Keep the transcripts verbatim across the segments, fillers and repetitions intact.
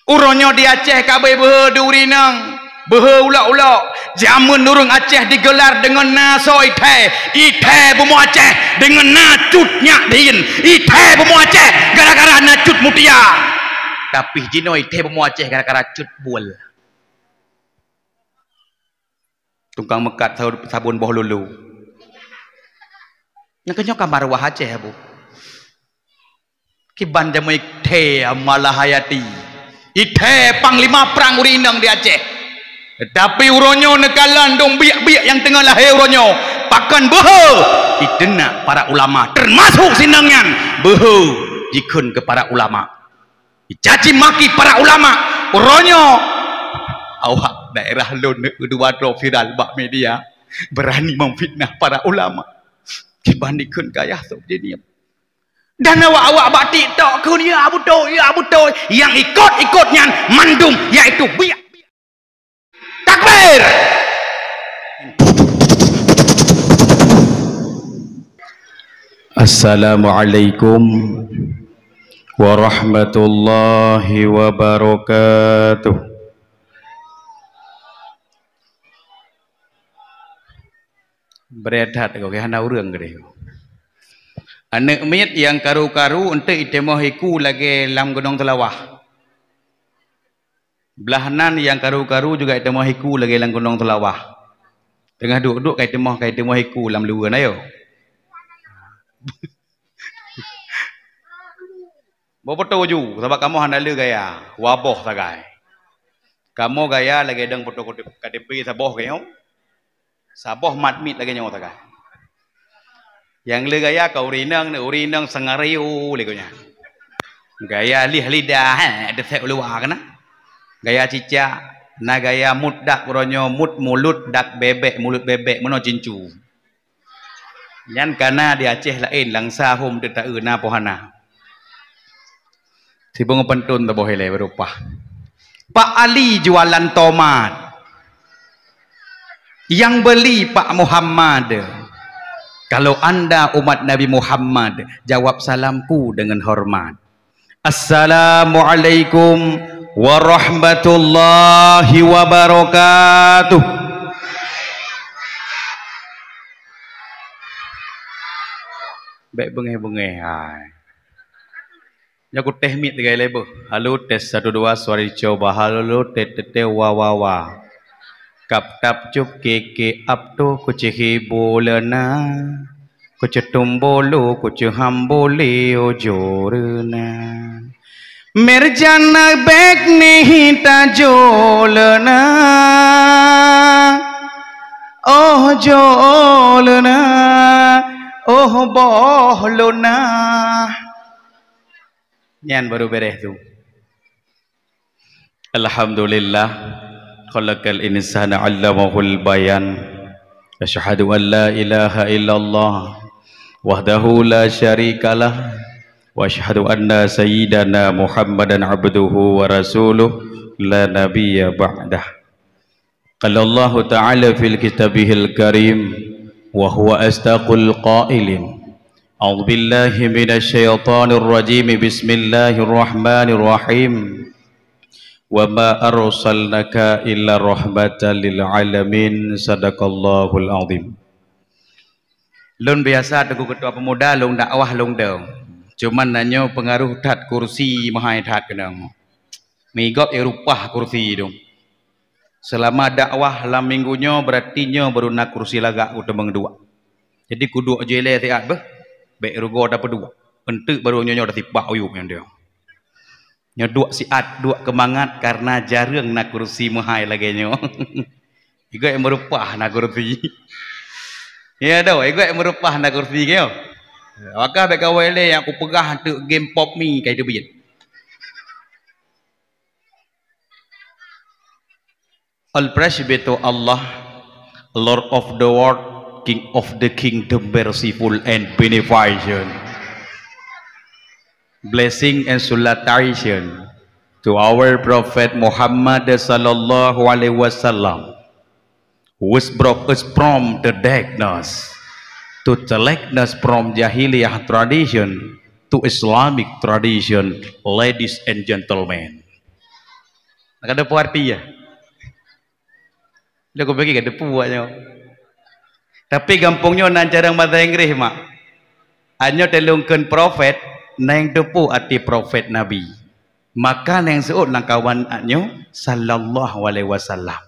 Uroe nyoe di Aceh ka beuhe di ureueng inong, beuhe ulok-ulok. Jameun ureueng Aceh digelar deungon na soe ithèe, ithèe bumoe Aceh deungon na cut nyak dhin, ithèe bumoe Aceh gara-gara na cut mutia. Tapi jinoe ithèe bumoe Aceh gara-gara cut buel. Tukang meukat sabon boh lulu. Nyang keunyoe ka marwah Aceh, Abu. Kiban jameun ithèe Malahayati. Ithèe panglima prang ureueng inong di Aceh. Teutapi uroe nyoe neukalon dong biek-biek nyang teungoh lahé uroe nyoe. Pakon beuhe? Iteunak para ulama, teumasok sinong nyan beuhe jikheun keu para ulama. Caci maki para ulama. Uroe nyoe awak daerah lôn dua droe viral bak media, beurani memfitnah para ulama. Kiban dikheun kayah sôk jiniep. Dan awak-awak bak TikTok kheun, "Ya beutôi, ya beutôi." Nyang ikot-ikot nyan mandum, yaitu biak. Takbir! Assalamualaikum warahmatullahi wabarakatuh. Bret that, hana ureueng keudeh. Aneuk miet nyang karu-karu eunteuk iteumoh iku lagèe lam gunong Seulawah. Blaih nan nyang karu-karu juga iteumoh iku lagèe lam gunong Seulawah. Teungoh duek-duek ka iteumoh, ka iteumoh iku lam luweue na yo. Boh foto ju, sabab kamoe hana le gaya, waboh sagai. Kamoe gaya lagèe dong foto K T P saboh geuh nyoe. Saboh mat miet lagèe nyoe sagai. Nyang le gaya ka ureueng inong, ureueng inong sangario lé geuh nyan. Gaya lieh lidah, eh, ada sek luwa keunan. Gaya cicak, na gaya mut dak uroe nyoe, mut mulut dak bebek, mulut bebek, meunoe cincu. Nyan kana di Aceh laén, Langsa hom teuta-eu na poh hana. Sibong pantôn taboh ilée beurupah. Pak Ali jualan tomat. Yang beli Pak Muhammad. Kalau anda umat Nabi Muhammad, jawab salamku dengan hormat. Assalamualaikum warahmatullahi wabarakatuh. Bék beungéh-beungéh hai. Nyoe ku teh mic tiga leubeh. Halo, tes satu dua, suara dicoba. Halo, tes, tes, tes, wa, wa, wa. Kap tap cup keke ap tu kuci hibu lena. Kuci tumbolo, kuci hambole ojo rena. Merjana bek ni tajo lena. Oh jo lena. Oh boh lena. Nyan baru beres tu. Alhamdulillah, khalaqal insana 'allamahul bayan. Asyhadu an la ilaha illallah wahdahu la syarikalah, wa asyhadu anna sayyidana Muhammadan abduhu wa rasuluh, la nabiyya ba'dah. Qala Allahu ta'ala fil kitabihil karim, wa huwa asdaqul qailin. A'udzu billahi minasy syaithanir rajim. Bismillahirrahmanirrahim. Wa ma arsalnaka illa rahmatan lil alamin. Sadaqallahul azim. Lôn biasa Teungku Ketua Pemuda, lôn dakwah lôn dong. Cuman na nyoe peungaroh that kursi meuhai that keunong. Migop i rupah kursi dong. Seulama dakwah lam minggu nyoe, beurati nyoe baru na kursi lagak kuteumeung duek. Jadi kuduek jih ilée siat beuh, bék rugoe tapeuduek. Eunteuk baru nyoe-nyoe tasibak uyueb nyan dia. Nyoe duek siat, duek keumangat karna jareueng na kursi meuhai lagée nyoe. Igoe meurupah na kursi. Ya doh, igoe meurupah na kursi nyoe. Maka bék kawai lé nyang kupeugah eunteuk game pop mi kai teubiet. All praise be to Allah, Lord of the world, King of the kingdom, merciful and beneficent. Blessing and salutation to our Prophet Muhammad sallallahu alaihi wasallam, who brought us from the darkness to the likeness, from jahiliyah tradition to Islamic tradition, ladies and gentlemen. Ka teupeue arti ya? Lé kupikir ka teupeue awak nyoe. Tapi gampông nyoe nan carông bahasa Inggréh, mak. Anyoe teulông kheun prophet, neng teupeue arti prophet nabi. Maka neng seuôt lam kawan nyoe, sallallahu alaihi wasallam.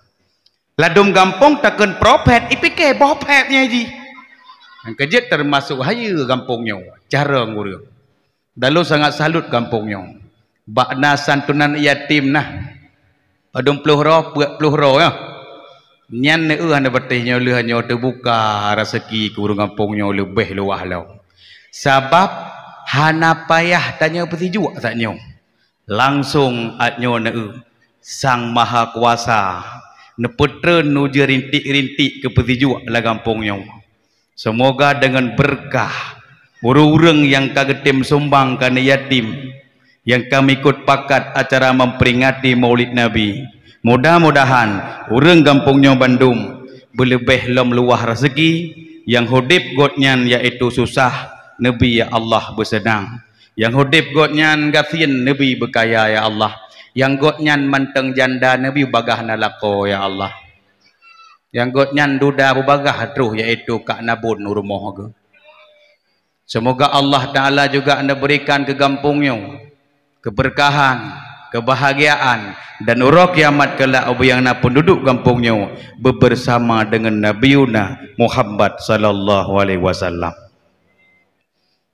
Ladôm gampông takheun prophet, ipike boh phet nyan jih. Nyang keujeuet teumasok hayeue gampông nyoe, carông ureuëng. Dalu sangat salut gampông nyoe. Bak na santunan yatim nah. Padum ploh droe, peuet ploh droe ya. Nyan neueu hana patéh nyoe lheueh nyoe teubuka raseuki keu ureuëng gampông nyoe leubeh luwah lom. Sabab hana payah tanyoe peusijuek saat nyoe. Langsong át nyoe neueu, Sang Maha Kuasa neupeutreun ujeuen rintik-rintik keu peusijuek lam gampông nyoe. Seumoga deungon beureukat ureuëng-ureuëng nyang ka geutem sumbang keu aneuk yatim, nyang ka meuikot pakat acara memperingati Maulid Nabi, mudah-mudahan ureuëng gampông nyoe bandum beuleubeh lom luwah raseuki, nyang udeb gobnyan yaitu susah, neubi ya Allah beuseunang. Nyang udeb gobnyan gasien neubi beukaya ya Allah. Nyang gobnyan mantong janda neubi bagah na lakoe ya Allah. Nyang gobnyan duda beubagah troh yaitu ka na bôn u rumoh geuh. Seumoga Allah Taala juga neuberikan keu gampông nyoe keubeurkahan, keubahgiaan, dan uroe kiamat keulak ubak nyang na peunduduek gampông nyoe beubersama deungon Nabiuna Muhammad sallallahu alaihi wasallam.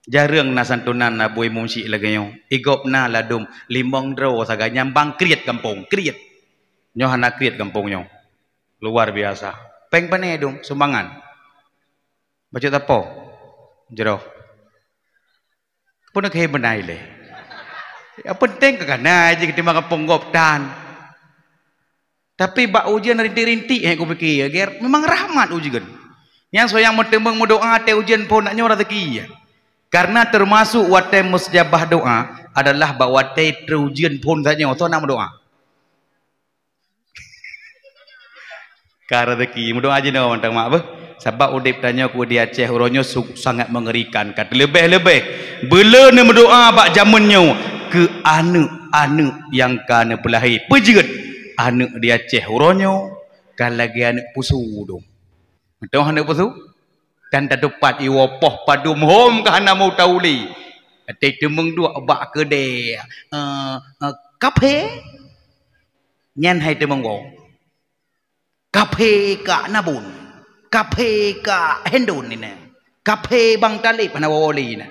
Jareueng na santunan Abu Imum Syik lagée nyoe. Igop na ladum limong droe sagai nyang bang kriet gampông, kriet. Nyoe hana kriet gampông nyoe. Luar biasa. Péng pane dum sumbangan. Bacut tapo? Jroh. Pun keuhe beunai lé. Yang penting ka kana jih ketimbang gampông gop tan. Tapi bak ujeuen rintik-rintik, eh, kupike, ger, memang rahmat ujeuen. Nyang soe nyang meuteumeung meudoa watée ujeuen phon nak nyoe rezeki, ya. Karena termasuk watée mustajabah doa adalah bak watée teuujeuen phon saja, soe nak meudoa. Ka rezeki, meudoa jinoe mantong mak beuh. Sabab udeb tanyoe ku di Aceh uroe nyoe su-, sangat mengerikan. Ka teuleubeh-leubeh beuleu neumeudoa bak jameun nyoe keu aneuëk-aneuëk nyang ka neupeulahé. Peujeuet aneuëk di Aceh uroe nyoe ka lagée aneuëk pusu dum. Meudoa aneuëk pusu? Tan tatupat iwoe poh padum hom ka hana meu tauli. Até teumeung duek bak keudée, eh, eh, kaphé. Nyan hai teumeung woe. Kaphé ka nabun, kaphé ka hendon nina, kaphé bang talib hana wawoli na.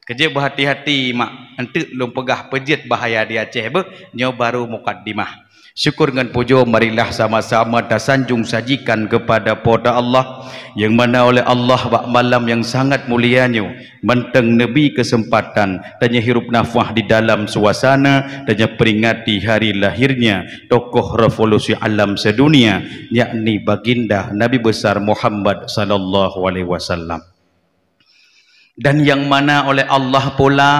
Keujeuet beuhati-hati mak, enteuk lôn peugah peujeuet bahaya di Aceh beuh, nyoe baru mukaddimah. Syukur ngon pujoe marilah sama-sama tasanjung sajikan kepada Po teu Allah, nyang mana oleh Allah bak malam nyang sangat mulia nyoe, mantong neubi keuseumpatan tanyoe hirup nafah di dalam suasana tanyoe peringati hari lahirnya tokoh revolusi alam sedunia, yakni Baginda Nabi Besar Muhammad sallallahu alaihi wasallam. Dan yang mana oleh Allah pula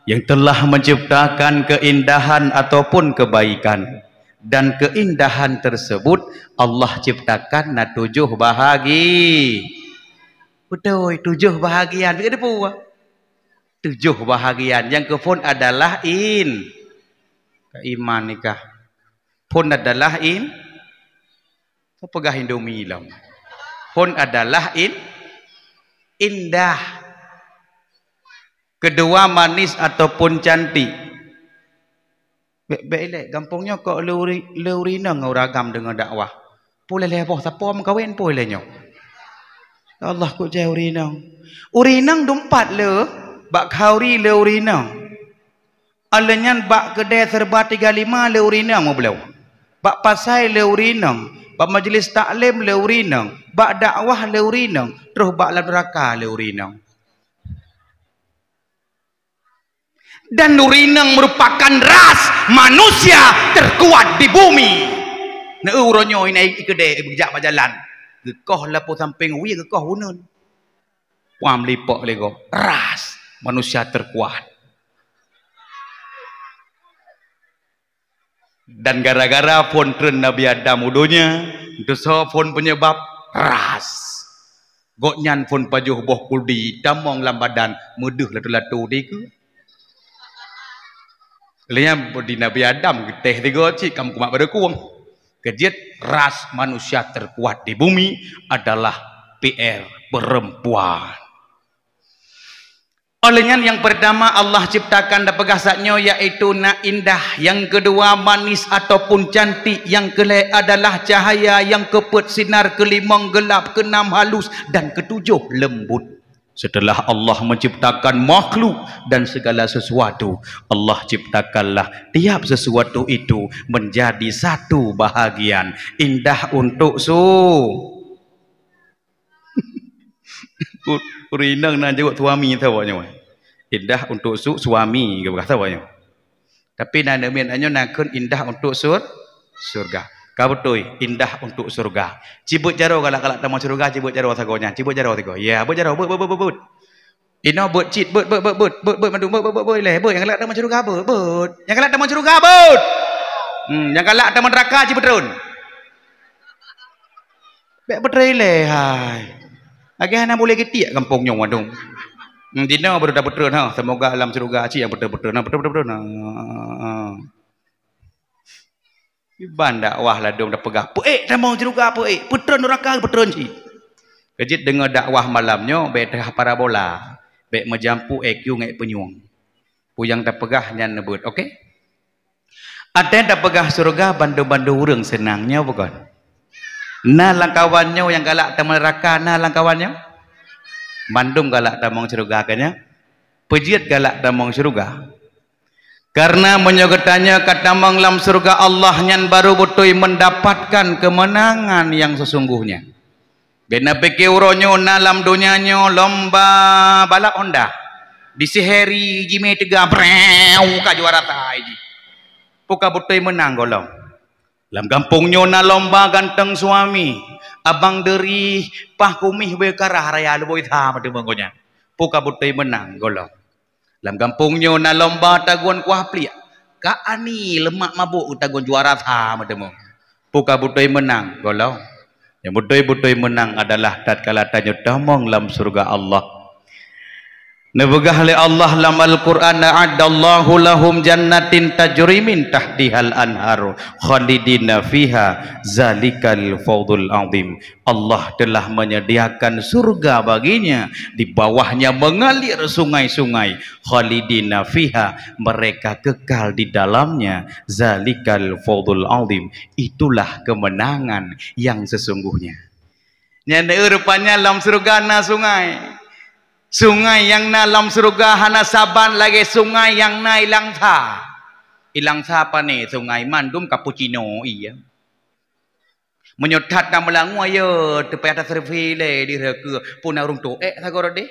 yang telah menciptakan keindahan ataupun kebaikan. Dan keindahan tersebut Allah ciptakan na tujoh bahagi. Beutôi, tujoh bahagian. Bit teupeue? Tujoh bahagian. Nyang keuphon adalah in. Iman nikah. Phon adalah in. Peugah Indomie lom. Phon adalah in, indah. Kedua, manis ataupun cantik. Bék-bék ilée, gampông nyoe kok le uri-, le ureueng inong ureueng agam deungon dakwah. Pue lhée boh sapo meukawen pue lhée nyoe. Ya Allah, kok jai ureueng inong. Ureueng inong dumpat le bak khauri le ureueng inong. Alheuh nyan bak keudée Serba Tiga Lima le ureueng inong meubloe. Bak pasai le ureueng inong, bak majlis taklim le ureueng inong, bak dakwah le ureueng inong, troh bak lam neuraka le ureueng inong. Dan ureueng inong meurupakan ras manusia terkuat di bumi. Neu uroe nyoe inai ikeudée beujak bak jalan. Geukoh lapôh sampéng wie geukoh uneuen. Puam lipok lego. Ras manusia terkuat. Dan gara-gara phon treun Nabi Adam u donya, teusoe phon penyebab ras. Gobnyan phon pajoh boh kuldi tamong lam badan meudeuh latu-latu dikeue. Lheueh nyan di Nabi Adam geuteh tiga cit ka meukumat bak deukong. Keujeuet ras manusia terkuat di bumi adalah P R, perempuan. Oleh nyan, yang pertama Allah ciptakan dan peugah saat nyoe, yaitu na indah, yang kedua manis ataupun cantik, yang kelhée adalah cahaya, yang keupeuet sinar, kelimong gelap, keenam halus, dan ketujuh lembut. Setelah Allah menciptakan makhluk dan segala sesuatu, Allah ciptakanlah tiap sesuatu itu menjadi satu bahagian. Indah untuk su-, U-, ureueng inong na jaweueb suami saboh nyoe. Indah untuk su-, suami, geupeugah saboh nyoe. Tapi na neumiet nyoe na kheun indah untuk sur-, surga. Ka beutôi, indah untuk surga. Ci beuet jaroe galak-galak tamong syeuruga, ci beuet jaroe sagoe nyan, ci beuet jaroe sigoe. Ya, beuet jaroe, beuet, beuet, beuet, beuet, beuet. Inoe beuet cit, beuet, beuet, beuet, beuet, beuet, beuet, mandum, beuet, beuet, beuet, beuet, ilée, beuet, nyang galak tamong syeuruga, beuet, beuet. Nyang galak tamong syeuruga, beuet. Hmm, nyang galak tamong neuraka, ci beutreun. Bék beutreun ilée, hai. Lagée hana boleh geutiek gampông nyoe, waduh. Hmm, jinoe baru tapeutreun, ha. Semoga alam syeuruga cit nyang beutreun-beutreun, ha, beutreun-beutreun, ha. Iban dakwah ladôm tapeugah, "Peuék tamong syeuruga, peuék, peutreun neuraka, peutreun cit." Keujeuet deungoe dakwah malam nyoe, bék teuhah parabola, bék meujampu E Q ngon peunyueng. Peue nyang tapeugah nyan neubeuet, oke? Até tapeugah syeuruga, bandum-bandum ureueng seunang, nyoe bukon? Na lamkawan nyoe nyang galak tamong neuraka, na lamkawan nyoe? Bandum galak tamong syeuruga, kan nyoe? Peue jeuet galak tamong syeuruga? Karena meunyoe geutanyoe ka tamong lam syeuruga Allah, nyan baru beutôi mendapatkan kemenangan yang sesungguhnya. Bék na pike uroe nyoe na lam donya nyoe lomba balap Honda. Disiheri jimé teuga, breu, ka juara sa jih. Peue ka beutôi meunang gohlom. Lam gampông nyoe na lomba ganteng suami, abang deurih, paih kumieh beu karah raya luboi sa meuteumong gobnyan. Peue ka beutôi meunang gohlom. Lam gampông nyoe na lomba tagun kuah pliek. Kak Ani leumak mabök tagun juara sa meuteumong. Peue ka beutôi meunang gohlom. Nyang beutôi-beutôi meunang adalah tatkala tanyoe tamong lam syeuruga Allah. Neupeugah lé Allah lam Al-Qur'an, "A'addallahu lahum jannatin tajri min tahtihal anharu khalidina fiha zalikal fawzul azim." Allah telah menyediakan surga baginya, di bawahnya mengalir sungai-sungai, khalidina fiha, mereka kekal di dalamnya, zalikal fawzul azim, itulah kemenangan yang sesungguhnya. Nyan, eh, rupanya lam syeuruga na sungai. Sungai nyang na lam syeuruga hana saban lagée sungai nyang na i Langsa. I Langsa pane sungai mandum cappuccino, iya. Meunyoe that na meulangue, ayo, teupayah tasurvei lé di reukeue, peue na ureuëng toh ék sagoe deh.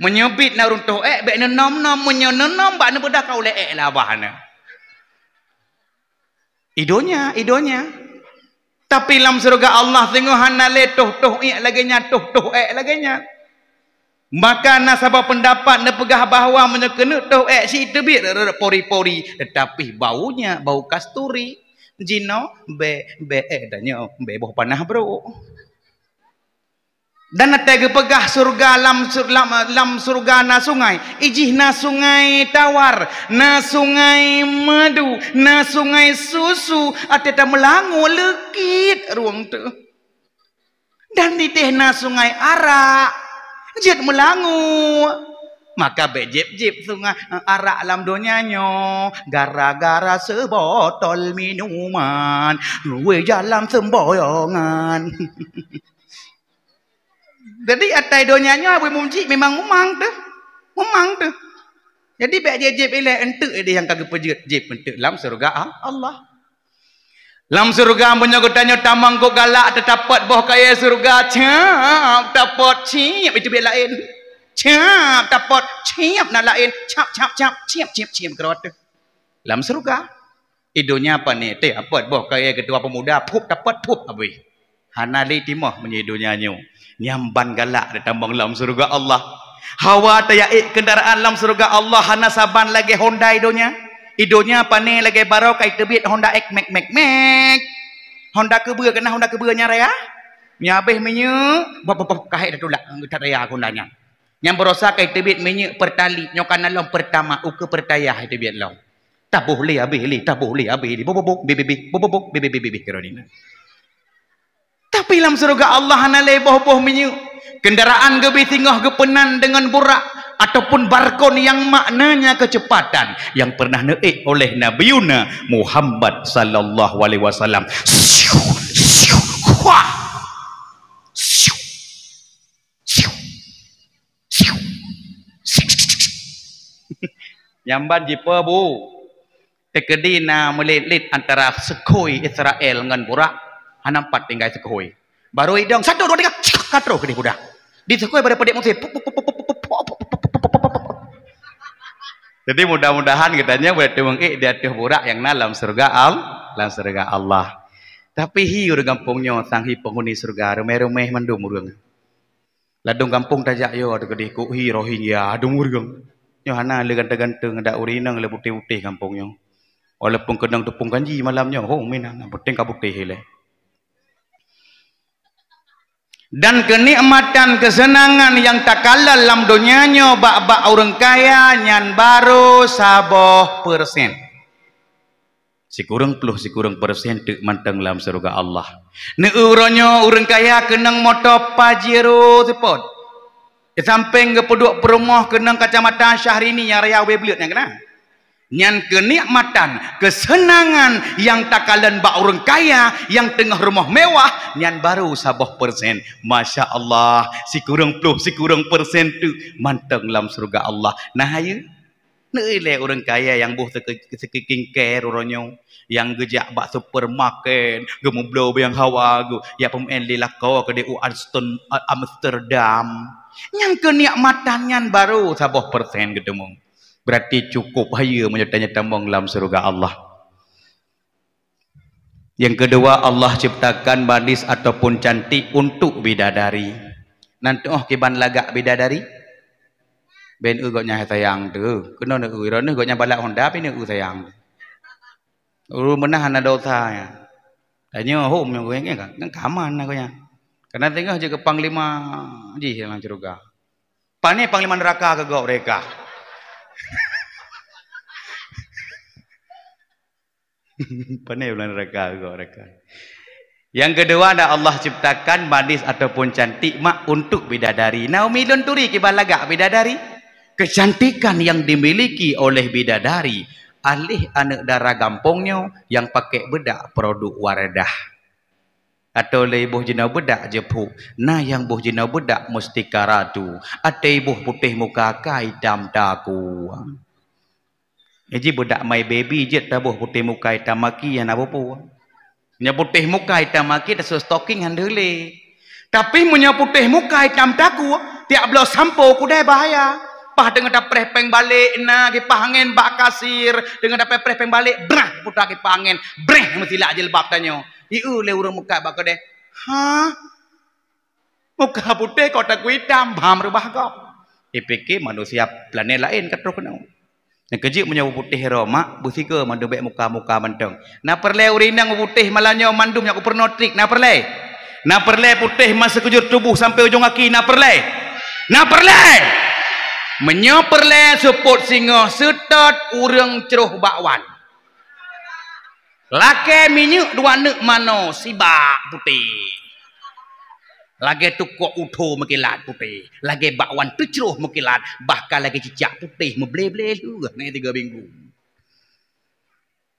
Meunyoe biet na ureuëng toh ék, bék neunom-nom, meunyoe neunom bak neubeudah ka ulée ék lam babah na. I donya, i donya. Tapi lam syeuruga Allah singoh hana lé toh-toh ék lagée nyan, toh-toh ék lagée nyan. Maka na saboh peundapat neupeugah bahwa meunyoe keuneuk toh ék sit teubiet rot-rot pori-pori, teutapi baunya bau kasturi. Jinoe bé, bé ék tanyoe bé boh panah brok. Dan até geupeugah syeuruga lam, lam, lam syeuruga na sungai, ijih na sungai tawar, na sungai madu, na sungai susu, até tameulangue leukit rueng teuh. Dan di teuh na sungai arak, jeuet meulangue. Maka bék jieb-jieb sungai, arak lam donya nyoe, gara-gara seubotol minuman, wéh jalan semboyongan. Jadi até donya nyoe, Abu Mumjik memang mumang teuh. Mumang teuh. Jadi bék jieb-jieb ilée, eunteuk ideh nyang ka geupeujeuet, jieb eunteuk lam syeuruga A-, Allah. Lam syeuruga meunyoe geutanyoe tamong kok galak, teutapot boh kayée syeuruga, cap, tapot, ciep, itu biet laén. Cap, tapot, ciep, na laén, cap, cap, cap, ciep, ciep, ciep, keudroe teuh. Lam syeuruga. I donya pane teuh apot boh kayée keutua peumuda, phup tapot, phup abéh. Hana lé timoh meunyoe i donya nyoe. Nyan ban galak teutamong lam syeuruga Allah. Hawa tayaék keundaraan lam syeuruga Allah hana saban lagée Honda i donya. I donya pane lagée baroe ka iteubiet Honda X, mek, mek, mek. Honda keubeue keunan, Honda keubeue nyang raya. Nyan abéh minyeuk, bop, bop, bop, ka hék tatulak, that raya Honda nyan. Nyang baroesa ka iteubiet minyeuk Pertalite, nyoe ka na lom Pertamax, ukeue Pertayah iteubiet lom. Taboh lé abéh lé, taboh lé abéh lé. Boh, boh, boh, beh, beh, beh. Boh, boh, boh, beh, beh, beh, beh, beh, kira nyan. Tapi lam syeuruga Allah hana lé boh-boh minyeuk. Kendaraan geubi singoh geupeunan deungon burak ataupun barkon yang maknanya kecepatan yang pernah neuék oleh Nabiuna Muhammad sallallahu alaihi wasallam. Siu, siu, huah. Siu, siu, siu, siu. Nyang ban jipeue, Bu. Teukeudi na meulit-lit antara Sukhoi Israel ngon burak, hana pat tinggai Sukhoi. Barô idong, satu, dua, tiga, cek, ka troh keudeh budak. Di Sukhoi pada pedek musim. Pup, pup, pup. Jadi, mudah-mudahan geutanyoe boleh teumeung ék di ateueh burak nyang na lam syeuruga Al-, lam syeuruga Allah. Tapi hi ureuëng gampông nyoe sang hi penghuni syeuruga, reumeh-reumeh mandum ureuëng. Ladôm gampông tajak yo teukeudi kok hi Rohingya, adum ureuëng. Nyoe hana le ganteng-ganteng, dak ureuëng inong le putéh-putéh gampông nyoe. Walaupun keunong teupông ganji malam nyoe, ho, meunan, yang penting ka putéh ilée. Dan kenikmatan keuseunangan nyang takalon lam donya nyoe bak-bak ureuëng kaya nyan barô saboh persen. Sikureueng ploh sikureueng persen teuk mantong lam syeuruga Allah. Neueu uroe nyoe ureuëng kaya keunong moto Pajero seupôt. Di sampéng geupeuduek peurumoh keunong kacamata Syahrini nyang raya wée bleuet nyang keunan. Nyan keunikmatan, keuseunangan nyang takalon bak ureuëng kaya nyang teungoh rumoh mewah, nyan barô saboh persen. Masya Allah, sikureueng ploh sikureueng persen teuk mantong lam syeuruga Allah. Nah, hayeue. Neuilée ureuëng kaya nyang boh seuke-, seukeukingkée uroe nyoe, nyang geujak bak supermarket, geumeubloe biang hawa geuh, jak peumeu'en lé lakoe keudeh u Aston-, Amsterdam. Nyang keunikmatan nyan barô saboh persen geuteumeung. Berarti cukup hayeue meunyoe tanyoe tamong lam syeuruga Allah. Yang kedua, Allah ciptakan manis ataupun cantik untuk bidadari. Nan teuoh kiban lagak bidadari? Ben eu gobnyan sayang tu. Keunoe neu eu, droeneuh gobnyan balak Honda, pi neu eu sayang. Ureuëng meunah hana dosa nyan. Tanyoe hom nyang geuh kan, kan kaman aku nyan. Karena tengah je ke panglima jih dalam syeuruga. Pane panglima neraka keu gob reka. Pane bulan neraka keu gob reka. Yang kedua, ada Allah ciptakan manis ataupun cantik mak untuk bidadari. Nah, umi lôn turi kiban lagak bidadari. Kecantikan yang dimiliki oleh bidadari, alih aneuk dara gampông nyoe nyang pakai bedak produk Wardah. Atau lé boh jinoe bedak jeuphuek, na nyang boh jinoe bedak mustika ratu, atei boh putéh muka ka itam takue. Jadi bedak My Baby jeuet taboh putéh muka itam maki hana peue-peue. Meunyoe putéh muka itam maki tasôk stocking han deuh lé. Tapi meunyoe putéh muka itam takue, tiap bloe sampo kudai bahaya. Pah teungoh tapreh péng balek na kipah angén bak kasir, teungoh tapreh péng balek, brah puta kipah angén, breh meusilak jilbab tanyoe. Ieu lé ureuëng meukat bak keudeh. Ha? Muka putéh kok takue itam, bham reubah gob. Ipike manusia planet laén ka troh keunoe. Nyang keujeuet meunyoe putéh droe mak, beusigoe mandum bék muka-muka mantong. Na peureulée ureuëng inong putéh malam nyoe mandum nyang kupeurunoe trik, na peureulée? Na peureulée putéh masa keujur tuboh sampai ujong gaki, na peureulée? Na peureulée? Meunyoe peureulée seupôt singoh seutôt ureuëng croh bakwan. Lakée minyeuk dua neuk manoe sibak putéh. Lagée tukok utho meukilat putéh, lagée bakwan teucroh meukilat, bahkan lagée cicak putéh meuble-ble lheueh nyan tiga minggu.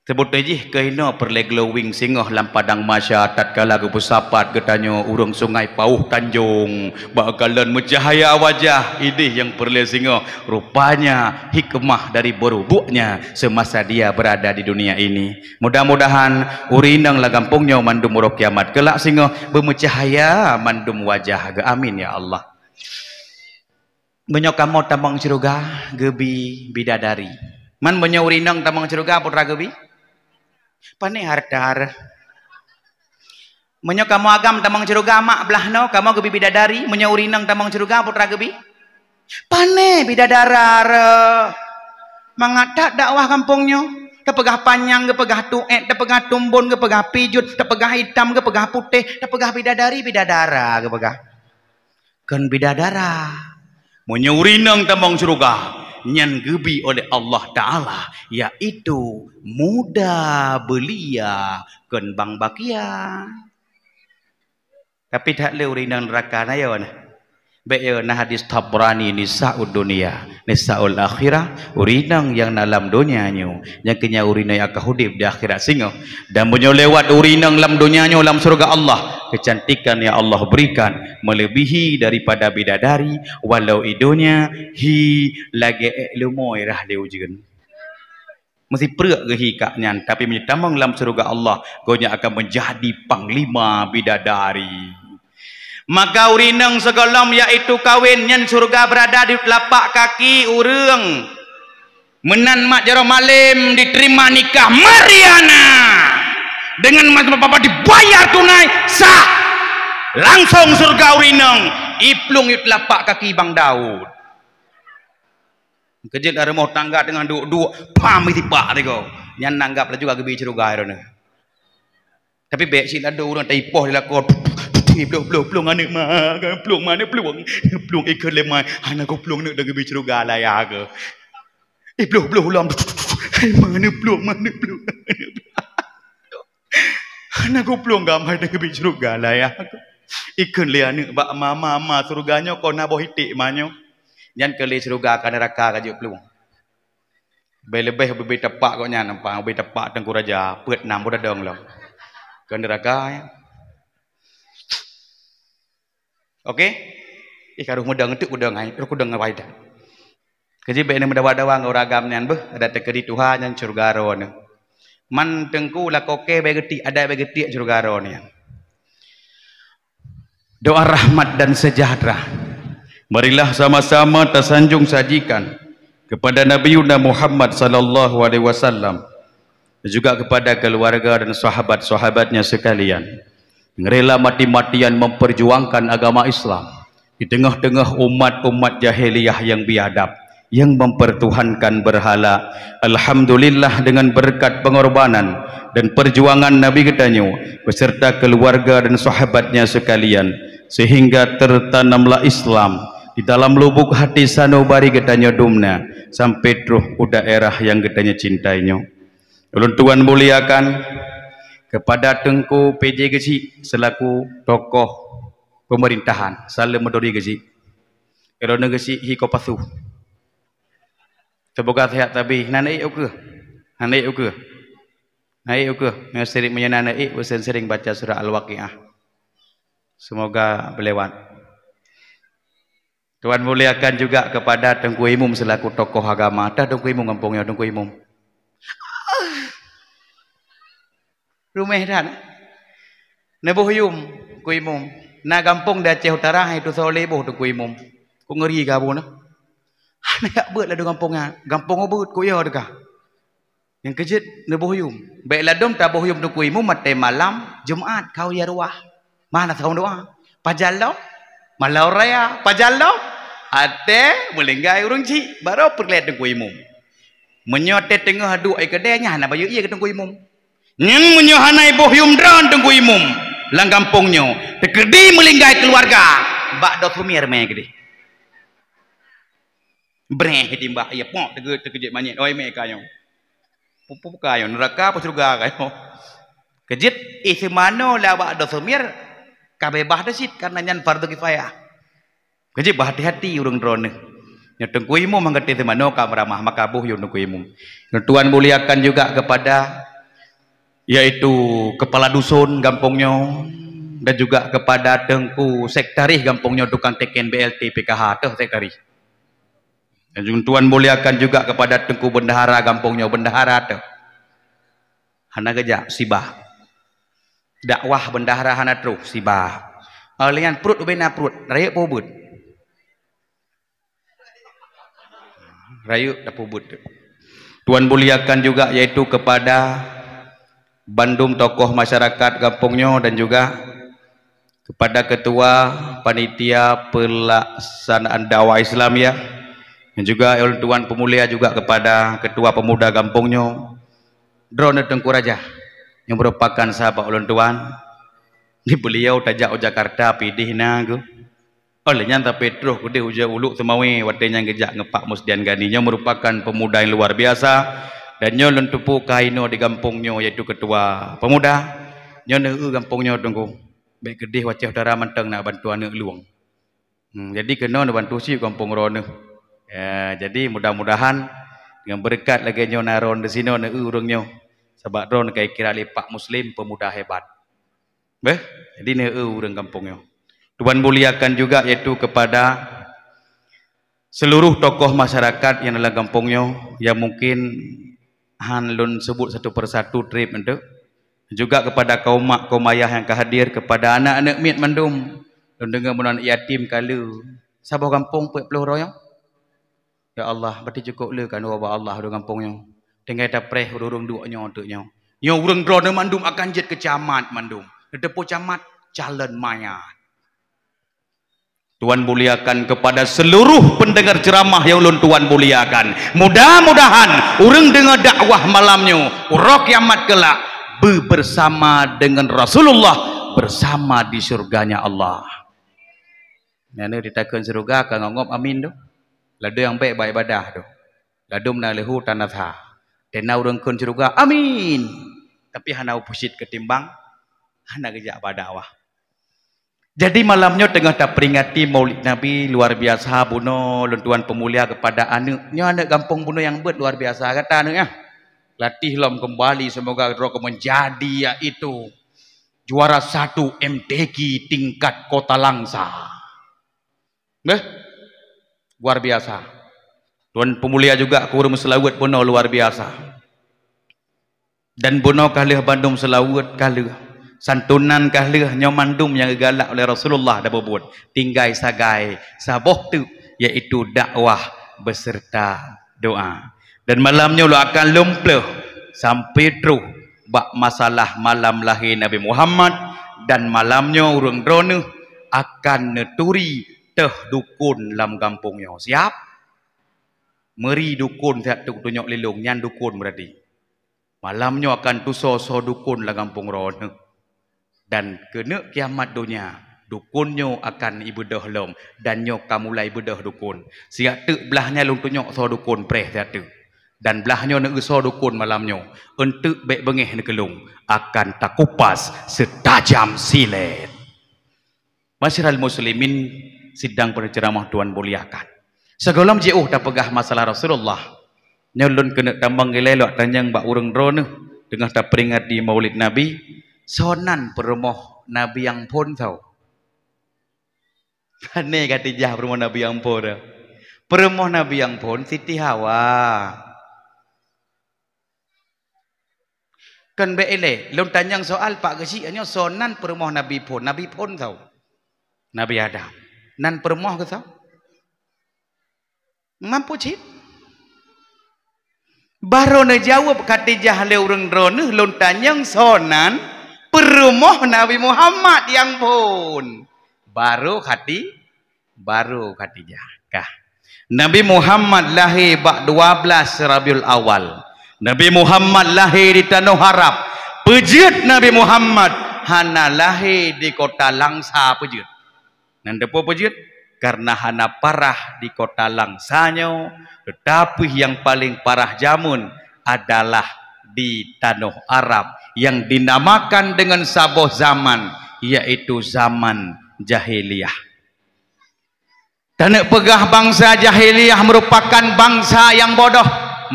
Seubeutoe jih keuhinoe peureulée glowing singoh lam padang mahsyar tatkala geupeusapat geutanyoe ureuëng Sungai Pauh Tanjong bak kalon meucahya wajah idéh nyang peureulée singoh. Rupanya hikmah dari burubuknya semasa dia berada di dunia ini. Mudah-mudahan ureuëng inong lam gampông nyoe mandum uroe kiamat keulak singoh beumeucahya mandum wajah geuh. Amin ya Allah. Meunyoe kamoe tamong syeuruga geubi bidadari. Man meunyoe ureuëng inong tamong syeuruga peue teuma geubi? Pane hareuta. Meunyoe kamoe agam tamong syeuruga mak blah noe kamoe geubi bidadari, meunyoe ureuëng inong tamong syeuruga peue teuma geubi? Pane bidadara. Mangat that dakwah gampông nyoe. Tapeugah panyang, geupeugah tuét, tapeugah tumbon, geupeugah pijot, tapeugah itam, geupeugah putéh, tapeugah bidadari, bidadara geupeugah. Kon bidadara. Meunyoe ureuëng inong tamong syeuruga, nyan geubi oleh Allah Taala, yaitu muda belia kon bang bakia. Tapi that lé ureueng inong neuraka na yo na. Bék yo na hadis Tabrani, "Nisaud dunia, nisaul akhirah," ureueng inong nyang na lam donya nyoe, nyang keu nyan ureueng inong nyang akan udeb di akhirat singoh. Dan meunyoe lewat ureueng inong lam donya nyoe lam syurga Allah, kecantikan yang Allah berikan melebihi daripada bidadari, walau i donya hi lagée ék leumo i rah lé ujeuen. Meusipreuk geuh hi kak nyan, tapi meunyoe tamong lam syurga Allah, gobnyan akan menjadi panglima bidadari. Maka ureueng inong sigohlom, yaitu kawin, nyan syurga berada di telapak kaki ureueng. Meunan mat jaroe malem diterima nikah Mariana dengan mas papa dibayar tunai, sah. Langsung syurga ureueng inong, iplueng i telapak kaki Bang Daud. Keujeuet lam rumoh tangga teungoh duek-duek, pam, itipak teuh. Nyan nanggab laju ka geubi syurga droeneuh. Tapi bék cit ladôm ureueng taipoh di lakoe, "Iplueng, plueng, plueng aneuk ma, plueng ma aneuk plueng, plueng ikheun lé ma, hana kuplueng neuk dan geubi syurga laya keuh. Iplueng, plueng ulôn, hai ma aneuk plueng, ma aneuk plueng." Hana kuplueng gamai teuh keubiet syeuruga laya. Ikheun lé aneuk bak ma, "Ma, ma, syeuruga nyoe kon na boh iték ma nyoe." Nyan keuh lé syeuruga ka neuraka ka jeuet plueng. Leubeh-leubeh ubé-ubé tapak gobnyan, nampak ubé tapak Teungku Raja, peuet nam beudadong lom. Keu neuraka nyan. Oke? Ih, ka roh meudong, enteuk kudong hai, roh kudong ngon Waidah. Keujeuet bék neuh meudawa-dawa ngon ureueng agam nyan beuh, adak teukeudi tuha nyan syeuruga droeneuh. Man teungku lakoe kèe bék geutiek, adak bék geutiek syeuruga droeneuh nyan. Doa rahmat dan sejahtera. Marilah sama-sama tasanjong sajikan kepada Nabiuna Muhammad sallallahu alaihi wasallam, dan juga kepada keluarga dan sahabat-sahabatnya sekalian yang rela mati-matian memperjuangkan agama Islam di tengah-tengah umat-umat jahiliyah yang biadab, yang mempertuhankan berhala. Alhamdulillah, dengan berkat pengorbanan dan perjuangan Nabi geutanyoe beserta keluarga dan sahabatnya sekalian, sehingga tertanamlah Islam di dalam lubuk hati sanubari geutanyoe dumna sampai troh u daerah yang geutanyoe cintai nyoe. Ulôn tuan muliakan kepada Teungku P J Geuchik selaku tokoh pemerintahan, saleuem meuduri Geuchik. Droeneuh Geuchik hi kopasu. Seumoga sehat sabe. Hana ék ukeue. Hana ék ukeue. Hana ék ukeue. Meunyoe sering, meunyoe na ék, useuen sering baca surah Al-Waqiah. Semoga berlewat. Tuan muliakan juga kepada Teungku Imum selaku tokoh agama. Tah Teungku Imum gampông nyoe, Teungku Imum. Ruméh that. Neuboh yum, Teungku Imum. Na gampông di Aceh Utara, hai tusoe lé boh Teungku Imum. Kok ngeuri ka bunoe. Hana jak beuet ladôm gampông nyan. Gampông ubeuet kok yo teuka. Nyang keujeuet neuboh yum. Bék ladôm taboh yum Teungku Imum watèe malam Jumat, khauri arwah. Mana sagoe doa? Pajan lom? Malam raya, pajan lom? Watèe meulinggai ureueng chik, barô peureulèe Teungku Imum. Meunyoe watèe teungoh duek i keudè, nyan hana bayeue ie keu Teungku Imum. Nyan meunyoe hana iboh yum droen Teungku Imum lam gampông nyoe, teukeudi meulinggai keuluwarga, bak doh sumier mé keudeh. Breh timbak, iya pok teuge-, teukeujeuet manyét, oi mé ka nyoe. Pu-, pu-, ka nyoe, neuraka apa syeuruga ka nyoe? Keujeuet, eh, seumanoe lam bak doh sumier, ka beubaih teuh cit, karena nyan fardu kifayah. Keujeuet beuhati-hati ureueng droeneuh. Nyoe Teungku Imum nyang geuteuh seumanoe ka meuramah, maka boh yum Teungku Imum. Nyoe tuan muliakan juga kepada, yaitu kepala dusun gampông nyoe, dan juga kepada Teungku Sekretaris gampông nyoe, tukang teken B L T P K H teuh Sekretaris. Dan tuan muliakan juga kepada Teungku Bendahara gampông nyoe, bendahara teuh. Hana geujak, sibah. Dakwah bendahara hana troh, sibah. Oh, lé nyan pruet ubé na pruet, rayeuk peue ubeuet. Rayeuk tapeubuet. Tuan muliakan juga, yaitu kepada bandum tokoh masyarakat gampông nyoe dan juga kepada ketua panitia pelaksanaan dakwah Islam, ya. Dan juga ulôn tuan peumulia juga kepada ketua pemuda gampông nyoe, droeneuh Teungku Raja, nyang merupakan sahabat ulôn tuan. Di beliau tajak u Jakarta pidih na geuh. Oleh nyan, tapi troh keudeh ujeuen Uluk Seumawe watée nyan geujak ngon Pak Musdian Gani. Nyoe meurupakan pemuda nyang luar biasa, dan nyoe lôn teupeue ka inoe di gampông nyoe, yaitu ketua pemuda. Nyoe neueu gampông nyoe, Teungku. Bék keudeh Aceh Utara mantong na bantu aneuk lueng. Hmm, jadi keunoe neubantu sie gampông droeneuh. Ya, jadi mudah-mudahan dengan beureukat lagée nyoe na droen di sinoe neueu ureuëng nyoe. Sabab droen ka ikira lé Pak Muslim pemuda hebat. Beh, jadi neueu ureuëng gampông nyoe. Tuan muliakan juga, yaitu kepada seluruh tokoh masyarakat yang dalam gampông nyoe, yang mungkin han lôn sebut satu persatu treb enteuk. Juga kepada kaum mak, kaum ayah yang ka hadir, kepada anak-anak miet mandum. Lôn deungoe meunan yatim ka le. Saboh gampông peuet ploh droe nyoe? Ya Allah, berarti cukôp le keu ubak Allah ureuëng gampông nyoe. Tinggai tapreh ureuëng duek nyoe teuk nyoe. Nyoe ureuëng droeneuh mandum akan jeuet keu camat mandum. Neuteupeue camat, calon mayat. Tuan muliakan kepada seluruh pendengar ceramah yang ulôn tuan muliakan. Mudah-mudahan ureuëng deungoe dakwah malam nyoe, uroe kiamat kelak, bersama dengan Rasulullah, bersama di surganya Allah. Nyang na ditakheun syeuruga ka ngop-ngop amin tu. Ladôm nyang bék bak ibadah tu. Ladôm na leuhu tanda sa. Teuna ureuëng kheun syeuruga, "Amin." Tapi hana upeusit ketimbang hana geujak bak dakwah. Jadi malam nyoe teungoh taperingati Maulid Nabi luar biasa bunoe lôn tuan peumulia kepada aneuk. Nyoe aneuk gampông bunoe nyang beuet luar biasa gata aneuk nyan. Latih lom kembali, semoga droe menjadi yaitu juara satu M T Q tingkat Kota Langsa. Beh, luar biasa. Tuan peumulia juga keu ureuëng meuseulaweuet bunoe luar biasa. Dan bunoe ka lheueh bandum seulaweuet ka lheueh. Santunan ka lheueh, nyoe mandum nyang geugalak oleh Rasulullah dan peubuet. Tinggai sagai saboh teuk, yaitu dakwah beserta doa. Dan malam nyoe lôn akan lôn pleueh sampai troh bak masalah malam lahé Nabi Muhammad, dan malam nyoe ureuëng droeneuh akan neuturi teuh dukon lam gampông nyoe. Siap? Meuri dukon siat teuk tunyok lilong, nyan dukon berarti. Malam nyoe akan tusoe soe dukon lam gampông droeneuh. Dan keuneuk kiamat donya, dukon nyoe akan ibeudôh lom, dan nyoe ka mulai beudôh dukon. Siat teuk blah nyan lôn tunyok soe dukon preh siat teuk. Dan blah nyoe neueu soe dukon malam nyoe, eunteuk bék beungéh neukeulong, akan takupas seutajam silet. Masyiral muslimin, sidang penceramah tuan muliakan. Sigohlom jiôh tapeugah masalah Rasulullah, nyoe lôn keuneuk tamong ilée lôn tanyong bak ureuëng droeneuh teungoh taperingati Maulid Nabi, soe nan peurumoh Nabi nyang phon soe? Pane Khadijah peurumoh Nabi nyang phon. Peurumoh Nabi nyang phon Siti Hawa. Kon bék ilée, lôn tanyong soal pak geuchik nyoe, soe nan peurumoh Nabi phon? Nabi phon soe? Nabi Adam. Nan peurumoh geuh soe? Mampu cit? Barô neujaweueb Khadijah lé ureuëng droeneuh, lôn tanyong soe nan peurumoh Nabi Muhammad nyang phon. Barô Khadi-, barô Khadijah. Kah. Nabi Muhammad lahé bak dua belas Rabiul Awal. Nabi Muhammad lahé di tanoh Arab. Peujeuet Nabi Muhammad hana lahé di kota Langsa peujeuet. Nan deungoe peujeuet, karena hana parah di kota Langsa nyoe, tetapi yang paling parah jameun adalah di tanoh Arab yang dinamakan dengan saboh zaman, yaitu zaman jahiliyah. Taneuk peugah bansa jahiliyah merupakan bansa yang bodoh.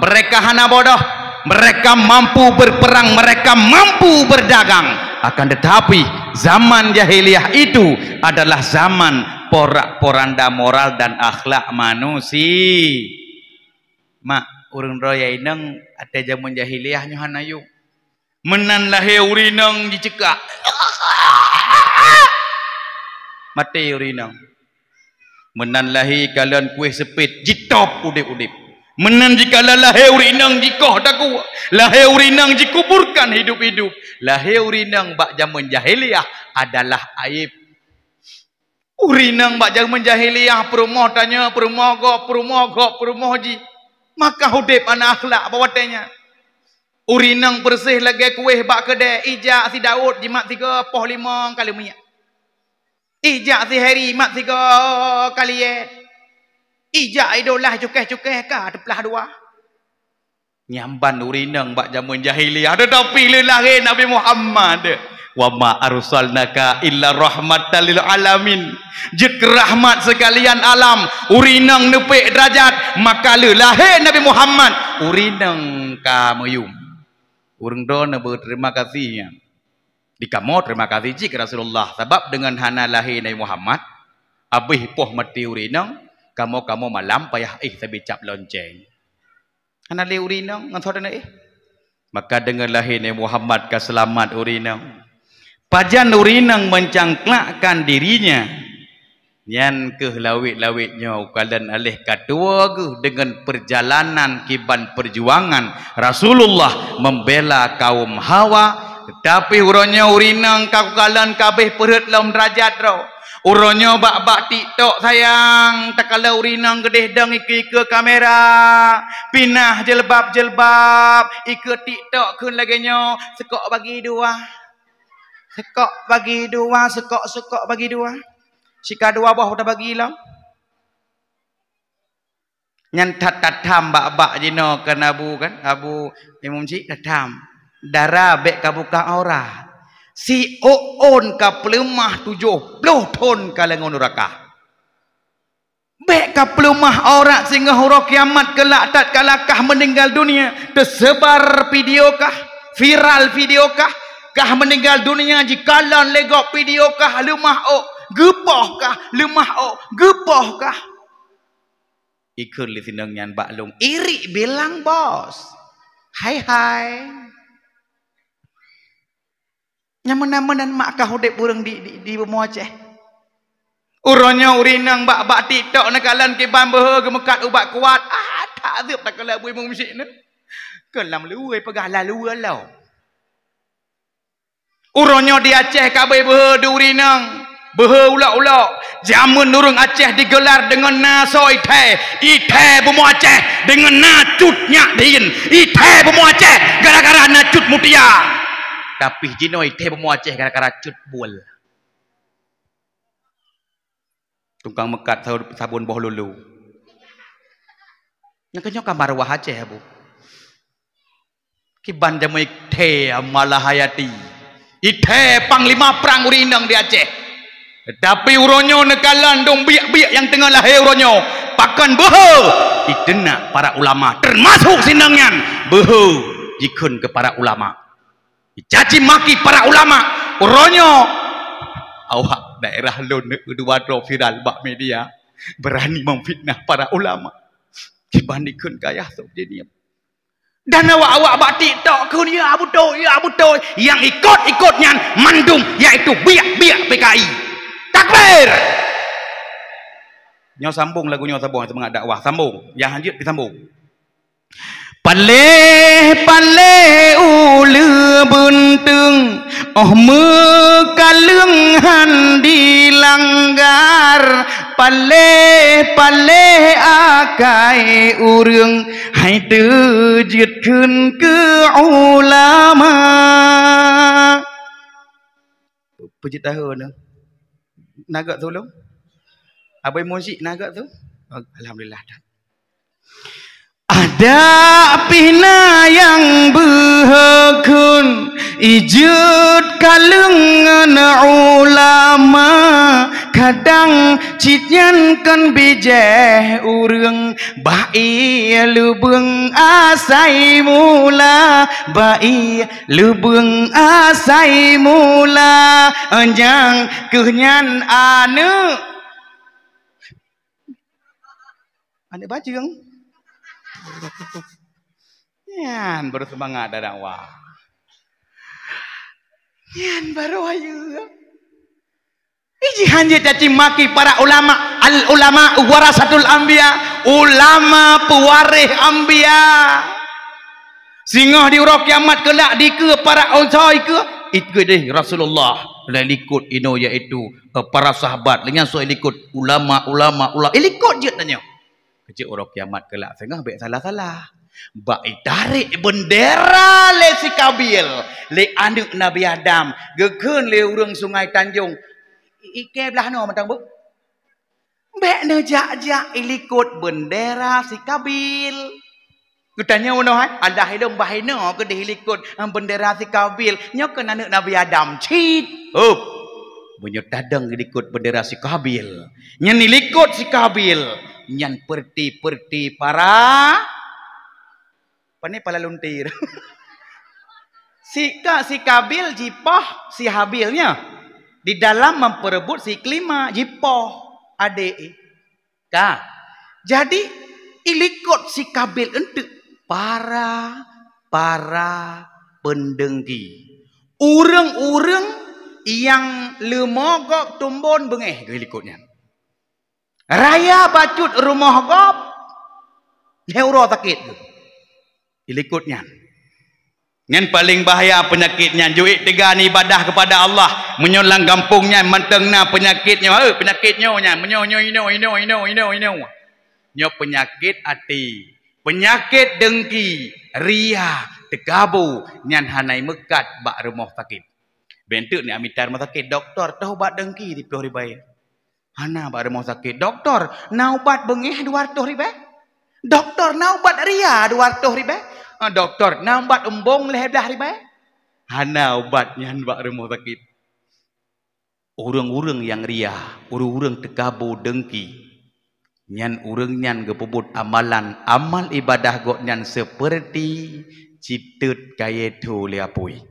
Mereka hana bodoh. Mereka mampu berperang, mereka mampu berdagang. Akan tetapi, zaman jahiliyah itu adalah zaman porak-poranda moral dan akhlak manusia. Mak, ureuëng droe nyang inong ateueh jameun jahiliyah nyoe hana yum. Meunan lahé ureuëng inong jiceukak. Maté ureuëng inong. Meunan lahé kalon kueh seupet, jitôb udeb-udeb. Meunan jikala lahé ureuëng inong jikoh takue, lahé ureuëng inong jikuburkan hidup-hidup. Lahé ureuëng inong bak jameun jahiliyah adalah aib. Ureuëng inong bak jameun jahiliyah peurumoh tanyoe, peurumoh gob, peurumoh gob, peurumoh jih. Maka udeb hana akhlak bak watée nyan. Ureuëng inong peureuseh lagée kueh bak keudée, ijak sidaôt jimat sigoe poh limong kali minyeuk. Ijak Siheri mat sigoe kali, eh. Ijak idolah cukéh-cukéh ka teuplah dua. Nyamban ureueng inong bak jameun jahiliyah, tetapi lé lahé Nabi Muhammad, "Wa ma arsalnaka illa rahmatan lil alamin." Jeuet keu rahmat seukalian alam, ureueng inong neupék deurajat, maka lé lahé Nabi Muhammad, ureueng inong ka meuyuem. Ureueng droeneuh beuterima kasih nyan. Di kamoe terima kasih cit keu Rasulullah, sabab deungon hana lahé Nabi Muhammad, abéh poh maté ureueng inong, kamoe-kamoe malam payah éh sabe cap lonceng. Hana lé ureueng inong ngon saudara éh. Maka deungon lahé Nabi Muhammad ka seulamat ureueng inong. Pajan ureueng inong mencangklakkan dirinya, nyan keuh lawét-lawét nyoe kalon aléh ka tuwoe geuh deungon peurjalanan kiban peurjuangan Rasulullah membela kaum hawa. Tapi uroe nyoe ureueng inong ka kukalon ka abéh peurhot lom deurajat droe. Uroe nyoe bak-bak TikTok sayang, takalon ureueng inong geudeh dong ikeue-ikeue kamera, pinah jilbab-jilbab, ikeue TikTok kheun lagée nyoe, seukok bagi dua. Seukok bagi dua, seukok-seukok bagi dua. Sika dua boh tabagi lom. Nyan that tatham bak-bak jinoe kan Abu kan, Abu Imum Syik tatham. Dara bék ka buka aurat. Si ôn ka peuleumah tujoh ploh thon ka lam ngon nuraka. Bék ka peuleumah aurat singoh uroe kiamat keulak tatkala kah meuninggal dunia, teuseubar video kah, viral video kah, kah meuninggal dunia jikalon lé gob video kah leumah ôk, geupoh kah, leumah ôk, geupoh kah. Ikheun lé sinong nyan bak lôn, "Irik bilang, Bos." Hai, hai. Nyan meunan-meunan mak kah udeb ureueng di, di, di bumoe Aceh. Uroe nyoe ureueng inong bak, bak TikTok neukalon kiban beuhe geumeukat ubat kuat. Ah, that azeub takalon Abu Imum Syik nyoe. Keu lam luwue peugah lam luwue lom. Uroe nyoe di Aceh ka abéh beuhe di ureueng inong, beuhe ulok-ulok. Jameun ureueng Aceh digelar deungon na soe ithée, ithée bumoe Aceh deungon na cut nyak dhin, ithée bumoe Aceh gara-gara na cut mutia. Tapi jinoe ithée bumoe Aceh gara-gara cut buel. Tukang meukat sa-, sabon boh lulu. Nyang keunyoe ka maruah Aceh, Abu. Kiban jameun ithée Malahayati. Ithée panglima prang ureueng inong di Aceh. Tapi uroe nyoe neukalon dong biek-biek nyang teungoh lahé uroe nyoe. Pakon beuhe? Iteunak para ulama, teumasok sinong nyan beuhe jikheun keu para ulama. Caci maki para ulama. Uroe nyoe awak daerah lôn dua droe viral bak media, beurani memfitnah para ulama. Kiban dikheun kayah sôk jih nyan. Dan awak-awak bak TikTok kheun, "Ya beutôi, ya beutôi." Nyang ikot-ikot nyan mandum yaitu biek-biek P K I. Takbir! Nyoe sambong lagu nyoe, sambong seumangat dakwah. Sambong. Nyang hanjeuet disambong. Paléh-paléh uleue beunteung, óh meukaleueng han dilanggar. Paléh-paléh akai ureueng, hai teujeuet kheun keu ulama. Peue jeuet tahe nyoe? Na göt tulông? Abang Muzik na göt tu? Oh, alhamdulillah. Adak pih na nyang beuhe kheun, ijeuet kaleueng ngon ulama, kadang cit nyan kon bijéh ureueng, bah ie lubeueng asai mula, bah ie lubeueng asai mula, nyang keuh nyan aneuk. Aneuk bajeueng. Nyan baru seumangat dakwah. Nyan baru ayeue. Iji hanjeuet caci maki para ulama. Al ulama warasatul anbiya. Ulama pewaréh anbiya. Singoh di uroe kiamat keulak dikeue para unsa ikeue. Ikeue deh Rasulullah. Lé likot inoe yaitu eh, para sahabat, lé nyan soe likot ulama, ulama, ulama, eh, likot jeuet tanyoe. Keu jeuet uroe kiamat keulak singoh bék salah-salah. Bak itarek beundera lé si Kabil, lé aneuk Nabi Adam, geukheun lé ureueng Sungai Tanjong, Ikée blah noe mantong, Bu. Bék neujak-jak ilikot bendera si Kabil. Geutanyoe noh, hai, alah ilong bah inoe keudeh ilikot, eh, bendera si Kabil. Nyoe kan aneuk Nabi Adam. Cit. Hup. Meunyoe tadong ilikot bendera si Kabil, nyan ilikot si Kabil, nyan peureuti-peureuti para Pane pala luntir. Si ka si Kabil jipoh si Habil nyoe di dalam memperebut si kelima jipoh adek. Ka. Jadi ilikot si Kabil enteuk para, para pendengki. Ureuëng-ureuëng nyang leumogok tumbon beungéh geuh ilikot nyan. Raya bacut rumoh gob, lhée uroe sakét geuh. Ilikot nyan. Nyan paleng bahaya peunyakét nyan. Jeuet teuga ibadah keupada Allah. Meunyoe lam gampông nyan mantong na peunyakét nyoe, eh, peunyakét nyoe nyan. Meunyoe nyoe inoe, inoe, inoe, inoe, inoe. Nyoe peunyakét até, peunyakét dengki, ria, teukabo, nyan hana meukat bak rumoh sakét. Bék teuk ni amita rumoh sakét, doktor, toh ubat dengki di ploh ribée. Hana bak rumoh sakét. Doktor, na ubat beungéh dua ratus ribée? Doktor, na ubat ria dua ratus ribée? Ah, doktor, na ubat embong lhée blaih ribée? Hana ubat nyan bak rumoh sakét. Ureuëng-ureuëng nyang ria, ureuëng-ureuëng teukabo dengki, nyan ureuëng nyan geupeubuet amalan, amal ibadah gobnyan seperti citet kayée tho lé apui.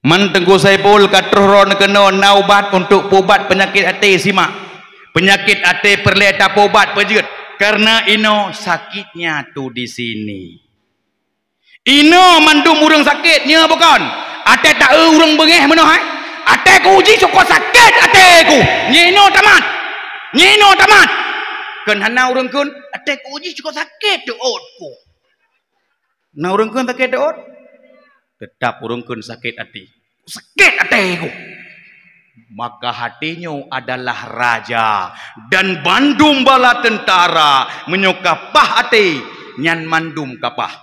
Man Teungku Saiful ka troh droeneuh keunoe na ubat untuk peuubat peunyakét até, simak. Peunyakét até peureulée tapeuubat peue jeuet, kareuna inoe sakitnya tu di sini. Inoe mandum ureuëng sakét, nyoe bukon? Até taeu ureuëng beungéh meunoe hai? Até ku uji syukoe sakét até ku. Nyoe inoe tamat. Nyoe inoe tamat. Kon hana ureuëng kheun, até ku uji syukoe sakét teuôt ku. Na ureuëng kheun sakét teuôt? Teutap ureuëng kheun sakét até. Sakét até ku. Maka hati nyoe adalah raja dan bandum bala teuntara, meunyoe ka paih até, nyan mandum ka paih.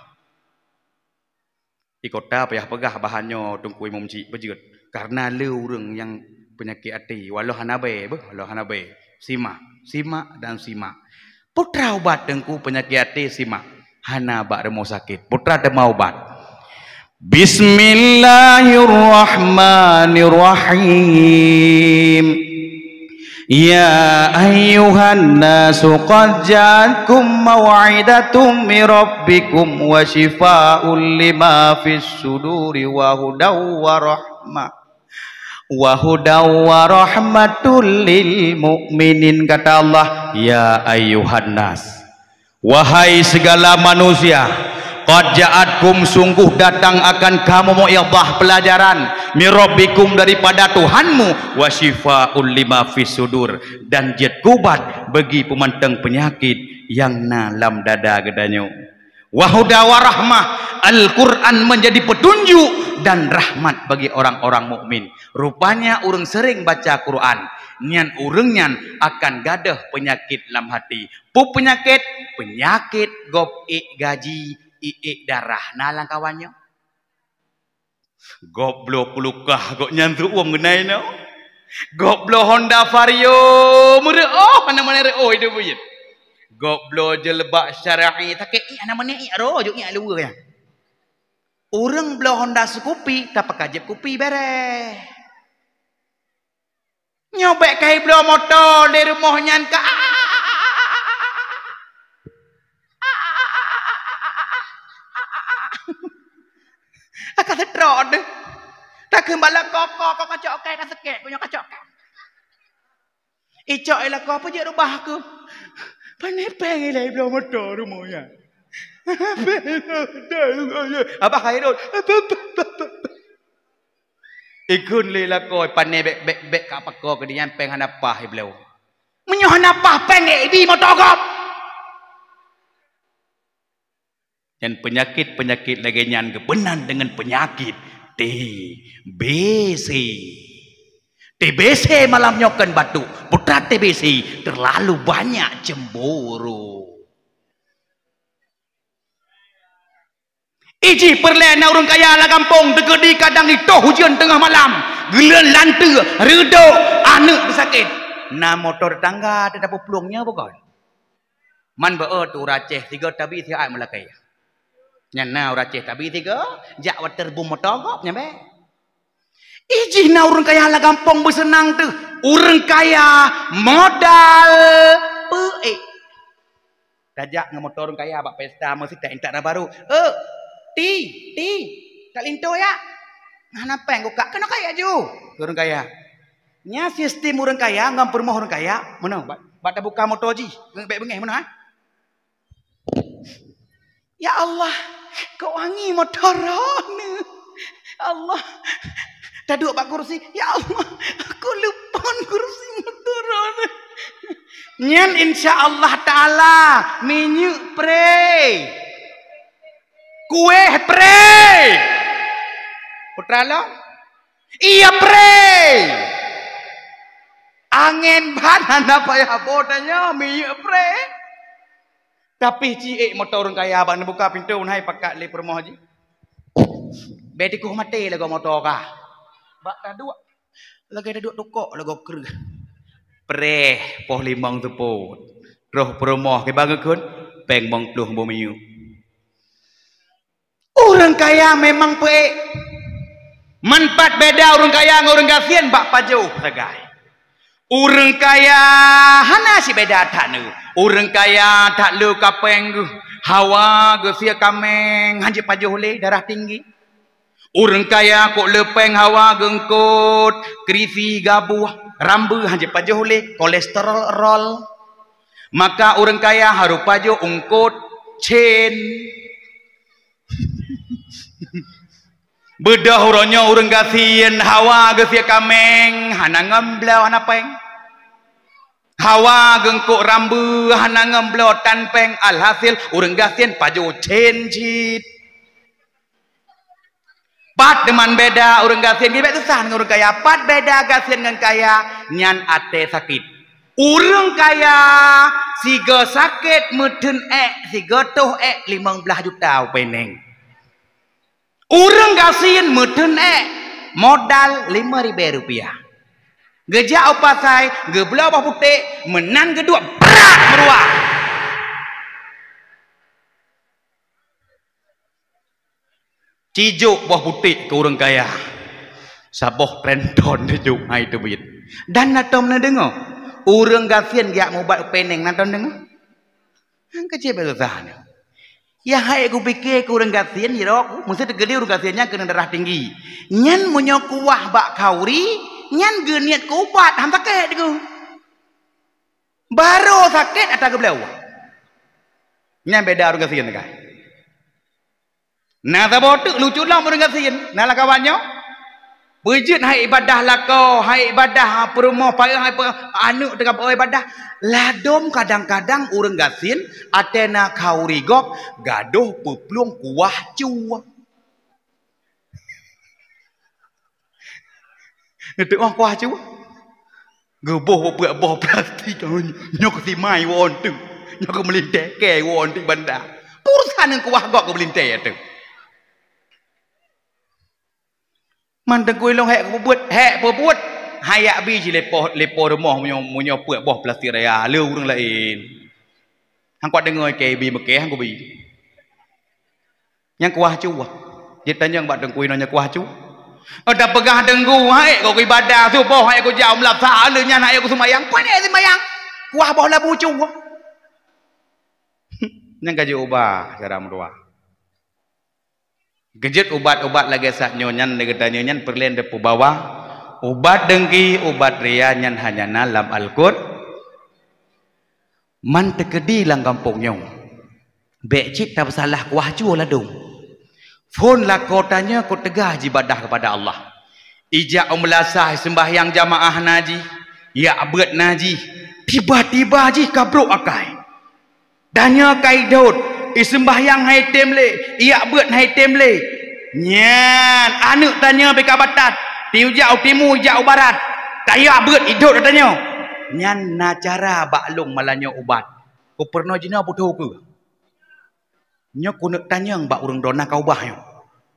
Di kota payah peugah bahan nyoe Teungku Imum Chik beujeuet, kareuna le ureuëng nyang peunyakét até, walau hana bée beuh, walau hana bée. Simak, simak dan simak. Peue teuma ubat Teungku peunyakét até, simak. Hana bak rumoh sakét. Peue teuma ubat. Bismillahirrahmanirrahim. Ya ayyuhan nasu qad ja'atkum mau'izatum mir rabbikum wa syifaa'un lima fis suduri wa hudaw wa rahmah. Wa hudaw wa rahmatul lil mu'minin, kata Allah, ya ayyuhan nas, wahai segala manusia, qad ja'atkum, sungguh datang akan kamu mau'izah, pelajaran, mir rabbikum, daripada Tuhanmu, wa syifaa'un lima fis sudur, dan jeuet kubat bagi peumantong peunyakét nyang na lam dada geutanyoe. Wa huda wa rahmah, Al-Quran menjadi petunjuk dan rahmat bagi orang-orang mukmin. Rupanya ureuëng sering baca Quran, nyan ureuëng nyan akan gadôh peunyakét lam hati. Peue peunyakét? Peunyakét gob ék gaji, ék darah. Na lam kawan nyoe? Gob bloe kulukah gobnyan teuuem geunai nyoe. Gob bloe Honda Vario meureuoh, hana meunan reuoh ideuh buet. Gob bloe jeuleuba syar'i, sakét ié, hana meunan ié roh, jok ié luweue nyan. Ureuëng bloe Honda Scoopy, tapeuka jieb kupi bereh. Nyoe bék ka ibloe moto lé rumoh nyan ka. Ka seutrok deuh. Takheun bak lakoe, ko, ko kacok kai ka sakét, ku nyoe kacok kai. Icok i lakoe, peue jeuet rubah ku. Pane péng ilée ibloe moto rumoh nyan. Abah Khairul. Ikheun lé lakoe, pane bék, bék, bék ka pakoe keu dinan péng hana paih ibloe. Meunyoe hana paih péng, ibi moto gob. Dan peunyakét-peunyakét lagée nyan geupeunan deungon peunyakét T B C. T B C malam nyoe kon batuk, peue teuma T B C, terlalu banyak cemburu. Ijih peureulée na ureuëng kaya lam gampông, teukeudi kadang itoh ujeuen teungoh malam, Geuleuen lanteue, reudok, aneuk sakét. Na moto tetangga teuh tapuplueng nyoe bukon? Man beu tu ureueng Aceh sigoe tabi siat meulakée. Nyan na ureueng Aceh tabi sigoe, jak watée reubum moto gob nyan bèk. Ih, jih na ureueng kaya lam gampông beuseunang teuh. Ureueng kaya modal peuék. Tajak ngon moto ureueng kaya bak pesta meusitek intat na baru. "Eh, ti, ti, ka linto ya?" Hana péng gukak, keunoe kaya ju. Ureueng kaya. Nya sistem ureueng kaya ngon peurumoh ureueng kaya. Meunoe, bak, bak tabuka moto jih. Bèk beungéh meunoe, ha? Ya Allah, kok wangi moto droeneuh. Ya Allah, taduek bak kursi. Ya Allah, kok leupon kursi moto droeneuh. Nyan insya Allah Ta'ala minyeuk pré. Kuéh pré. Putra lom. Iya pré. Angén ban hana payah boh tanyoe minyeuk pré. Tapi ciek moto ureueng kaya bak neubuka pintoe hai pakat lé peurumoh jih. Bèk tikuh maté lagoe moto ka. Bak taduek lagèe taduek tukok lagoe kreueh. Preh poh limong seupôt. Troh peurumoh kiban geukheun péng limong ploh boh minyeuk. Ureueng kaya memang peuék. Man pat beda ureueng kaya ngon ureueng gasien bak pajoh sagai. Ureueng kaya hana sibeda that nyoe. Ureueng kaya that le kapéng geuh, hawa geuh sie kaméng, han jeuet pajoh lé, darah tinggi. Ureueng kaya kok le péng hawa geuh eungkôt, krisi gabuh, rambeue han jeuet pajoh lé, kolesterol rol. Maka ureueng kaya harôh pajoh eungkôt cén. Beudôh uroe nyoe ureueng gasien hawa geuh sie kaméng hana ngon bloe hana péng. Hawa geuh eungkôt rambeue hana ngon bloe tan péng, alhasil ureueng gasien pajoh cén cit. Pat teuma beda ureueng gasien, bèk susah ngon ureueng kaya. Pat beda gasien ngon kaya, nyan até sakét. Ureueng kaya sigoe sakét meutheun ék, sigoe toh ék limong blaih juta upée néng. Ureueng gasien meutheun ék modal lima ribée rupiah. Geujak u pasai, geubloe boh puték, meunan geuduek brat meuruah. Cijok boh puték keu ureueng kaya. Saboh tren thon cijok hai teubiet. Dan na tom neudeungoe, ureueng gasien geujak mubat upée néng na tom deungoe. Nyang keucil bèk susah nyoe. Nyang hai kupike keu ureueng gasien jidong, meuseuti teukeudi ureueng gasien nyan keuneuk darah tinggi. Nyan meunyoe kuah bak khauri, nyan geuniet keu ubat, han sakét geuh. Barô sakét ata geubloe. Nyan beda ureueng gasien nyan. Na saboh teuk lucu lom ureueng gasien, na lam kawan nyoe. Peue jeuet hai ibadah lakoe, hai ibadah peurumoh, pareuen hai pe-, aneuk teuka ibadah. Ladôm kadang-kadang ureueng gasien até na khauri gob gadôh peuplueng kuah cue. Neuteu'oh kuah cue. Geuboh bak peuet boh plastik, nyoe keu simai woe teuk. Nyoe keu meulintèe kèe woe teuk banda. Peue urusan ngon kuah gob keu meulintèe teuk. Man teungku ilôn hék peubuet, hék peubuet. Hai yak bi jileupah, leupah rumoh meunyoe, meunyoe peuet boh plastik raya, le ureueng laén. Han kuat deungoe keu bi meukéh, han kubi. Nyang kuah cue. Jitanyong bak teungku inoe nyang kuah cue. Oh, tapeugah teungku, hai kok ibadah suboh, hai kujak u meulasah, lheueh nyan hai kuseumayang. Pane seumayang. Kuah boh labu cue. Nyang ka jiubah cara meutuah. Geujeuet ubat-ubat lagèe sak nyoe nyan lé geutanyoe nyan peureulèe tapeubawa. Ubat deungki, ubat ria nyan hanya na lam Alqur-, Man teukeudi lam gampông nyoe, bèk cit tapeusalah kuah cue ladôm. Phôn lakoe tanyoe keu teuga jibadah keupada Allah. Ijak u meulasah iseumbahyang jamaah na jih, ijak beuet na jih, tiba-tiba jih ka brôk akai. Tanyoe ka idhôt, iseumbahyang han item lé, ijak beuet han item lé. Nyan aneuk tanyoe bèk ka batat, tiujak u timu, ijak u barat, tajak beuet idhôt tanyoe. Nyan na cara bak lôn malam nyoe ubat. Kupeurunoe jinoe putôh ukeue. Nyoe keuneuk tanyong bak ureueng droe na ka ubah nyoe.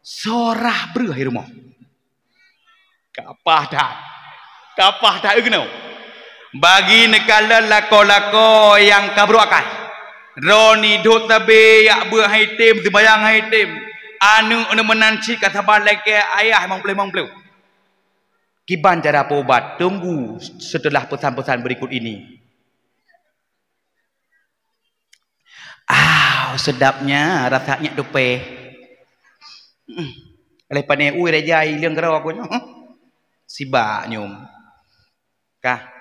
Soe rhah breueh i rumoh. Kapah that. Kapah that, eu keunoe. Bagi neukalon lakoe-lakoe nyang ka brok akai. Droeneuh dot sabe jak beuet hai tem, seumayang hai tem. Aneuk neuh meunan cit ka saban lagèe ayah limong ploh limong ploh. Kiban cara peuubat? Tunggu setelah pesan-pesan berikut ini. Ah, sedapnya rasanya tupeh. Hmm. Oleh pane ui raja ileng kero aku nyoe. Sibak nyum. Kah.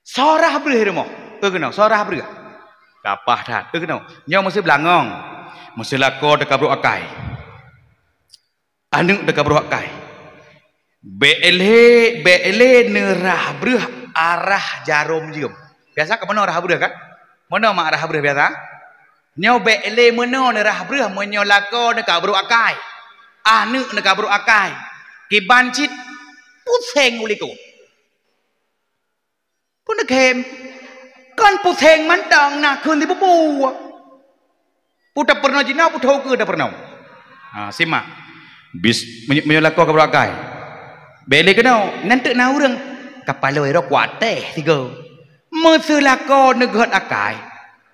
Sorah breuh rumoh. Eu keunoe, sorah breuh. Kapah that. Eu keunoe. Nyoe meusi beulangong. Meusi lakoe teuka brok akai. Aneuk teuka brok akai. Bèk lé, bèk lé neurah breuh arah jarom jeuem. Biasa ka meunoe rah breuh kan? Meunoe mak rah breuh biasa? Nyoe bèk lé meunoe neurah breuh meunyoe lakoe neuka brok akai. Aneuk neuka brok akai. Kiban cit puseng u likot. Peue neukhem? Kon puseng mantong na kheun sipupu. Peue tapeurunoe jinoe, peue tho keu tapeurunoe. Ha, simak. Bis-, meunyo-, meunyoe lakoe ka brok akai. Bèk lé keunoe, nan teuk na ureueng. Kapaloi roh kuat teh sigoe. Meuseulakoe neugöt akai.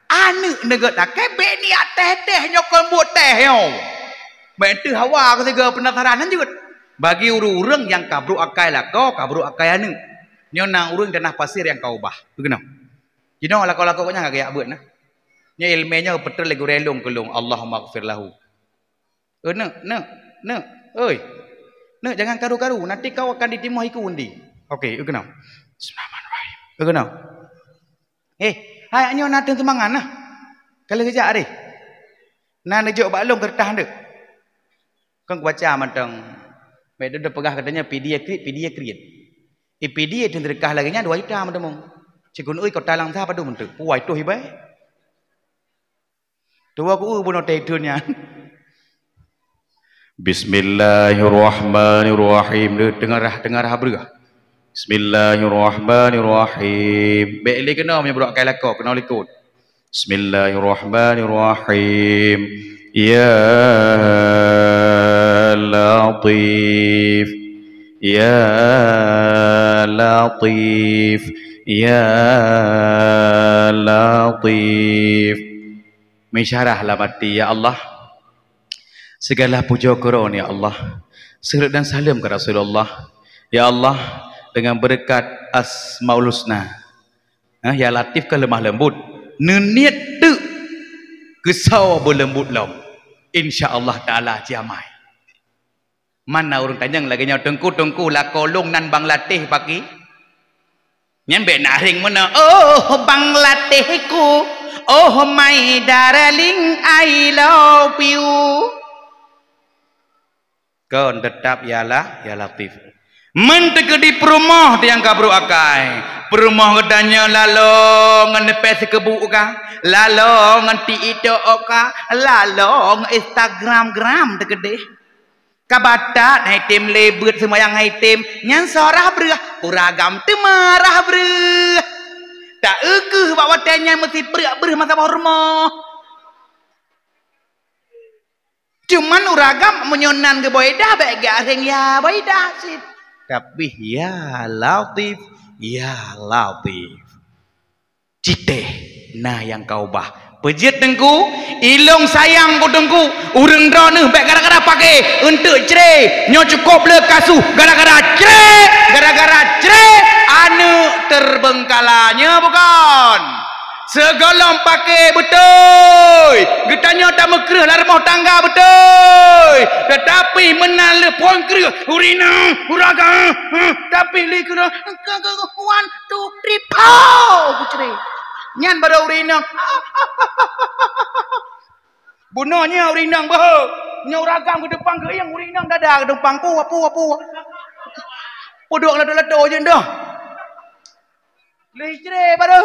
Aneuk neugöt akai, bèk niat teh-teh nyoe kon buet teh nyoe. Bèk teuh hawa keu sigoe penasaran, lanjut. Bagi ureueng-ureueng nyang ka brok akai lakoe, ka brok akai aneuk. Nyoe na ureueng tanah pasir nyang ka ubah. Beugeunoe. Jinoe lakoe-lakoe nyan ka geujak beuet na. Nyoe ileumèe nyoe peutrön lé gurèe lôn keu lôn, Allahummaghfir lahu. Eh, neuk, neuk, neuk. Oi. Neuk, jangan karu-karu, nanti kau akan ditimoh iku undi. Oke, eu keunoe. Bismillahirrahmanirrahim. Eu keunoe. Eh, hai nyoe na teuh seumangat nah. Ka lheueh geujak deh. Na neujok bak lôn keureutah deh. Kon kubaca mantong. Bèk deuh peugah katanya P D A kriet, P D A kriet. Eh, P D A teuh seudeukah lagèe nyan dua juta meuteumong. Cikun ui kota Langsa padum teuk. Puwai toh ibai. Tuwa ku eu bunoe teuh nyan. Bismillahirrahmanirrahim. Deuh teungarah, teungarah breuh. Bismillahirrahmanirrahim. Bèk lé keunoe meunyoe brok akai lakoe, keunoe likot. Bismillahirrahmanirrahim. Ya Latif. Ya Latif. Ya Latif. Meusyarah lam até, ya Allah. Segala puja keu Droeneuh, ya Allah. Seulaweuet dan saleuem keu Rasulullah. Ya Allah, dengan beureukat Asmaul Husna, eh, ya Latif ka leumah leumbot. Neuniet teuk keusoe beuleumbot lom. Insya Allah Taala jamai. Man na ureueng tanyong lagèe nyoe, "Teungku, Teungku, lakoe lôn nan Bang Latéh pakri?" Nyan bèk na rheng meunoe, "Oh, Bang Latéhku, oh, my darling, I love you." Kon teutap ya La-, ya Latif. Meunteukeudi peurumoh nyang ka brok akai, peurumoh geutanyoe laloe ngon leupée sikeubu ka, laloe ngon TikTok ka, laloe ngon Instagram-gram teukeudeh. Ka batat hai tem lé beuet seumayang hai tem, nyan soe rhah breuh, ureueng agam teuma rhah breuh. Ta-eu kheueh bak watèe nyan meusipreuk breuh masa boh rumoh. Cuman ureueng agam meunyoe nan geuboh idah, bèk geuareng ya boh idah cit. Tapi ya Latif, ya Latif. Cit teh na nyang ka ubah. Peujeuet Teungku, ilôn sayang keu Teungku, ureueng droeneuh bèk gara-gara paké eunteuk cre, nyoe cukôp le kasuh gara-gara cre, gara-gara cre, aneuk teubeungkala, nyo bukon? Sigohlom paké beutôi, geutanyoe tameukreueh lam rumoh tangga beutôi, teutapi meunan lheueh phôn kreueh, ureueng inong, ureueng agam, tapi lé keudroe, one, two, three, pow! Ku cre. Nyan baru ureueng inong. Bunoe nyoe ureueng inong beuhe. Nyoe ureueng agam geudumpang geuieng, ureueng inong dada geudumpang. Pua, pua, pua. Pudok lato-lato je dah. Lé cre baru.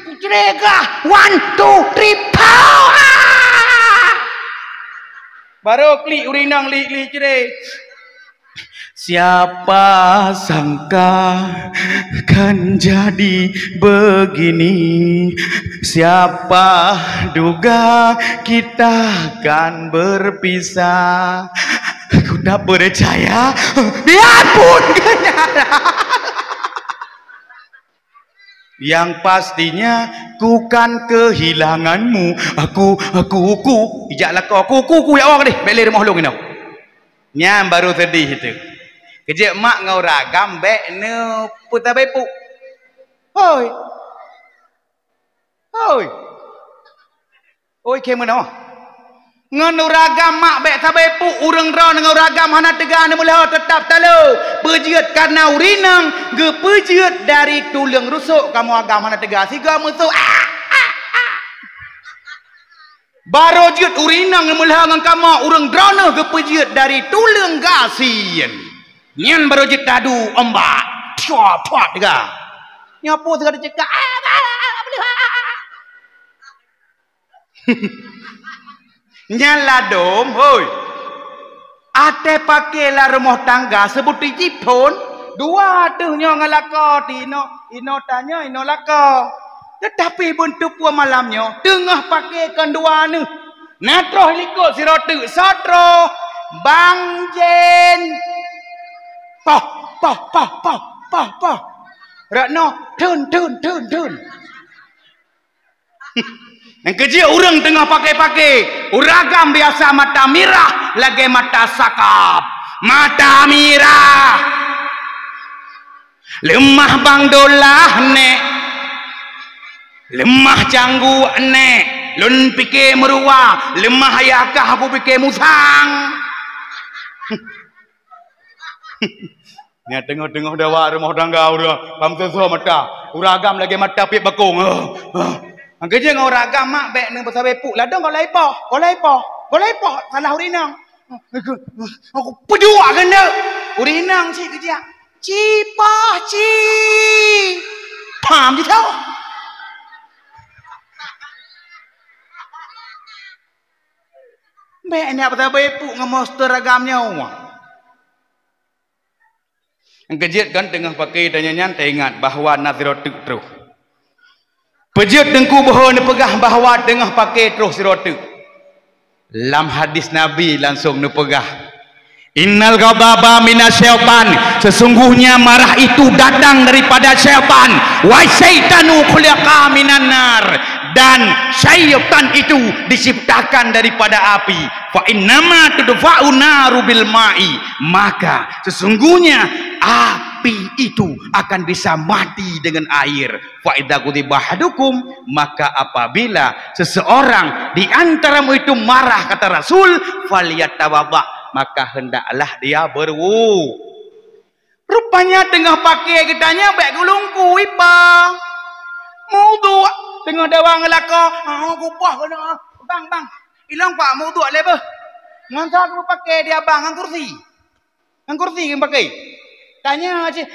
Ku cre kah. One, two, three, pow! Baru klik ureueng inong, lik, lik cre. Siapa sangka kan jadi begini, siapa duga kita kan berpisah. Ku tak percaya. Ya ampun, kenyara. Yang pastinya, ku kan kehilanganmu. Aku, aku, ku. Ijak lakoe, ku, ku, ku, ya Allah deh. Bèk lé rumoh lôn inoe. Nyan baru sedih tu. Keu jeuet mak ngon ureueng agam bèk neupeutabé puk. Hoi. Hoi. Oi, keu meunoe. Ngon ureueng agam mak bèk sabé puk, ureueng droeneuh ngon ureueng agam hana teuga neumeulhô, teutap talo. Peujeuet kareuna ureueng inong geupeujeuet dari tuleueng rusok, kamoe agam hana teuga sigoe musoh. Ah, ah, ah. Barô jeuet ureueng inong neumeulhô ngon kamoe, ureueng droeneuh geupeujeuet dari tuleueng gasien. Nyan barô jeuet tadu ombak. Pua, pua, teuga. Nyoe peue teuga teucekak. Ah, ah, ah, ah, ah, ah. Nyan ladôm, hôi. Até paké lam rumoh tangga seubeuti jih phôn, dua teuh nyoe ngon lakoe, ti inoe, inoe tanyoe, inoe lakoe. Teutapi beuntuk peue malam nyoe, teungoh paké kon dua neuh. Na troh likot sidroe teuk, soe troh? Bang Jen. Poh, poh, poh, poh, poh, poh. Rot noe, thon, thon, thon, thon. Nyang keujeuet ureueng teungoh paké-paké, ureueng agam biasa mata mirah lagèe mata sakab. Mata mirah. Leumah Bang Dolah, Nèk. Leumah Cangguek, Nèk. Lôn piké meuruwa, leumah ayah kah aku piké musang. Nyan teungoh-teungoh dawa rumoh tangga ureueng, pam soe-soe mata. Ureueng agam lagèe mata piep bakong. Ah, ah. Nyang keujeuet ngon ureueng agam mak bèk neupeusabe puk. Ladôm gohlai poh, gohlai poh, gohlai poh. Salah ureueng inong. Aku peuduek keuneuk. Ureueng inong cit geujak. Ci poh ci. Pam jithoe. Bèk neupeusabe puk ngon monster agam nyoe. Nyang keujeuet kan teungoh paké tanyoe nyan taingat bahwa na sidroe teuk troh. Peujeuet Teungku Beuhe neupeugah bahwa teungoh paké troh sidroe teuk. Lam hadis Nabi langsong neupeugah, "Innal ghadaba minasyaitan, sesungguhnya marah itu datang daripada syaitan. Wa syaitanu khuliqa minan nar, dan syaitan itu diciptakan daripada api. Fa innama tudfa'u naru bil ma'i, maka sesungguhnya api itu akan bisa mati dengan air. Fa idza ghadiba ahadukum, maka apabila seseorang di antaramu itu marah," kata Rasul, "falyatawadda, maka hendaklah dia berwu." Rupanya teungoh paké geutanyoe bèk geulungkui, Bang. Meuwudhu, teungoh dawa ngon lakoe, ah, kupoh keunoe. Bang, bang, ilong pak meuwudhu lé beuh. Ngon soe geupaké di abang ngon kursi? Ngon kursi geupaké. Tanyoe cit,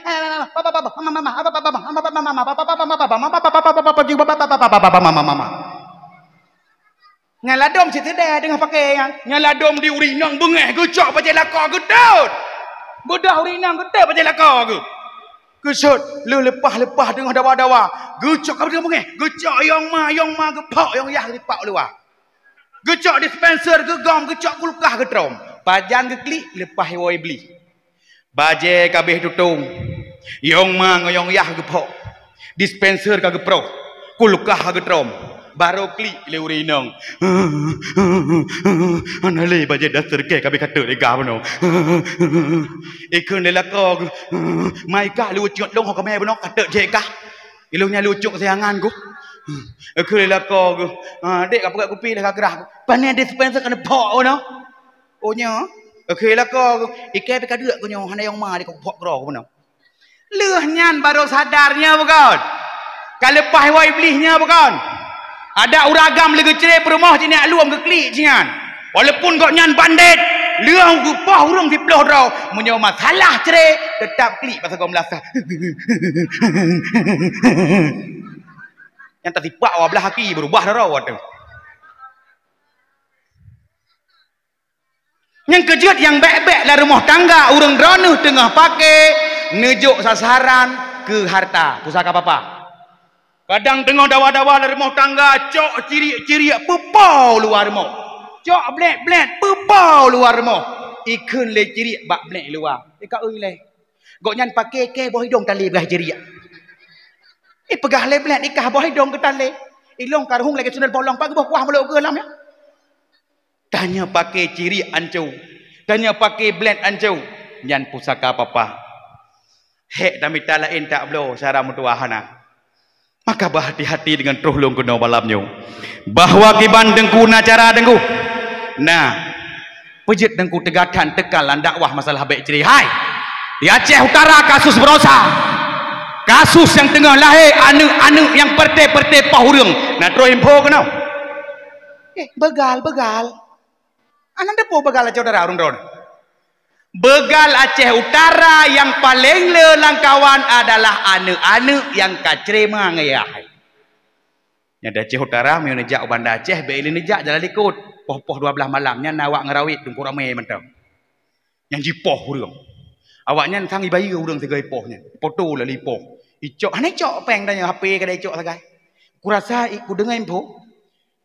nyan ladôm cit seudeh teungoh paké nyan. Nyan ladôm di ureueng inong beungèh geucok bajèe lakoe geutot. Beudôh ureueng inong geutot bajèe lakoe geuh. Geusot lheueh leupah-leupah teungoh dawa-dawa. Geucok ka beungèh, geucok yong ma, yong ma geuphok, yong yah geupak u luwa. Geucok dispenser geugom, geucok kulkah geutrom. Pajan geuklik leupah woe iblih. Bajèe ka abéh tutong. Yong ma ngon yong yah geuphok. Dispenser ka geuproh. Kulkah ka geutrom. Barô klik lé ureueng inong. Hana lé bajèe dan seureukai ka abéh kateuk lé gah bunoe. Ikheun lé lakoe geuh. Mai kah lé ucut lôn ho keumè bunoe kateuk jép kah. Ilôn nyan lé ucut keusayangan geuh. Ikheun lé lakoe geuh. Ha, dek ka peugöt kupi lé ka grah geuh. Pané dispenser ka neuphok bunoe. Oh nyoe, oke lakoe, ikei pih ka deuk keu nyoe hana yong ma di kok phok keudroe keunoe. Lheueh nyan barô sadar nyoe bukon? Ka leupah woe iblih nyoe bukon? Adak ureueng agam lé geucre peurumoh jineuk lom geuklik jinyan. Walaupun gobnyan bandét, lheueh geupoh ureueng siploh droe, meunyoe masalah cre, teutap klik bak sagoe meulasah. Nyang tasipak wablah aki beurubah droe watèe. Nyang keujeuet nyang bèk-bèk lam rumoh tangga ureueng droeneuh teungoh paké neujok sasaran keu harta, pusaka papa. Kadang teungoh dawa-dawa lam rumoh tangga, cok ciriek-ciriek peupo luwa rumoh. Cok blét-blét peupo luwa rumoh. Ikheun lé ciriek bak blek luwa. Ika ui lé. Gobnyan paké kée boh idong talé blah ciriek. Ipeugah lé blek ikah boh idong keu talé. Ilong ka ruhueng lagée sundel bolong, pat geuboh kuah mulok geuh lam ya. Tanyoe paké ciriek anco. Tanyoe paké blek anco. Nyan pusaka papa. Hék tamita laén tak bloe, syara meutuwah hana. Maka beuhati-hati deungon troh lôn keunoe malam nyoe, bahwa kiban teungku na cara teungku. Nah, peujeuet teungku teuga that teuka lam dakwah masalah bék cre hai. Di Aceh Utara kasus baroesa. Kasus nyang teungoh lahé aneuk-aneuk nyang peureté-peureté poh ureuëng. Na troh info keunoe. Eh, begal, begal. Aneuk depo begal Aceh Utara ureuëng droe. Begal Aceh Utara nyang paleng le lam kawan adalah aneuk-aneuk nyang ka cre ma ngon yah. Nyan di Aceh Utara, meunyoe neujak u Banda Aceh, bék lé neujak jalan likot. Poh-poh dua blaih malam, nyan na awak ngeurawiet teungku ramé mantong. Nyan jipoh ureuëng. Awaknyan sang ibayeue ureuëng sigoe ipoh nyan. Poto lalu ipoh. Icok, hana icok péng tanyoe, H P ka icok sagai. Kurasa i-, kudeungoe info,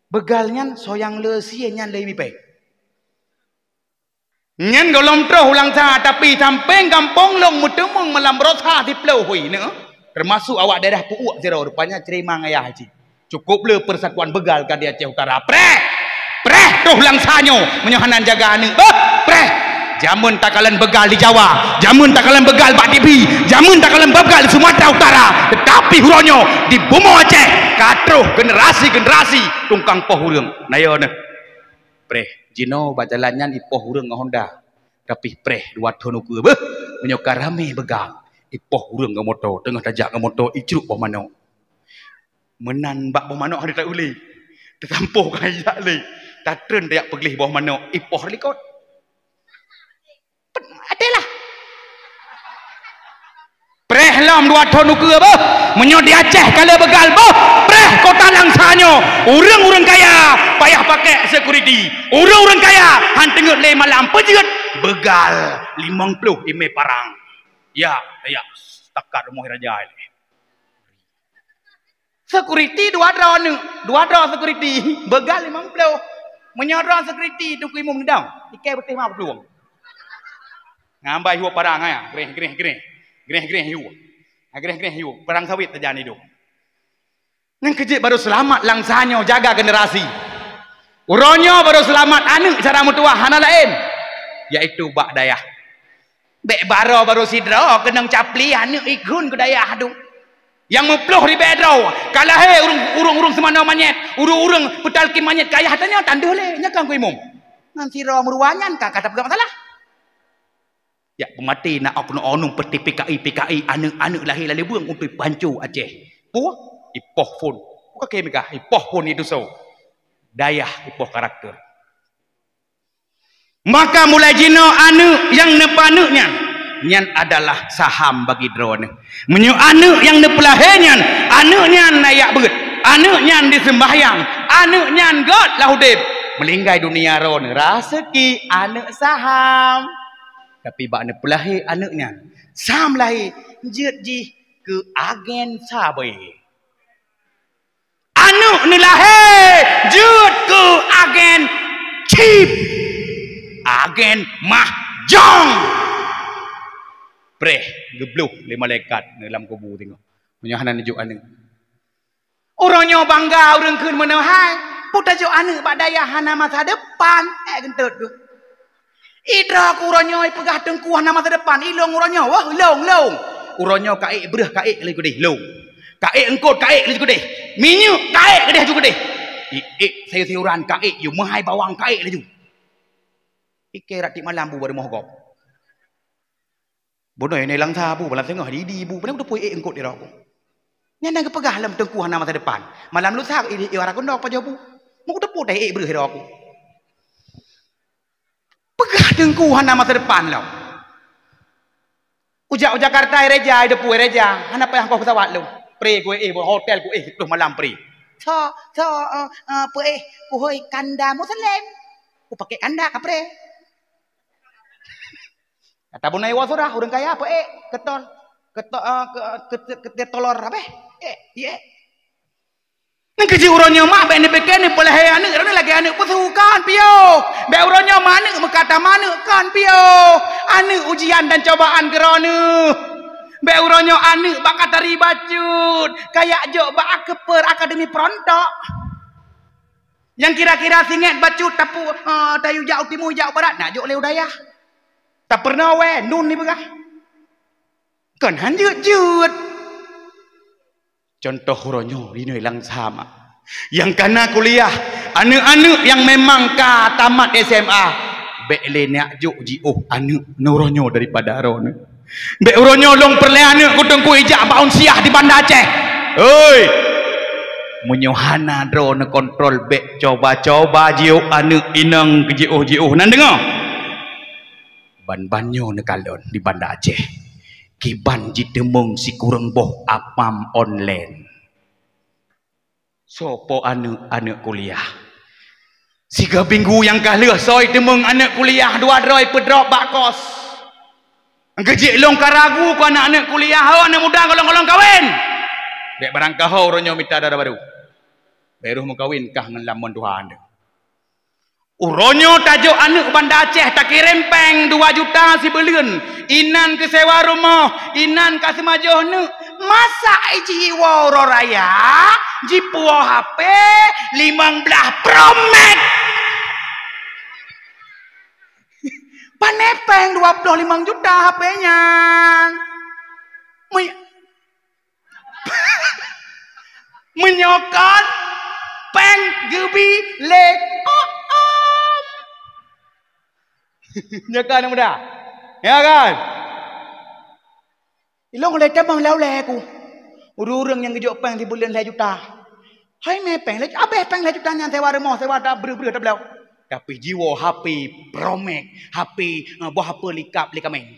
begal nyan soe nyang le sie nyan le mipéng. Nyan gohlom troh u Langsa, tapi sampéng gampông lôn meuteumeung malam baroesa siplôh hui nyoe, teumasuk awak daerah Pu'uek sidroe, rupanya cre ma ngon yah cit. Cukup le persatuan begal ka di Aceh Utara. Preh! Preh troh Langsa nyoe, meunyoe hana jaga aneuk. Beuh! Preh! Jameun takalon begal di Jawa, jameun takalon begal bak T V, jameun takalon begal di Sumatera Utara, tetapi uroe nyoe di bumoe Aceh ka troh generasi-generasi tungkang poh ureuëng. Na yo neuh. Preh, jinoe bak jalan nyan ipoh ureuëng ngon honda. Tapi preh dua thon ukeue beuh, meunyoe ka ramé begal, ipoh ureuëng ngon moto, teungoh tajak ngon moto icruk boh manok. Meunan bak boh manok hana taeu lé. Teusampôh ka ijak lé. Tatreun tajak peugleh boh manok, ipoh likot. Até lah. Preh lom dua thon ukeue beuh. Meunyoe di Aceh ka le begal beuh, preh kota Langsa nyoe. Ureuëng-ureuëng kaya payah pakai security. Ureuëng-ureuëng kaya han teungeut lé malam peujeuet begal limong ploh imé parang. Ya, ya, setakat rumoh raja ilée. Security dua droe neuk, dua droe security, begal limong ploh. Meunyoe droe security Teungku Imum neudong, ikai beuteh ma peuplueng. Ngambai hiup parang ya, greh, greh, greh. Greh, greh hiup. Ha, greh, greh hiup. Parang sawit tajan idong. Nyang keujeuet baru seulamat Langsa nyoe jaga generasi. Uroe nyoe baru seulamat aneuk cara meutuwah hana laén, yaitu bak dayah. Bék baroe baru sidroe keunong capli aneuk ikheun keu dayah dum. Nyang meuploh ribée droe, ka lahé ureuëng-ureuëng seumanoe manyét, ureuëng-ureuëng peutalkin manyét keu ayah tanyoe tan deuh lé, nyan kan ku imum. Ngon sidroe meuruwa nyan ka, ka tapeugah masalah. Jak peumaté na oknum-oknum peuti P K I, P K I aneuk-aneuk lahé lalé beueng untuk panco Aceh. Peue? Ipoh phon. Bukan keu meuka, ipoh phon itu so. Dayah ipoh karakter. Maka mulai jinoe aneuk nyang neupaneuk nyan, nyan adalah saham bagi droeneuh. Meunyoe aneuk nyang neupeulahé nyan, aneuk nyan na jak beuet, aneuk nyan diseumbahyang, aneuk nyan göt lam udeb, meulinggai dunia droeneuh, raseuki aneuk saham. Tapi bak neupeulahé aneuk nyan, saham lahé jeuet jih keu agen sabe. Aneuk neulahé jeuet keu agen chip, agen mahjong. Preh geubloh lé malaikat lam kubu teungoh. Meunyoe hana neujok aneuk. Uroe nyoe bangga ureuëng kheun meunoe hai, peue tajok aneuk bak dayah hana masa depan, ék geuntot tu. Idroe ku uroe nyoe ipeugah teungku hana masa depan, ilong uroe nyoe, wah, ilong, ilong. Uroe nyoe ka ék breueh, ka ék laju keudeh, ilong. Ka ék eungkot, ka ék laju keudeh. Minyeuk ka ék keudeh laju keudeh. I ék sayur-sayuran ka ék, yue meuhai bawang ka ék laju. Ikei ratik malam bu bak rumoh gob. Bunoe nyoe Langsa bu, malam singoh di, di bu, pane kuteupue ék eungkot di roku. Nyan nyang geupeugah lom teungku hana masa depan. Malam lusa i, i wara keunoe pajoh bu. Meukuteupue teh ék breueh di roku. Peugah teungku hana masa depan lom. Ujak u Jakarta i reja, i depu i reja, hana payah ongkoh pesawat lom. Pre ku éh, hotel ku éh, sepuluh malam pre. So, so, eh, eh, peuéh, kuhôi kanda Muslim. Ku pakai kanda ka pre. Kata bunai wa surah, ureuëng kaya peuéh, ketol, ketol, eh, ke, ke, ke, ketolor apa? Eh, iya. Keujeuet uroe nyoe mak bék neupike neupeulahé aneuk droeneuh lagée aneuk peusu, kon piôh. Bék uroe nyoe mak aneuk meukata mak aneuk, kon piôh. Aneuk ujian dan cobaan keu droeneuh. Bék uroe nyoe aneuk bak ka tari bacut, kayak jok bak akeupeur akademi perontok. Nyang kira-kira singet bacut tapu, eh, tayue jak u timu, jak u barat, nak jok lé u dayah. Tapeurunoe wée, nun dipeugah. Kon han jeuet-jeuet. Contoh uroe nyoe inoe lam sama. Nyang ka na kuliah, aneuk-aneuk nyang memang ka tamat S M A, bék lé neujok jiôh aneuk neuroe nyoe daripada droeneuh. Bék uroe nyoe lôn peureulée aneuk kuteuengku ijak bak unsiah di Banda Aceh. Hei! Meunyoe hana droeneuh kontrol, bék coba-coba jiôh aneuk inong keu jiôh-jiôh. Nan deungoe? Ban-ban nyoe neukalon di Banda Aceh. Kiban jiteumeung sikureueng boh apam online. Soe po aneuk, aneuk kuliah. Sigoe minggu nyang ka lheueh soe teumeung aneuk kuliah dua droe peudrop bak kos. Geujek lôn ka ragu keu aneuk-aneuk kuliah, ho aneuk muda golom-golom kawen. Bék barangkaho uroe nyoe mita dara barô. Bék roh meukawen kah ngon lamon tuha aneuk. Uroe nyoe tajok aneuk Banda Aceh takirém péng dua juta sibuleuen, inan keu sewa rumoh, inan ka seumajoh neuk. Masa jiwoe uroe raya jipuwoe H P limong blaih Pro Max? Pané péng dua ploh limong juta H P nyan? Mei- Meunyoe kon péng geubi lé. Oh, oh. Nyoe kan muda. Ya kan? Ilong lé tamong lau lé ku. Ureueng-ureueng nyang geujok péng sibuleuen lhée juta. Hai mé péng lhée, abéh péng lhée juta nyan sewa rumoh, sewa ta breueh-breueh tabloe. Tapi jiwoe H P Pro Max, H P, eh, boh H P likap lé kaméng.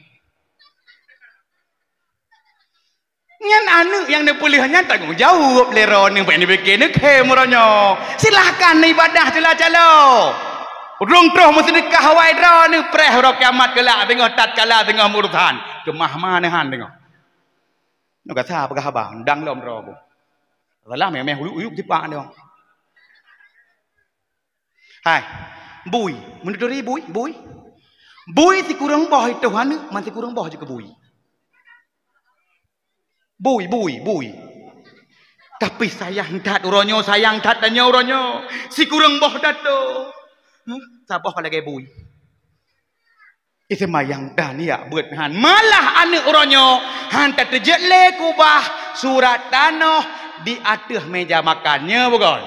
Nyan aneuk nyang neupeuleueh nyan tanggong jaweueb lé droeneuh, bék neupike neukhém uroe nyoe. Silahkan neuibadah cula-calo. Ureueng troh meuseudeukah awai droeneuh preh uroe kiamat keulak, teungoh tatkala teungoh meuurusan. Keumah ma neuhan teungoh. Nyoe gata peugah haba, dang lom droe ku. Salah méh-méh uyuek-uyuek jipak nyoe. Hai, bui. Meunurot bui, bui. Bui sikureueng boh itoh aneuk, man sikureueng boh jikeu bui. Bui, bui, bui. Tapi sayang that uroe nyoe, sayang that tanyoe uroe nyoe. Sikureueng boh tato. Huh? Saboh lagée bui. Iseumayang dan yak beuet han. Malah aneuk uroe nyoe han tateujeuet lé kubah surat tanoh di ateueh meja makan. Nyoe beugol.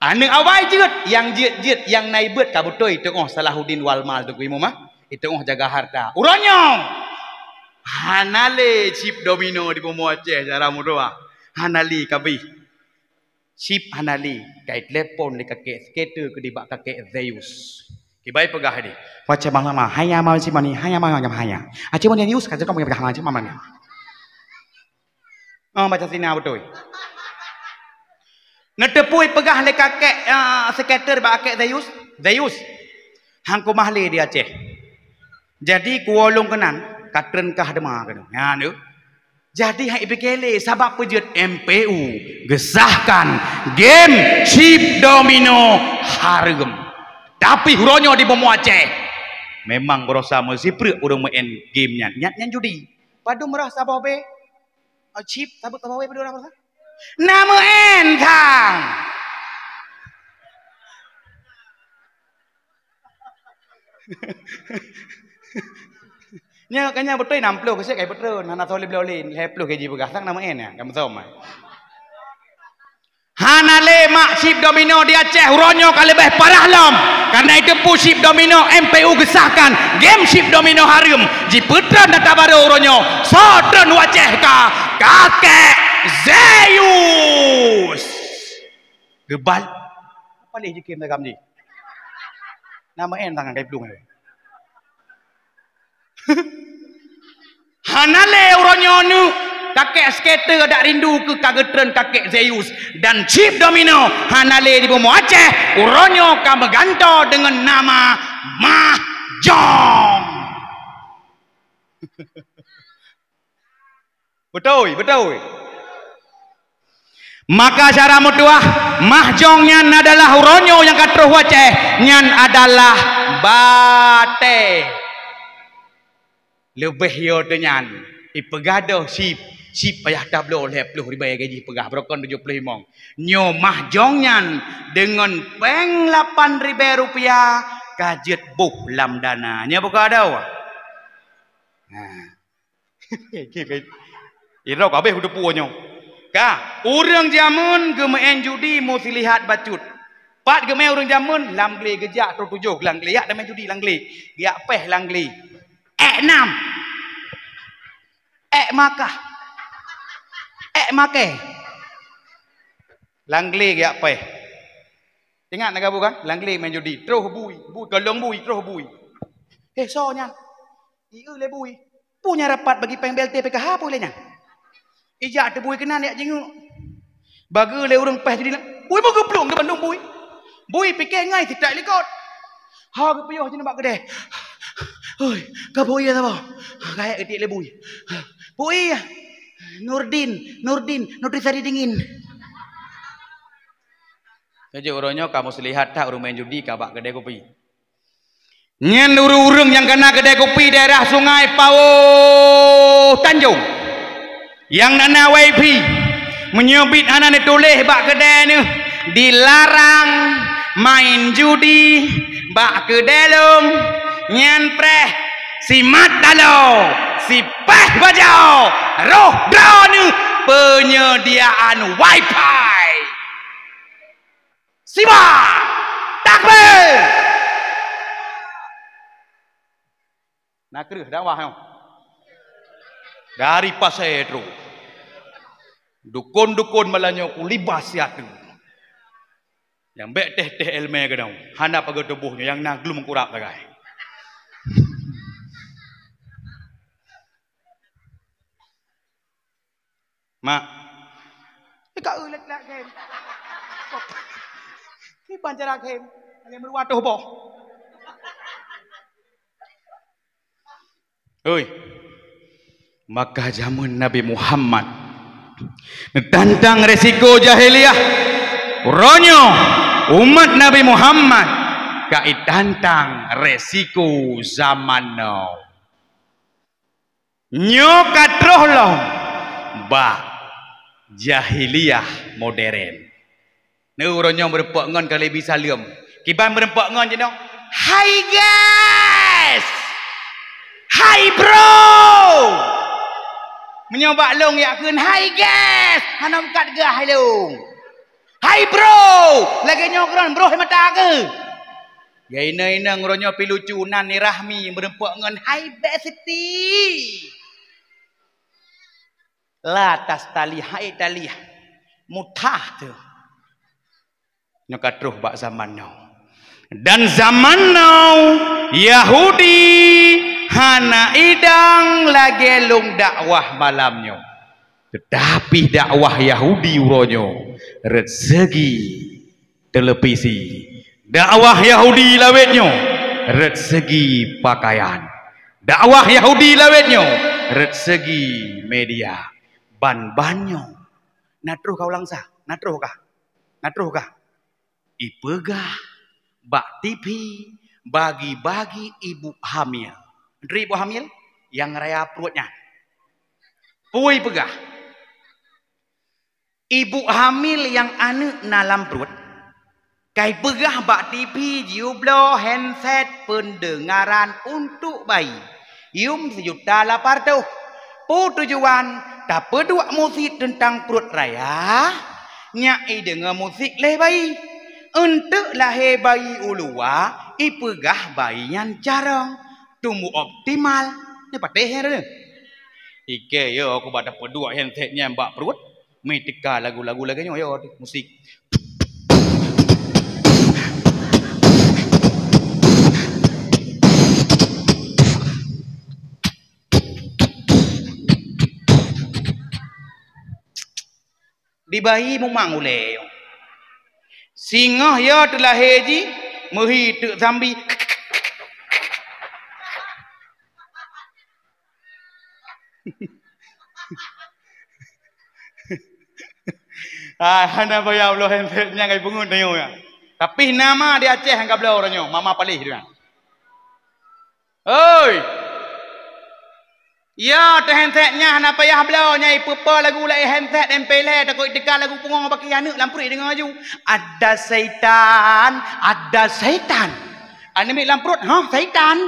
Aneuk awai jeuet, nyang jeuet-jeuet, nyang na ibeuet ka beutôi teungoh Salahuddin Walmal Teungku Imum, ah. Teungoh jaga harta. Uroe nyoe hana lé chip domino di bumoe Aceh cara meudoa. Hana lé kabéh. Chip hana lé, ka itelepon lé kakek skater keu dibak kakek Zeus. Kibai peugah deh. Wace malam hanya mau si mani, hanya mau hanya. Aci mani Zeus ka cakap peugah hanya malam. Oh, baca sina beutôi. Neuteupui peugah lé kakek, ah, skater bak kakek Zeus. Zeus. Hang kumah lé di Aceh. Jadi kuwoe lôn keunan, ka treun kah deuma keunoe. Nyan tu. Jadi hai pike lé sabab peujeuet M P U geusahkan game chip domino hareuem. Tapi uroe nyoe di bumoe Aceh memang beurasa meusipreuk ureueng meu'en game nyan. Nyan, nyan judi. Padum rasa boh be? Oh, chip, sabab boh be padum rasa? Na meu'en sang. Nyoe ka nyan beutôi nam ploh keusiek kai peutreun, hana soe lé bloe lé, lhèe ploh gaji peugah sang na meu'en nyan, ka meusom ai. Hana lé mak chip domino di Aceh, uroe nyoe ka leubeh parah lom. Karena itu pu chip domino M P U gesahkan, game chip domino hareuem, jipeutreun data barô uroe nyoe. Soe treun u Aceh ka? Kakek Zeus. Geubal. Apa lé jikem dagam jih? Na meu'en tangan kai plueng. Hana lé uroe nyoe neuk, kakek skater dak rindu keu ka geutreun kakek Zeus dan chip domino hana lé di bumoe Aceh, uroe nyoe ka meugantoe deungon nama Mahjong. Beutôi, beutôi. Maka syedara meutuwah, mahjong nyan adalah uroe nyoe nyang ka troh u Aceh, nyan adalah batée. Leubeh yo teuh nyan, ipeugah doh sip, sip payah tabloe lhée ploh ribée gaji peugah, beurokon tujoh ploh limong. Nyoe mahjong nyan deungon péng lapan ribée rupiah ka jeuet boh lam dana. Nyoe bukon adoe. Nah. Iro kabeh kuteupue nyoe. Ka, ureuëng jameun geumeu'en judi meusilihat bacut. Pat geumeu'en ureuëng jameun lam glé geujak troh tujoh lam glé, jak tameu'en judi lam glé. Geujak péh lam glé. Ék nam. Ék makah. Ék makai. Lam glé geujak péh. Ingat na gabu kan? Lam glé main judi. Troh bui. Bui, golong bui, troh bui. Eh, soe nyan? Ieu lé bui. Peue nyang rapat bagi péng B L T P K H peue lé nyan? Ijak teubui keunan jak jingeuk. Bageue lé ureuëng péh judi na. Bui meugeuplueng di bandum bui. Bui pike ngai sitak likot. Ha geupiôh jinoe bak keudè. Hoi, ka bui ya saboh. Gayat geutik lé bui. Bui ya. Nurdin, Nurdin, Nutrisari dingin. Saja uroe nyoe kamoe seulihat that ureuëng main judi ka bak keudè kopi. Nyan ureuëng-ureuëng nyang kana keudè kopi daerah Sungai Pawoe Tanjong nyang na na wifi. Meunyoe bit hana neutuléh bak keudè neuh dilarang main judi bak keudè lôn, nyan preh simat taloe, sipéh bajoe, roh droeneuh penyediaan wifi. Simak! Takbir! Na kreueh dakwah nyoe. Dari Pasé troh. Dukon-dukon malam nyoe kulibas siat tu. Nyang bék teh-teh ilmu keudong. Hana pageue tuboh nyoe nyang na glum kurab sagai. Mak. Ika eu lek lek game. Ni pancara game. Game dua ratus boh. Oi. Maka zaman Nabi Muhammad neutantang resiko jahiliyah. Uroe nyoe umat Nabi Muhammad ka itantang resiko zaman now. Nyoe ka troh lom bak jahiliyah modern. Neuroe nyoe meureumpok ngon ka lheueh bi saleuem. Kiban meureumpok ngon jinoe, "Hai guys! Hai bro!" Meunyoe bak lôn yak kheun, "Hai guys!" Hana meukat gah lôn. "Hai bro!" Lagée nyoe keudroe, bro hai mata keu? Ya inong-inong uroe nyoe pi lucu nan ni Rahmi meureumpok ngon hai bestie. La tastalih, hai talih. Mutah tu. Nyoe ka troh bak zaman now. Dan zaman now Yahudi hana idang lagée lôn dakwah malam nyoe. Teutapi dakwah Yahudi uroe nyoe rot segi televisi. Dakwah Yahudi lawét nyoe rot segi pakaian. Dakwah Yahudi lawét nyoe rot segi media. Ban-ban nyoe na troh ka ulang sa, na troh ka, na troh ka. Ipeugah bak T V bagi-bagi ibu hamil. Menteri ibu hamil nyang raya pruet nyan. Peue ipeugah? Ibu hamil nyang aneuëk na lam pruet, ka ipeugah bak T V jiyue bloe handset peundeungaran untuk bayi. Yum sijuta lapan reutôh. Peue tujuan? Tapeuduek musik teuntang pruet raya, nyak ideungoe musik lé bayi. Eunteuk lahé bayi u luwa, ipeugah bayi nyan carông, tumbuh optimal. Nyoe patéh nyan. Ikei yo aku bak tapeuduek handset nyan bak pruet, mi teuka lagu-lagu lagée nyoe yo musik. Di bayi mumang ulée. Singoh yo teulahé jih, meuhi teuk sambi. Ah, hana payah bloe handset nyan ka ipeungeut tanyoe nyan. Tapi nama di Aceh nyang ka bloe uroe nyoe, mama paléh tu nyan. Oi! Ya, teuh handset nyan hana payah bloe, nyan ipeupo lagu laén handset M P lhèe, takot iteuka lagu pungo bak aneuk lam pruet deungoe laju. Ada syaitan, ada syaitan. Aneuk miet lam pruet, "Hah, syaitan?"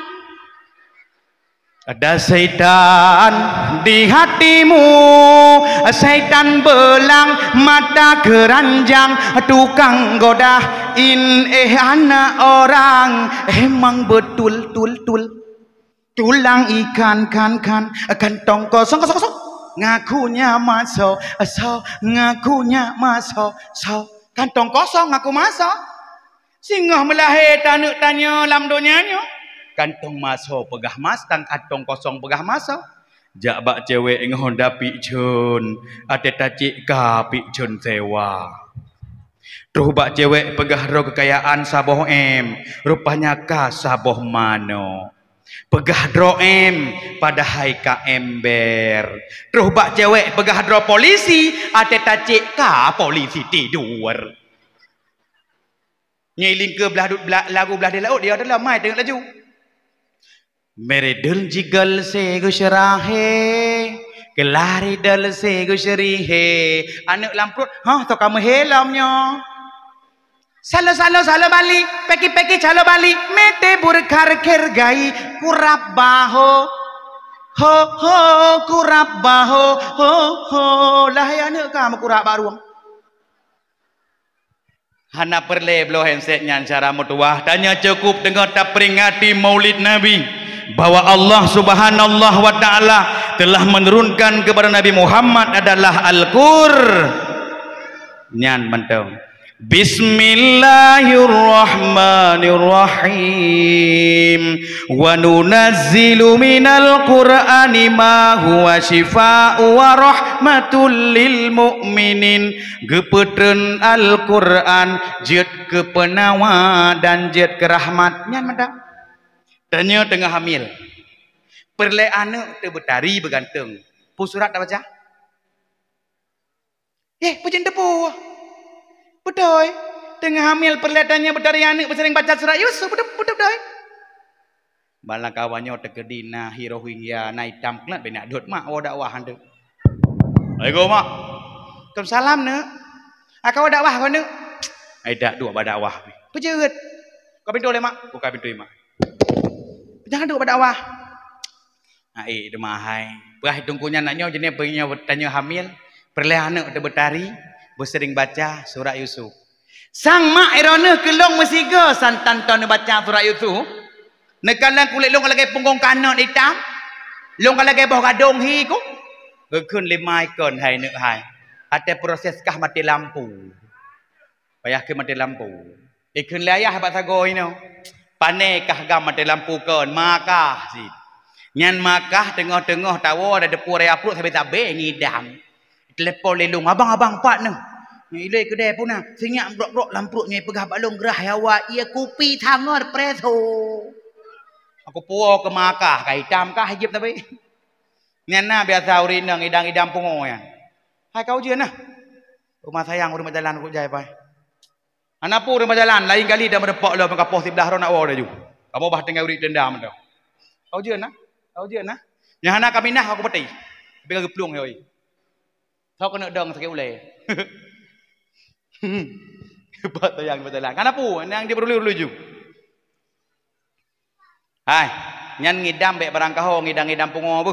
Ada syaitan di hatimu, syaitan belang mata keranjang, tukang goda in eh anak orang, emang betul tul tul. Tulang ikan kan kan, kantong kosong kosong kosong. Ngakunya maso, so, ngakunya maso, so. Kantong kosong ngaku maso. Singoh meulahé taneuk tanyoe lam donya nyoe. Kantong maso peugah mas, tang kantong kosong peugah maso. Jak bak cewek ngon dapik chun, até tacik ka pik chun sewa. Troh bak cewek peugah droe keukayaan saboh em, rupanya ka saboh mano. Peugah droe em, padahai ka ember. Troh bak cewek peugah droe polisi, até tacik ka polisi tidur. Ngiling keu blah dut blah, lagu blah di laôt, dia adalah mai teungoh laju. Meridul jigol se gusyrah he, kelari dol se gusyrih he. Aneuk lam pruet, hah, toh ka meuhé lom nyoe. Salo-salo salo bali, peki-peki calo bali, mete burkhar kher gai, kurab baho. Ho ho, kurab baho, ho ho. Lahé aneuk ka meukurab bak rueng. Hana peureulée bloe handset nyan cara meutuwah. Tanyoe cukup teungoh taperingati Maulid Nabi, bahwa Allah Subhanahu wa Ta'ala telah menurunkan kepada Nabi Muhammad adalah Al-Qur-, nyan mantong. Bismillahirrahmanirrahim. Wa nunazzilu minal Qur'ani ma huwa syifaa'u wa rahmatul lil mu'minin. Geupeutreun Al-Qur'an jeuet keu peunawa dan jeuet keu rahmat. Nyan mantong. Tanyoe teungoh hamil. Peureulée aneuk teuh beutari beuganteung. Peue surat tabaca? Eh, peue jeuet teupeue? Beutôi. Teungoh hamil peureulée tanyoe beutari aneuk beuseuring baca surat Yusuf. Beutôi, beutôi, beutôi. Bala kawan nyoe teukeudi na hi Rohingya, na itam klat bak neuk dot mak woe dakwah anteuk. Assalamualaikum, Mak. Waalaikumsalam, Neuk. Aka woe dakwah kon, Neuk? Ai dak duek bak dakwah. Peue jeuet? Ka pintoe lé, Mak. Buka pintoe, Mak. Jangan duek bak dakwah. Ai, teuma hai. Peugah teungku nyan nak nyoe jeuneh peue nyoe tanyoe hamil, peureulée aneuk teuh beutari, beuseuring baca surat Yusuf. Sang mak droeneuh keu lôn meusigoe santan ton neubaca surat Yusuf. Neukalon kulét lôn ka lagée punggong kanot itam, lôn ka lagée boh gadong hi ku. Geukheun lé ma ikon hai neuk hai. Até proses kah maté lampu. Payah keu maté lampu. Ikheun lé ayah bak sagoe inoe. Pane kah gam maté lampu kon, makah cit. Nyan makah teungoh-teungoh tawoe dan deupue raya pruet sabe-sabe ngidam. Telepon lé lôn, "Abang, abang, pat neuh?" "Ilée keudée puna, sinyak brok-brok lam pruet nyoe peugah bak lôn geurah hawa, ie kupi sangor preso." Aku puwoe keu makah, ka itam kah jieb tapi. Nyan na biasa ureueng inong idang-idang pungo nyan. Hai ka ujeuen nah. Rumah sayang ureueng bak jalan ku jai pai. Hana peue ureueng bak jalan, laén kali dan meureumpok lom ka poh siblaih droe nak woe laju. Kamoe bah tinggai ureueng teunda mantong. Ka ujeuen nah. Ka ujeuen nah. Nyang hana ka minah aku peuti. Tapi ka geuplueng yoi. Sok keuneuk dong sakét ulée. Bak sayang bak jalan. Kana pu nyang jipeuruli-ruli ju. Hai, nyan ngidam bék barang kaho ngidam-ngidam pungo beuh.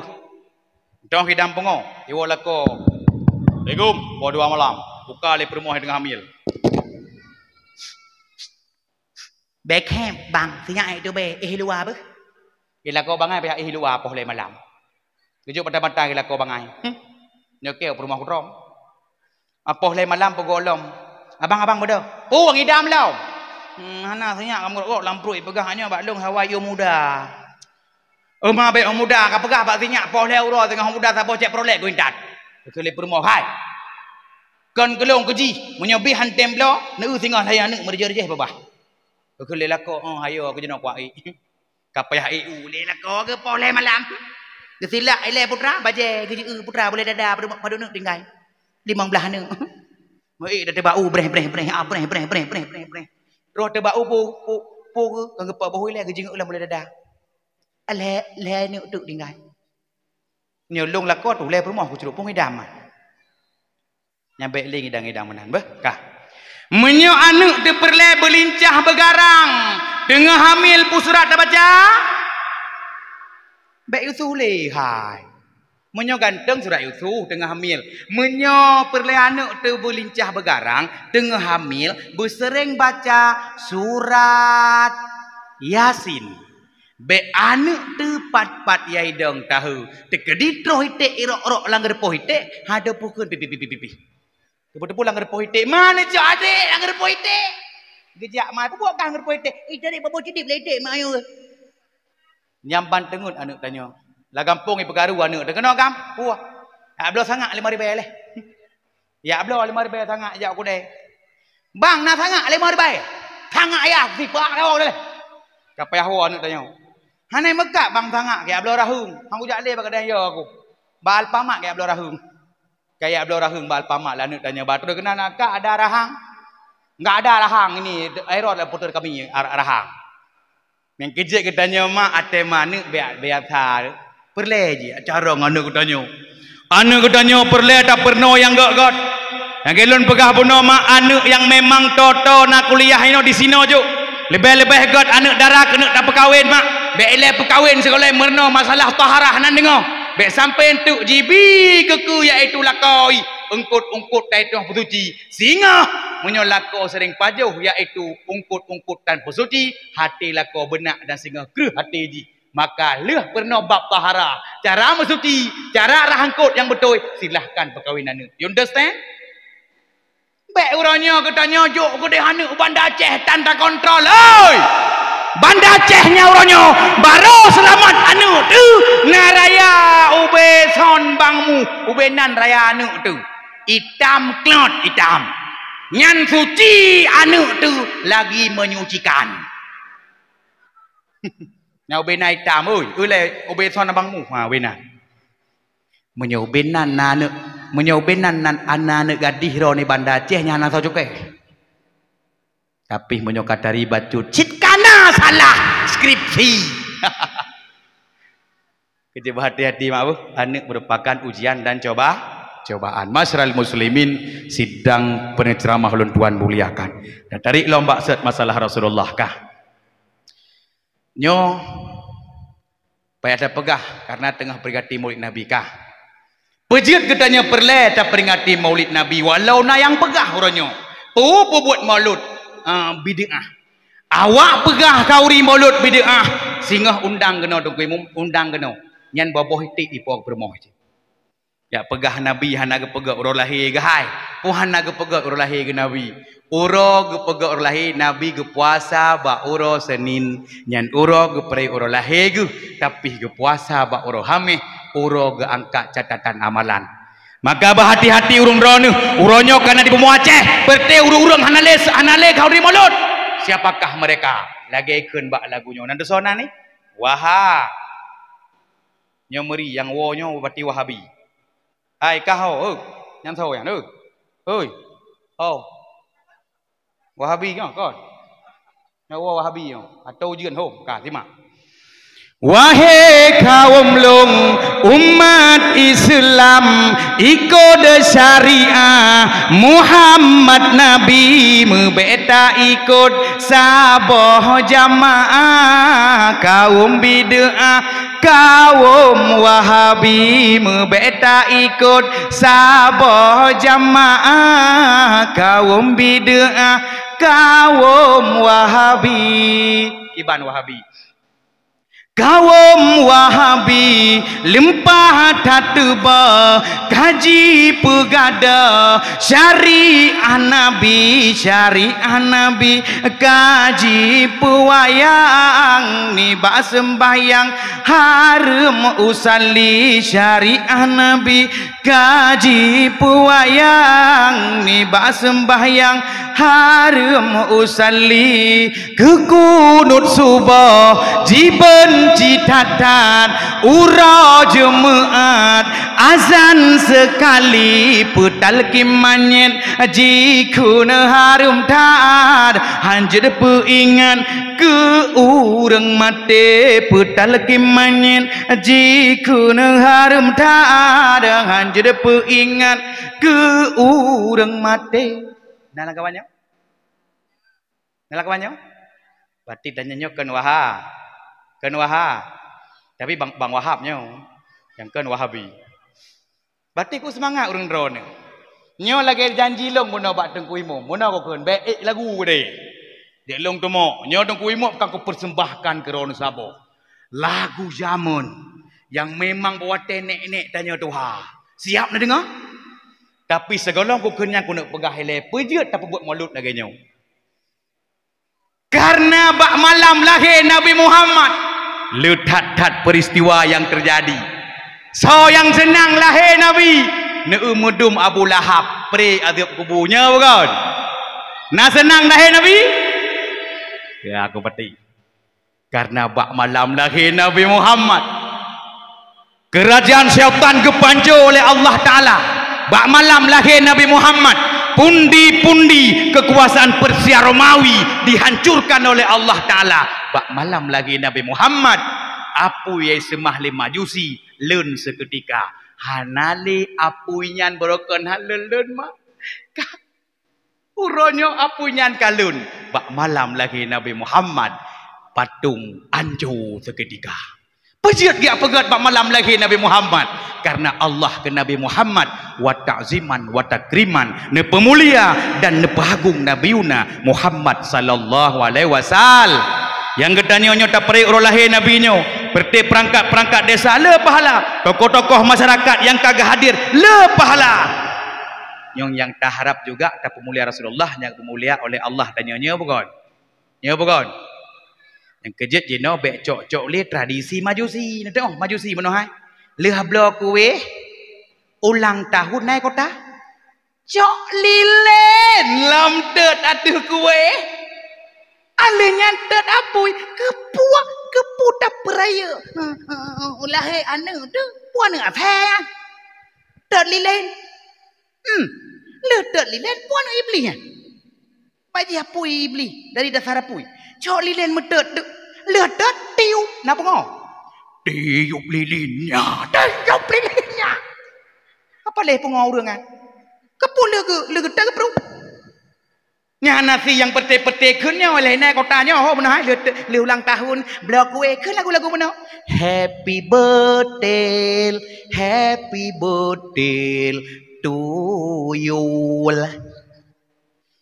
Dong ngidam pungo, iwoe lakoe. Assalamualaikum, poh dua malam. Buka lé peurumoh nyang teungoh hamil. Bék hép bang, sinyak ék tubée, éh luwa beuh. Di lakoe bangai payah éh luwa poh lhée malam. Geujok mata-mata di lakoe bangai. Hmm. Nyoe keu peurumoh kudroe. Poh lhée malam peugoe lom. Abang-abang beudôh. Peue ngidam lom. Hmm, hana sinyak kamoe rot lam pruet peugah nyoe bak lôn hawa yue muda. Uma bék muda ka peugah bak sinyak poh lhée uroe singoh muda saboh cek prolek guintat. Keu lé peurumoh hai. Kon keu lôn keu jih, meunyoe bih han tem bloe, neu singoh lhée aneuk meureujoh-reujoh babah. Keu lé lakoe, oh, hayo keu jinoe kuat ék. Ka payah ék u lé lakoe geupoh lhée malam. Geusilak ilée putra, bajée geujeu putra bulée dada padub neuk tinggai. Limong blaih neuk. Meuék dah teuba u breh, breh, breh, ah, breh, breh, breh. Roh teuba u pu, pu, pu, ka geupeuboh ilèe, geujingeuk lam mulai dada. Lhèe, lhèe aneuk teuk tinggai. Nyoe lôn lakoe tulèe peurumoh kucrok phôn idam. Nyan bèk lé ngidang-ngidang meunan beuh, kah. Meunyoe aneuk teuh peureulèe beulincah beugarang, teungoh hamil peue surat tabaca? Bèk yusuf lé hai. Meunyoe ganteng surat yusuf teungoh hamil. Meunyoe peureulèe aneuk teuh beulincah beugarang, teungoh hamil, beuseureng baca surat Yasin. Bèk aneuk teuh pat-pat yai dong tahu, teukeudi troh iték irok-rok lam geureupoh iték, hana teupeue kheun pih, pih, pih, pih, pih. Teupeue-teupeue lam geureupoh iték, "Ma neucok adék lam geureupoh iték?" Geujak ma, "Peue buet kah lam geureupoh iték?" "Ih, jadi boh cideb lé iték mak ayue." Nyan ban teungeut aneuk tanyoe. Lam gampông ipeukaru aneuk teuh keunoe gam, puah. Jak bloe sangak limong ribèe lé. Jak bloe limong ribèe sangak jak u keudè. "Bang, na sangak limong ribèe?" "Sangak yah, sipah lawang lé." Ka payah woe aneuk tanyoe. "Hana meukat bang sangak, kajak bloe raheueng. Han kujak lé bak keude yo aku. Bak Alfamart kajak bloe raheueng." Kajak bloe raheueng bak Alfamart lé aneuk tanyoe. Ba troh keunan, "Kak, ada rahang?" "Enggak ada rahang ini, Airot lah putar kami ar-, rahang." Nyang keu jeuet geutanyoe mak, até ma aneuk bia-, biasa. Peureulèe jih carông aneuk geutanyoe. Aneuk geutanyoe peureulèe tapeurunoe nyang göt-göt. Nyang keu lôn peugah bunoe mak, aneuk nyang memang toe-toe na kuliah inoe disinoe jok. Leubeh-leubeh göt aneuk dara keuneuk tapeukawen mak. Bèk ilèe peukawen sigohlom meurunoe masalah taharah nan deungoe. Bèk sampoe eunteuk jibi keu-keu yaitu lakoe eungkôt-eungkôt tan peusuci. Singoh meunyoe lakoe seuring pajoh yaitu eungkôt-eungkôt tan peusuci, até lakoe beunak dan singoh kreueh até jih. Maka lheueh peurunoe bab taharah, cara meusuci, cara rah eungkôt nyang beutôi, silahkan peukawen aneuk. You understand? Bèk uroe nyoe geutanyoe jok keudeh aneuk u Banda Aceh tan takontrol, oi! Banda Aceh nyan uroe nyoe barô seulamat aneuk teuh na raya ubé son bang mu, ubé nan raya aneuk teuh. Itam klot itam. Nyan suci aneuk teuh lagi menyucikan. Nyan ubé nan itam, oi, ulèe ubé son abang mu, ha, ubé nan. Meunyoe ubé nan na aneuk, meunyoe ubé nan, nan, na aneuk gadih droe nibak Banda Aceh nyan hana soe cukai. Tapi meunyoe ka tari bacut, cit kana salah skripsi. Keu jeuet beuhati-hati mak beuh, aneuk merupakan ujian dan coba, cobaan. Masyarul muslimin, sidang penceramah ulôn tuan muliakan. Dan tarék lom bak sot masalah Rasulullah kah. Nyoe payah tapeugah karena teungoh peringati Maulid Nabi kah. Peue jeuet geutanyoe peureulèe taperingati Maulid Nabi walau na nyang peugah uroe nyoe, "Peue peubuet Maulud, ah, bid'ah." Awak peugah khanduri Maulud bid'ah, singoh undang keunoe Teungku Imum, undang keunoe. Nyan boh-boh iték ipo peurumoh cit. Jak peugah Nabi hana geupeugét uroe lahé geuh hai. Peue hana geupeugét uroe lahé geuh Nabi? Uroe geupeugét uroe lahé, Nabi geupuasa bak uroe Senin. Nyan uroe geupeureué uroe lahé geuh, tapi geupuasa bak uroe Hamèh, uroe geuangkat catatan amalan. Maka beuhati-hati ureuëng droeneuh, uroe nyoe ka na di bumoe Aceh, peureté ureuëng-ureuëng hana lé, hana lé khanduri Maulud. Siapakah mereka? Lagèe kheun bak lagu nyoe. Nan teusoe nan nyoe? Waha. Nyoe meuri, nyang woe nyoe bati Wahabi. Hai, kah ho, oi. Nyang soe nyan, oi. Oi. Ho. Wahabi nyoe, kon. Nyoe woe Wahabi nyoe. Atau ujeuen, ho. Ka, simak. Wahé kawöm lôn, umat Islam, ikot syariah Muhammad Nabi, meubèk taikot saboh jamaah. Kawöm bid'ah, kawöm Wahabi, meubèk taikot saboh jamaah. Kawöm bid'ah, kawöm Wahabi. Kiban Wahabi? Kawöm Wahabi, leumpah tateuba, kaji peugada syariah Nabi, syariah Nabi, kaji peuwayang nibak seumbahyang, hareuem usalli, syariah Nabi, kaji peuwayang nibak seumbahyang, hareuem usalli. Keu kunut suboh jibeunci that-that uroe Jeumeu'at, Azan seukali peutalkém manyét, jikheun hareuem that, hanjeuet peuingat keu ureuëng maté. Peutalkém manyét, jikheun hareuem that, hanjeuet peuingat keu ureuëng maté. Na lam kawan nyoe? Na lam kawan nyoe? Berarti tanyoe nyoe kon Waha-, kon Waha-, tapi Bang, Bang Wahab nyoe nyang kon Wahabi. Berarti ku seumangat ureuëng droeneuh. Nyoe lagée janji lôn meunoe bak Teungku Imum, meunoe ku kheun, bék ék lagu deh. Dék lôn teumok, nyoe Teungku Imum akan kupersembahkan keu droeneuh saboh lagu jameun nyang memang bak watée nék-nék tanyoe tuha. Siap neudeungoe? Tapi sigohlom ku kheun nyan keuneuk peugah ilée, peujeuet tapeubuet mulod lagée nyoe. Karena bak malam lahé Nabi Muhammad, le that-that peristiwa nyang teujadi. Soe nyang seunang lahé Nabi? Neueu meudum Abu Lahab, pré azab kubu. Nyoe bukan? Na seunang lahé Nabi? Ya, aku pati. Karena bak malam lahé Nabi Muhammad, kerajaan syaitan geupanco oleh Allah Ta'ala. Bak malam lahé Nabi Muhammad, pundi-pundi kekuasaan Persia Romawi dihancurkan oleh Allah Ta'ala. Bak malam lahé Nabi Muhammad, apui nyang seumah lé Majusi leun seukeutika. Hana lé apui nyan barokon hana leun-leun ma. Ka Uroe nyoe apui nyan ka leun. Bak malam lahé Nabi Muhammad, patong anco seukeutika. Peujeuet geujak peugét bak malam lahé Nabi Muhammad, karena Allah keu Nabi Muhammad wa ta'ziman wa takriman, neupeumulia dan neupeuagung Nabiuna Muhammad sallallahu alaihi wasal-. Nyang geutanyoe nyoe tapeuré uroe lahé Nabi nyoe, peureuté peurangkat-peurangkat desa le pahala, tokoh-tokoh masyarakat nyang ka geuhadir le pahala. Nyang, nyang taharab juga tapeumulia Rasulullah nyang geumulia oleh Allah tanyoe, nyoe bukan? Nyoe bukan? Nyang keujeuet jinoe bék cok-cok lé tradisi Majusi. Neuteu'oh Majusi meunoe hai. Lheueh bloe kuéh ulang tahun na i kota, cok lilén lam teut ateueh kuéh. Alheuh nyan teut apui, keupuak, keuputa peuraya. Ulahé aneuk tu, puan afé. Teut lilén. Hmm, lheueh teut lilén, puan Iblih nyan. Bak jih apui Iblih dari dasar apui. Cok lilén meuteut, teut. Lheueh teut, tiup, na pungo? Tiup lilén nyan, tiup lilén nyan. Apa leh pungo ureuëng kan? Keupeue leugeut, leugeut teut keupeue? Nyan nasi nyang peuté-peuté kheun nyoe leh na kota nyoe ho meunoe hai lheueh, lheueh ulang tahun bloe kuéh kheun lagu-lagu meunoe. Happy birthday, happy birthday to you.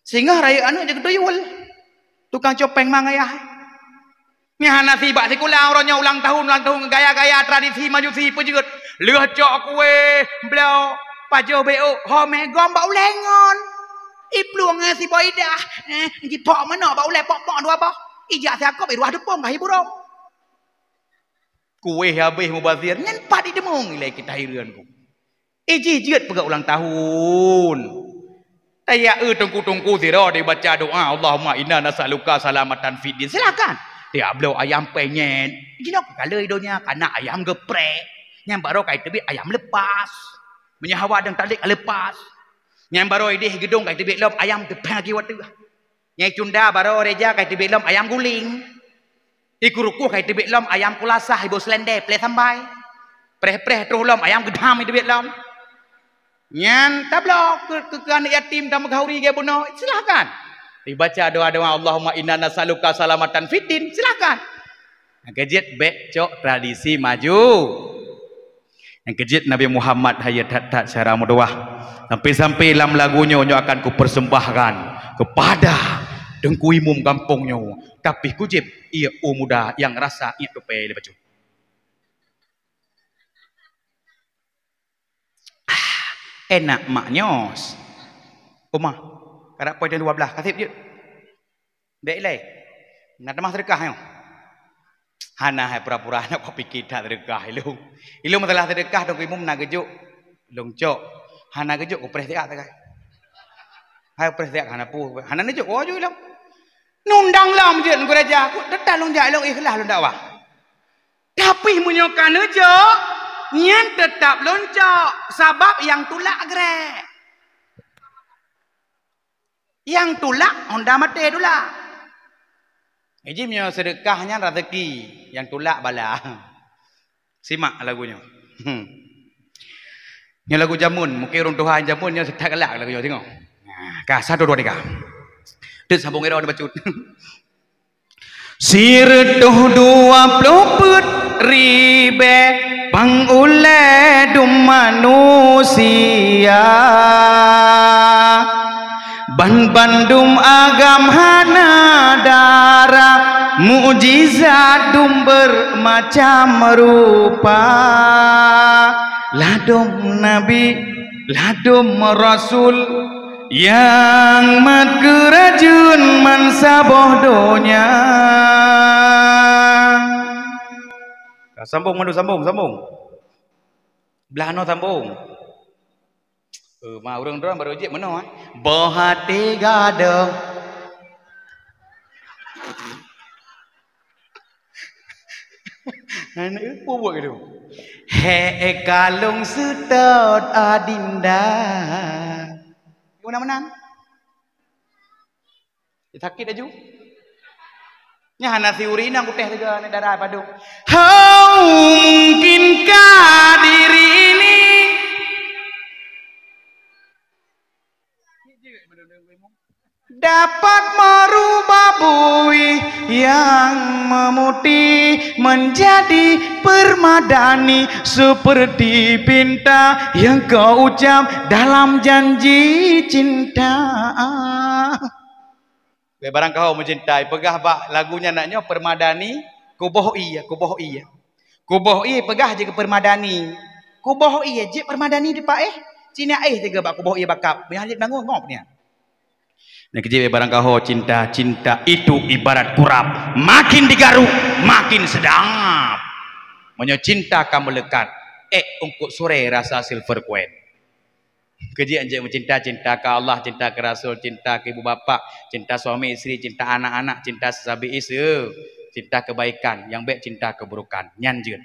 Singoh rayeuk aneuk jeuet keu tuyul. Tukang copéng mang ayah. Nyan hana si bak sikula uroe nyoe ulang tahun, ulang tahun gaya-gaya tradisi Majusi peujeuet. Lheueh cok kuéh, bloe, pajoh béuk, ho mé gom bak ulée ngon. Iplueng ngon si boidah, eh, jipok manok bak ulée pok-pok dua boh. Ijak siakop iruah deupong ka hiburong. Kuéh habéh mubazir, nyan pat ideungoe ilée kita hireuen ku. Ijih jeuet peugah ulang tahun. Tajak eu teungku-teungku sidroe dibaca doa, "Allahumma inna nas'aluka salamatan fid din." Silakan. Tiap bloe ayam penyet. Jinoe keu kaleu donya kana ayam geuprek. Nyang baroe kai teubiet ayam lepas. Meunyoe hawa dan talik lepas. Nyang baroe ideh geudong kai teubiet lom ayam teupeng aki wateuh. Nyang cunda baroe reja kai teubiet lom ayam guling. Iku rukuh kai teubiet lom ayam kulasah iboh selendai pleh sambai. Preh-preh troh lom ayam geudham iteubiet lom. Nyan tabloe keu, keu, keu aneuk yatim dan meugahuri gaya bunoe, silahkan. Dibaca doa-doa, "Allahumma inna nas'aluka salamatan fid din," silahkan. Nyang keujeuet bék cok tradisi maju. Nyang keujeuet Nabi Muhammad hayeu that-that syara meudoah. Sampai-sampai lam lagu nyoe, nyoe akan kupersembahkan kepada Teungku Imum gampông nyoe. Tapi kujép, ié u muda nyang rasa ié tupée lé bacut. Ah, enak mak nyos. Uma, karap poin dua belas, kaseb jeuet. Bék ilée. Na tamah seudeukah nyoe. Hana hai pura-pura na kok pike that seudeukah ilung. Ilung masalah seudeukah Teungku Imum na geujok. Lôn cok. Hana geujok kupreh siat sagai. Hai kupreh siat hana pu. Hana neujok woe ju ilung. Nundang lom jeuet ngon gereja. Ku tetap lôn jak ilung ikhlas lôn dakwah. Tapi meunyoe ka neujok, Nyan teutap lôn cok, sabab nyang tulak grek. Nyang tulak honda maté tulak. Jadi meunyoe seudeukah nyan raseuki, nyang tulak bala. Simak lagu nyoe. Hmm. Nyoe lagu jameun, mungkin ureuëng tuha jameun nyoe seutah galak lagu nyoe, tengok. Nah, ka, satu, dua, tiga. Teuk sambung ira bacut. Sireutôh dua ploh peuet ribée pang ulée dum manusia. Banbandum agam hana dara, mukjizat dum beurmacam rupa. Ladôm nabi, ladôm rasul, nyang mat keurajeuen man saboh donya. Ka sambung, Madu, sambung, sambung. Blah noe sambung. Eh, ma ureuëng droe barô jeuet meunoe, eh. Boh até gadôh. Aneuk peue buet gitu? Hé kalung seutôt adinda. Meunan-meunan. Sakét laju. Nyan hana siuri inong kutéh teuga aneuk dara padum. Hau mungkinkah diri ini dapat merubah bui yang memutih menjadi permadani seperti pinta yang kau ucap dalam janji cinta. Weh barangkaho meucinta, peugah bak lagu nyan nak nyoe permadani, kuboh ie, kuboh ie. Kuboh ie peugah jeuet keu permadani. Kuboh ie jeuet permadani dipat éh. Cina éh teuga bak kuboh ie bakap. Meunyoe jeuet bangun ngop nyan. Nyan keuh jeuet weh barangkaho cinta, cinta itu ibarat kurab. Makin digaruk, makin sedap. Meunyoe cinta ka meulekat, ék eungkôt surée rasa silver coin. Keuh jeuet anjeuk meucinta, cinta keu Allah, cinta keu Rasul, cinta keu ibu bapak, cinta suami isteri, cinta anak-anak, cinta seusabe ise, cinta kebaikan, nyang bék cinta keburukan. Nyan jeuet.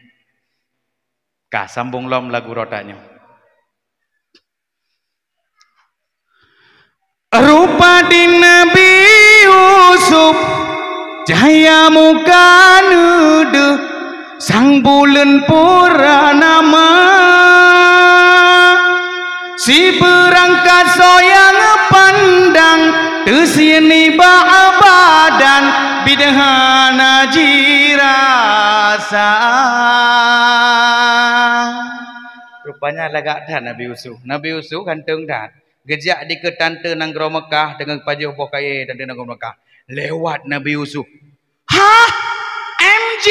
Ka sambung lom lagu rotak nyoe. Rupa di Nabi Yusuf, cahya muka neudeuh, sang buleuen purnama. Sibeurangkat soyang pandang, teusie nibak badan, bidan hana jirasa. Rupanya lagak that Nabi Yusuf. Nabi Yusuf ganteng that. Geujak dikeue tante nanggroe Meukah deungon pajoh boh kayée tante nanggroe Meukah. Lewat Nabi Yusuf. Hah? M J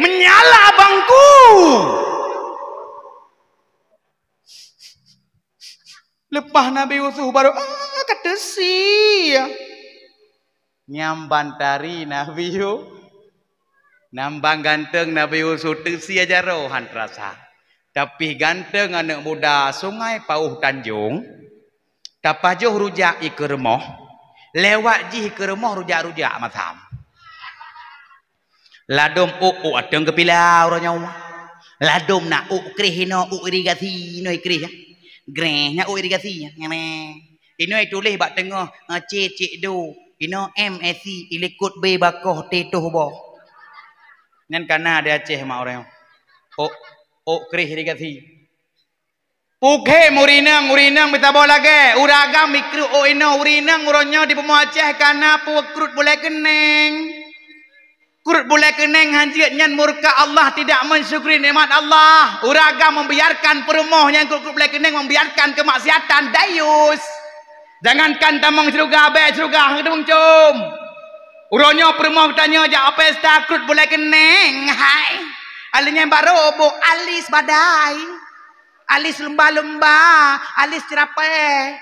menyala bangku. Leupah Nabi Yusuf baru, ah, ka teusie. Nyang ban tari Nabi Yu-, nyang ban ganteng Nabi Yusuf teusie jaroe han teurasa. Tapi ganteng aneuk muda Sungai Pauh Tanjong, tapajoh rujak ikeue rumoh, lewat jih ikeue rumoh rujak-rujak masam. Ladôm ôk, ôk ateueng geupila uroe nyoe. Ladôm na ôk kreh inoe, ôk irigasi inoe kreh. Greh nyan ôk irigasi nyan. Inoe tuléh bak teungoh, eh, C cék du. Inoe M S C, ilikot B bakoh T toh boh. Nyan kana di Aceh mak uroe nyoe. Ôk, ôk kreh irigasi. Pukhe murinang, urinang meusaboh lagée, ureueng agam ikruet ôk inoe, urinang uroe nyoe di bumoe Aceh kana peukrut bulée keuneng. Krut bulée keuneng hanjeuet nyan murka Allah, tidak mensyukuri nikmat Allah. Ureueng agam membiarkan peurumoh nyang krut-krut bulée keuneng, membiarkan kemaksiatan, dayus. Jangankan tamong syeuruga, abée syeuruga hana teumeucom. Uroe nyoe peurumoh tanyoe jak pesta krut bulée keuneng, hai. Aléh nyan barô boh alis badai. Alis lumba-lumba, alis ceurapée.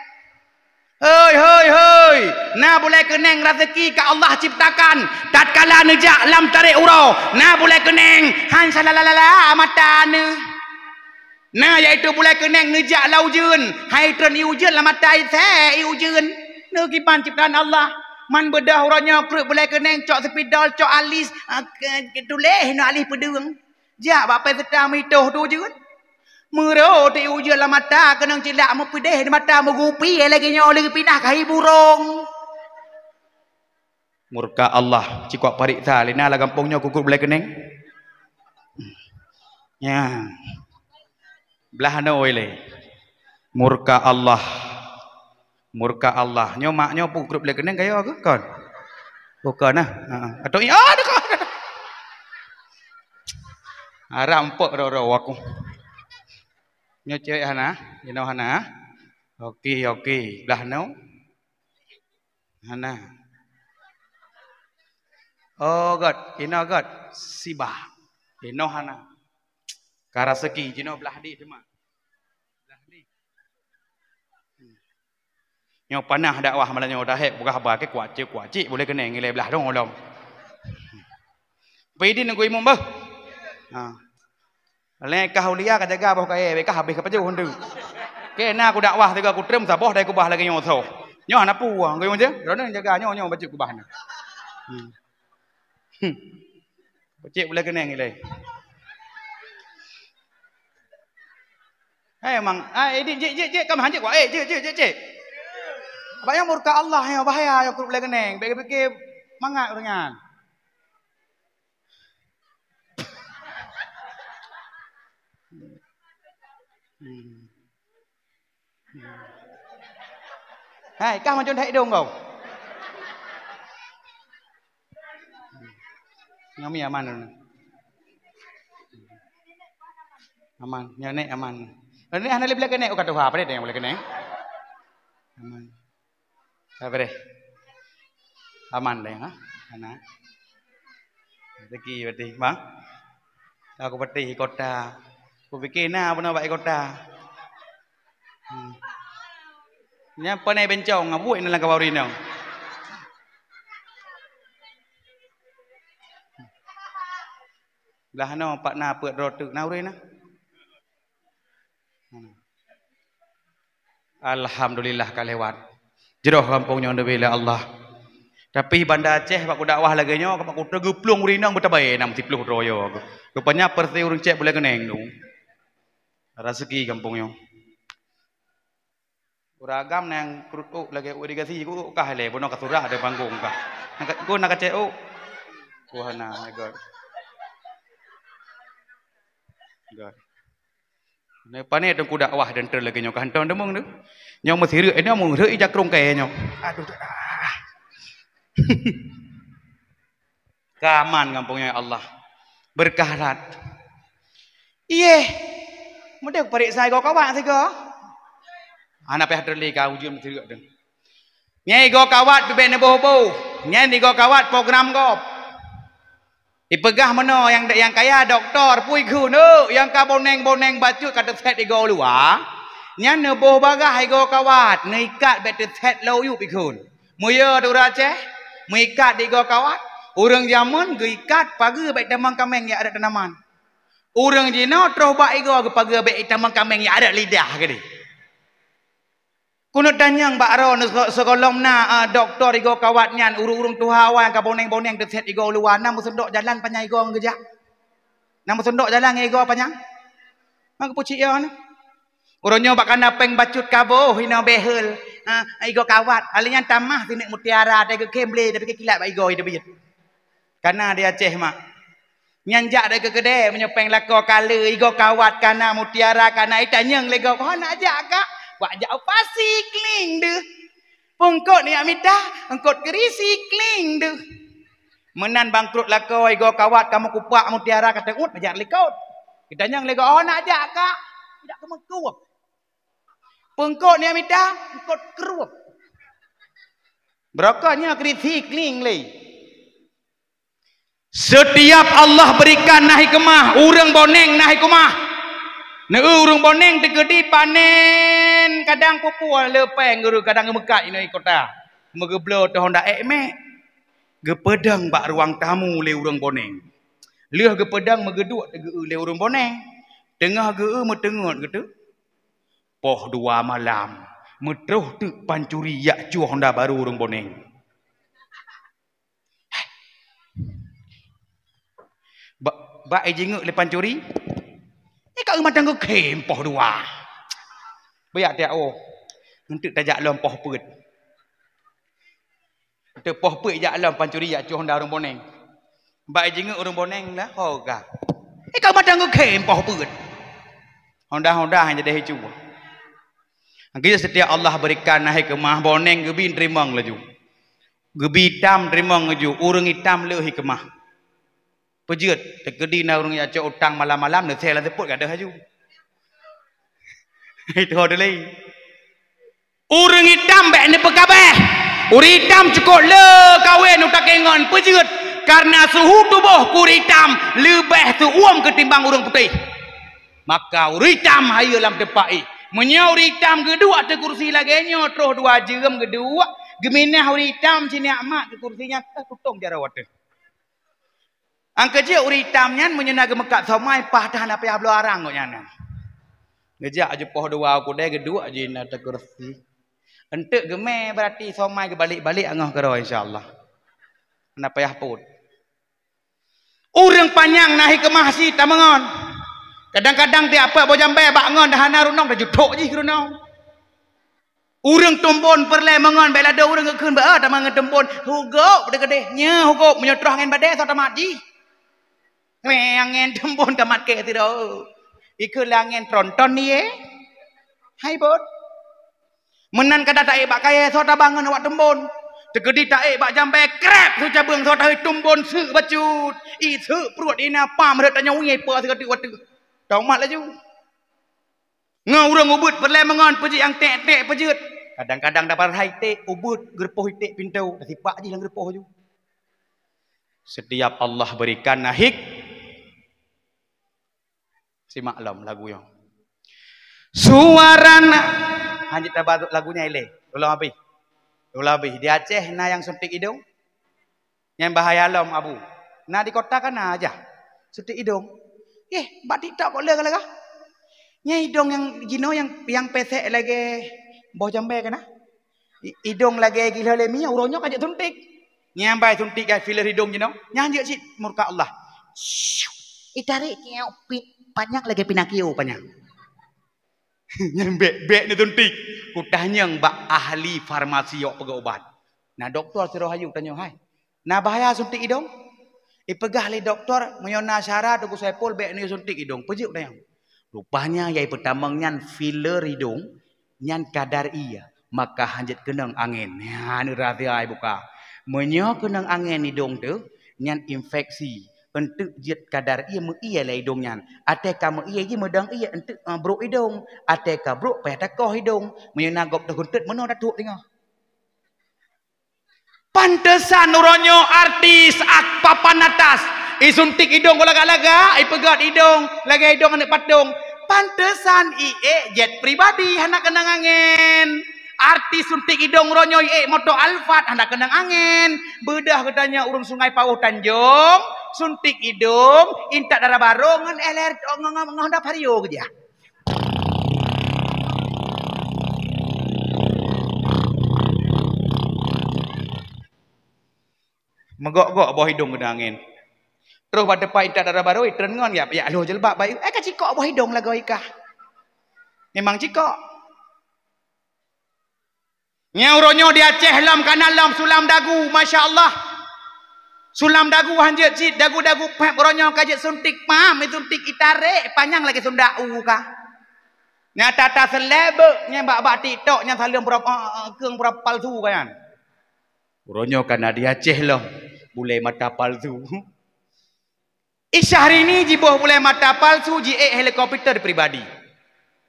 Hoi, hoi, hoi! Na bulée keuneng raseuki ka Allah ciptakan. Tatkala neujak lam tarék uroe, na bulée keuneng han salalala mata neuh. Na yaitu bulée keuneng neujak lam ujeuen, hai treun ié ujeuen lam mata isé ié ujeuen. Neuh kiban ciptaan Allah. Man beudôh uroe nyoe kreueh bulée keuneng cok spidol, cok alis, ah, ke, ke, tuléh inoe alis peudeueng. Jak bak pesta meuitoh tu jeuet. Meurot di ujeuen lam mata, keunong cilak meupeudeh di mata, meugupi lagèe nyoe lé pinah ka hi burông. Murka Allah, cukôp pareksa lé na lam gampông nyoe keu krub lé keuneng. Nyan. Blah noe lé. Murka Allah. Murka Allah. Nyoe mak nyoe pun krub lé keuneng kayô keu kon? Bukan nah. Heeh. Atau iya ada kon. Haram pok ro-ro aku. Nyoe cewek hana, inoe hana. Oke, oke. Blah noe. Hana. Oh, göt. Inoe göt. Sibah. Inoe hana. Ka raseuki jinoe blah di teuma. Blah di. Nyoe panah dakwah malam nyoe dah hek buka haba ke kuat cik, kuat cik boleh keuneng ilée blah dong ulom. Pidin nunggu imum bah. Ha. Lé kah ulia ka jaga boh kayée, beh kah habéh ka pajoh tu. Ke na ku dakwah tiga ku trem saboh dai kubah lagi nyoe soh. Nyoe hana puang ku imum je. Droeneuh jaga nyoe nyoe bacut kubah ni. Hmm. Hmm. Cik boleh keuneng ilée. Hai mang, ah, eh, dik, cik, cik, cik, kam hanjeuet wak, eh, cik, cik, cik, cik. Abang nyang murka Allah nyang bahaya nyang kureueng lé keuneng, bèk geupiké mangat ureueng nyan. Hmm. Hai, kah macam dak idong kau. Nyomi aman. Aman, nyoe nek aman. Nek hana lé boleh kenek, oh, ka tuha, apa dia yang boleh kenek? Aman. Apa deh? Aman deh, ha? Anak. Rezeki berarti, Bang. Aku peutih kota. Aku fikir na apa nak buat kota. Hmm. Nyan panai bencong, buet na lam kabau rinong. Lah no pat na peuet droe teuk na ureueng na. Hmm. Alhamdulillah ka lewat. Jroh gampông nyoe neubi lé Allah. Tapi Banda Aceh bak kudakwah lagèe nyoe, bak kuteugeuh plueng ureueng inong beutabai nam siplôh droe yo. Rupanya persi ureueng cek boleh keuneng tu. Raseuki gampông nyoe. Ureueng agam nyang krut ôk lagèe ôk irigasi, ôk kah lé, bunoe ka surah ada panggong kah. Nak ka, nak kacek ôk. Wah, na, God. God. Pane teungku dakwah dan ter lagèe nyoe ka hantom deungon tu. Nyoe meusireuk, nyoe meusireuk ija krong kayèe nyoe. Aduh, ah. Ka aman gampông nyoe, ya Allah. Berkah that. Iyeh. Meudeuk pareksa igoe kawat sigoe. Hana payah teurli ka ujeuen meusireuk tu. Nyan igoe kawat pih bèk neuboh-boh. Nyan igoe kawat program gob. Ipeugah meunoe nyang, nyang kaya dokto pui kheun, "Neuk, nyang ka boneng-boneng bacut ka teuset igoe luwa, nyan neuboh bagaih igoe kawat, neuikat bèk teuset lam u yup," ikheun. Meuyue teuk ureueng Aceh, meuikat di igoe kawat, ureueng jameun geuikat pageue bèk tamong kaméng jak rot tanaman. Ureueng jinoe troh bak igoe geupageue bèk tamong kaméng jak rot lidah keudeh. Keuneuk tanyong bak droeneuh, se-, sigohlom na, a, dokto igoe kawat nyan, ureueng-ureueng tuha awai ka boneng-boneng teuset igoe luwa, na meuseundok jalan panyang igoe ngon geujak? Na meuseundok jalan ngon igoe panyang? Maka peucit yo na. Uroe nyoe bak kana péng bacut ka boh inoe behel, ha, igoe kawat. Hal nyan tamah sineuk mutiara, teugeukhem lé, tapi kilat bak igoe teubiet. Kana di Aceh mak. Nyan jak deh keu keudè, meunyoe péng lakoe ka le, igoe kawat kana, mutiara kana, itanyong lé gob, "Ho nak jak, Kak?" "Wak jak u pasi kling deuh." Peungkot nyak mita, eungkot keurisi kling deuh. Meunan bangkrot lakoe, igoe kawat ka meukupak, mutiara ka teuôt, bajak likot. Itanyong lé gob, "Ho nak jak, Kak?" "Jak keu meukue." Peungkot nyak mita, eungkot keureueh. Beurokon nyoe keurisi kling lé. Setiap Allah berikan na hikmah, ureueng boneng na hikmah. Neu ureueng boneng teukeudi panen, kadang pupue le péng guru, kadang geumeukat inoe kota. Meugeubloe teuh honda ék mek. Geupeudong bak ruang tamu lé ureueng boneng. Lheueh geupeudong meugeuduek teugeu lé ureueng boneng. Teungoh geu meuteungeut geutu. Poh dua malam, meutroh teuk pancuri jak cueh honda baru ureueng boneng. Ba-, Bak ijingeuk lé pancuri, eh, ka mantong geukhém poh dua. Beuyak tiak, oh. Eunteuk tajak lom poh peuet. Eunteuk poh peuet jak lom pancuri jak cue honda ureuëng boneng. Bak ijingeuk ureuëng boneng lah, ho ka. Eh, ka mantong geukhém poh peuet. Honda-honda hana jadi hicu. Akhirnya setiap Allah berikan nahi keumah boneng geubi teurimong laju. Geubi itam teurimong laju, ureuëng itam le hikmah. Peujeuet, teukeudi na ureuëng jak cok utang malam-malam, neusée lam seupôt gadôh laju. Itu ho dulé. Ureuëng itam bék neupeukabeh. Ureuëng itam cukôp le kawén utak ngon peujeuet, karena suhu tuboh keu ureuëng itam leubeh seuuem keutimbang ureuëng putéh. Maka ureuëng itam hayeue lam teumpat ih. Meunyoe ureuëng itam geuduek ateueh kursi lagée nyoe troh dua jeuem geuduek, geuminah ureuëng itam sineuk mat keu kursi nyan, eh, tutong jaroe ateueh. Angkeujeuet ureuëng itam nyan meunyoe na geumeukat somai, paih that hana payah bloe arang gobnyan. Geujak aju poh dua u keudée geuduek aju inan ateueh kursi. Eunteuk geumé, berarti somai geubalek-balek angoh keudroe, insya Allah. Hana payah pôt. Ureuëng panyang na hikmah sit tameungon. Kadang-kadang tiap peuet boh jambée bak ngon dah hana runong, tajuthok jih runong. Ureuëng tumbon peureulée meungon bék lado ureuëng geukheun bak, "Ah, tamah ngon tumbon." Hugop deukeudeh, nyoe hugop meunyoe troh angén badée soe tamat jih. Weh, angén tumbon tamat kée sidroe. Ikheun lé angén tronton ie. Hai bot. Meunan kada taék bak kayée soe tabangon awak tumbon. Teukeudi taék bak jambée kreb su cabeueng soe tahi tumbon seuk bacut. Ih seuk pruet ina pam rhot tanyoe ie po sigoe teuk wateuh. Tomat laju. Ngon ureuëng ubeuet peureulée meungon peujeuet nyang ték-ték peujeuet. Kadang-kadang dapat hai ték ubeuet geureupôh iték pintoe, tasipak jih lam geureupôh ju. Setiap Allah berikan nahik. Simak lom lagu nyoe. Suarana. Hanjeuet taba lagu nyan ilée. Ulang habéh. Ulang habéh. Di Aceh na nyang suntik idong. Nyang bahaya lom, Abu. Na di kota ka na aja. Suntik idong. Eh, bak TikTok kok le ka lagak. Nyang idong nyang jinoe nyang, nyang pesek lagée boh jambée ka na. I-, idong lagée gila lé mie, uroe nyoe ka jeuet suntik. Nyang bai suntik ka filler idong jinoe. Nyang jeuet cit murka Allah. Itarek kiok pi-, panyang lagée Pinocchio panyang. Nyan bék-bék neusuntik. Kutanyong bak ahli farmasi awak peugah ubat. Na doktor sidroe hayeu tanyong, "Hai, na bahaya suntik idong?" Ipeugah lé doktor, "Meunyoe na syarat Teungku Saipul bék neusuntik idong." Peujeuet tanyong. Rupanya nyang ipeutamong nyan filler idong, nyan kadar ie, maka hanjeuet keunong angén. Nyan rahsia ibuka. Meunyoe keunong angén idong teuh, nyan infeksi. Eunteuk jeuet kadar ie meuie lé idong nyan. Até ka meuie jih meudong ie eunteuk, eh, brok idong. Até ka brok payah takoh idong. Meunyoe na gob teuhuntot meunoe tatrok teungoh. Pantesan uroe nyoe artis ak papan atas. Isuntik idong lagak-lagak, ipeugét idong lagée idong aneuëk patong. Pantesan iék jet pribadi hana keunong angén. Artis suntik idong uroe nyoe iék moto Alphard hana keunong angén. Beudoh geutanyoe ureuëng Sungai Paoh Tanjong, suntik idong, intat dara barô ngon éh leher, ngon, ngon, ngon Honda Vario keujah. Meugok-gok boh idong keunong angén. Troh bak teumpat intat dara barô, itreun ngon ya, ya lhôh jilbab bayu. Eh, ka cikok boh idong lagoe kah. Memang cikok. Nyang uroe nyoe di Aceh lom kana lom sulam dagu, masya Allah. Sulam dagu hanjeuet cit, dagu-dagu pép uroe nyoe ka jeuet suntik pam, isuntik itarek, panyang lagée sundak u ka. Nyang ata-ata selebek, nyang bak-bak TikTok, nyang saleuem pura, eh, eh, keueng pura palsu ka nyan. Uroe nyoe kana di Aceh lom, bulée mata palsu. I Syahrini jiboh bulée mata palsu jiék helikopter pribadi.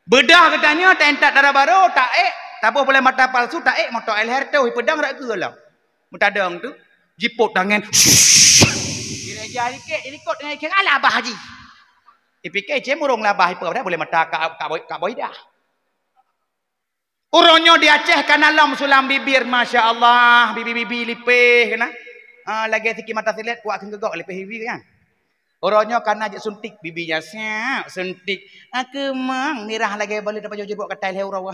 Beudoh geutanyoe taintat dara barô, taék, taboh bulée mata palsu, taék moto L R T, ipeudong rot keue lom. Meutadong tu, jipot tangen. Gereja dikét, dilikot dengan ikheng, alah bah jih. Ipike cem ureuëng labah ipe, padahai bulée mata ka, ka, ka boh idah. Uroe nyoe di Aceh kana lom sulam bibir, masya Allah, bibi-bibi lipéh kana. Ah, lagée siki mata silet kuat keu geugok lipéh bibi kan. Uroe nyoe kana jeuet suntik bibi nyan siap suntik. Akeumang mirah lagée baleuet apa jeuet bok katai lhée uroe.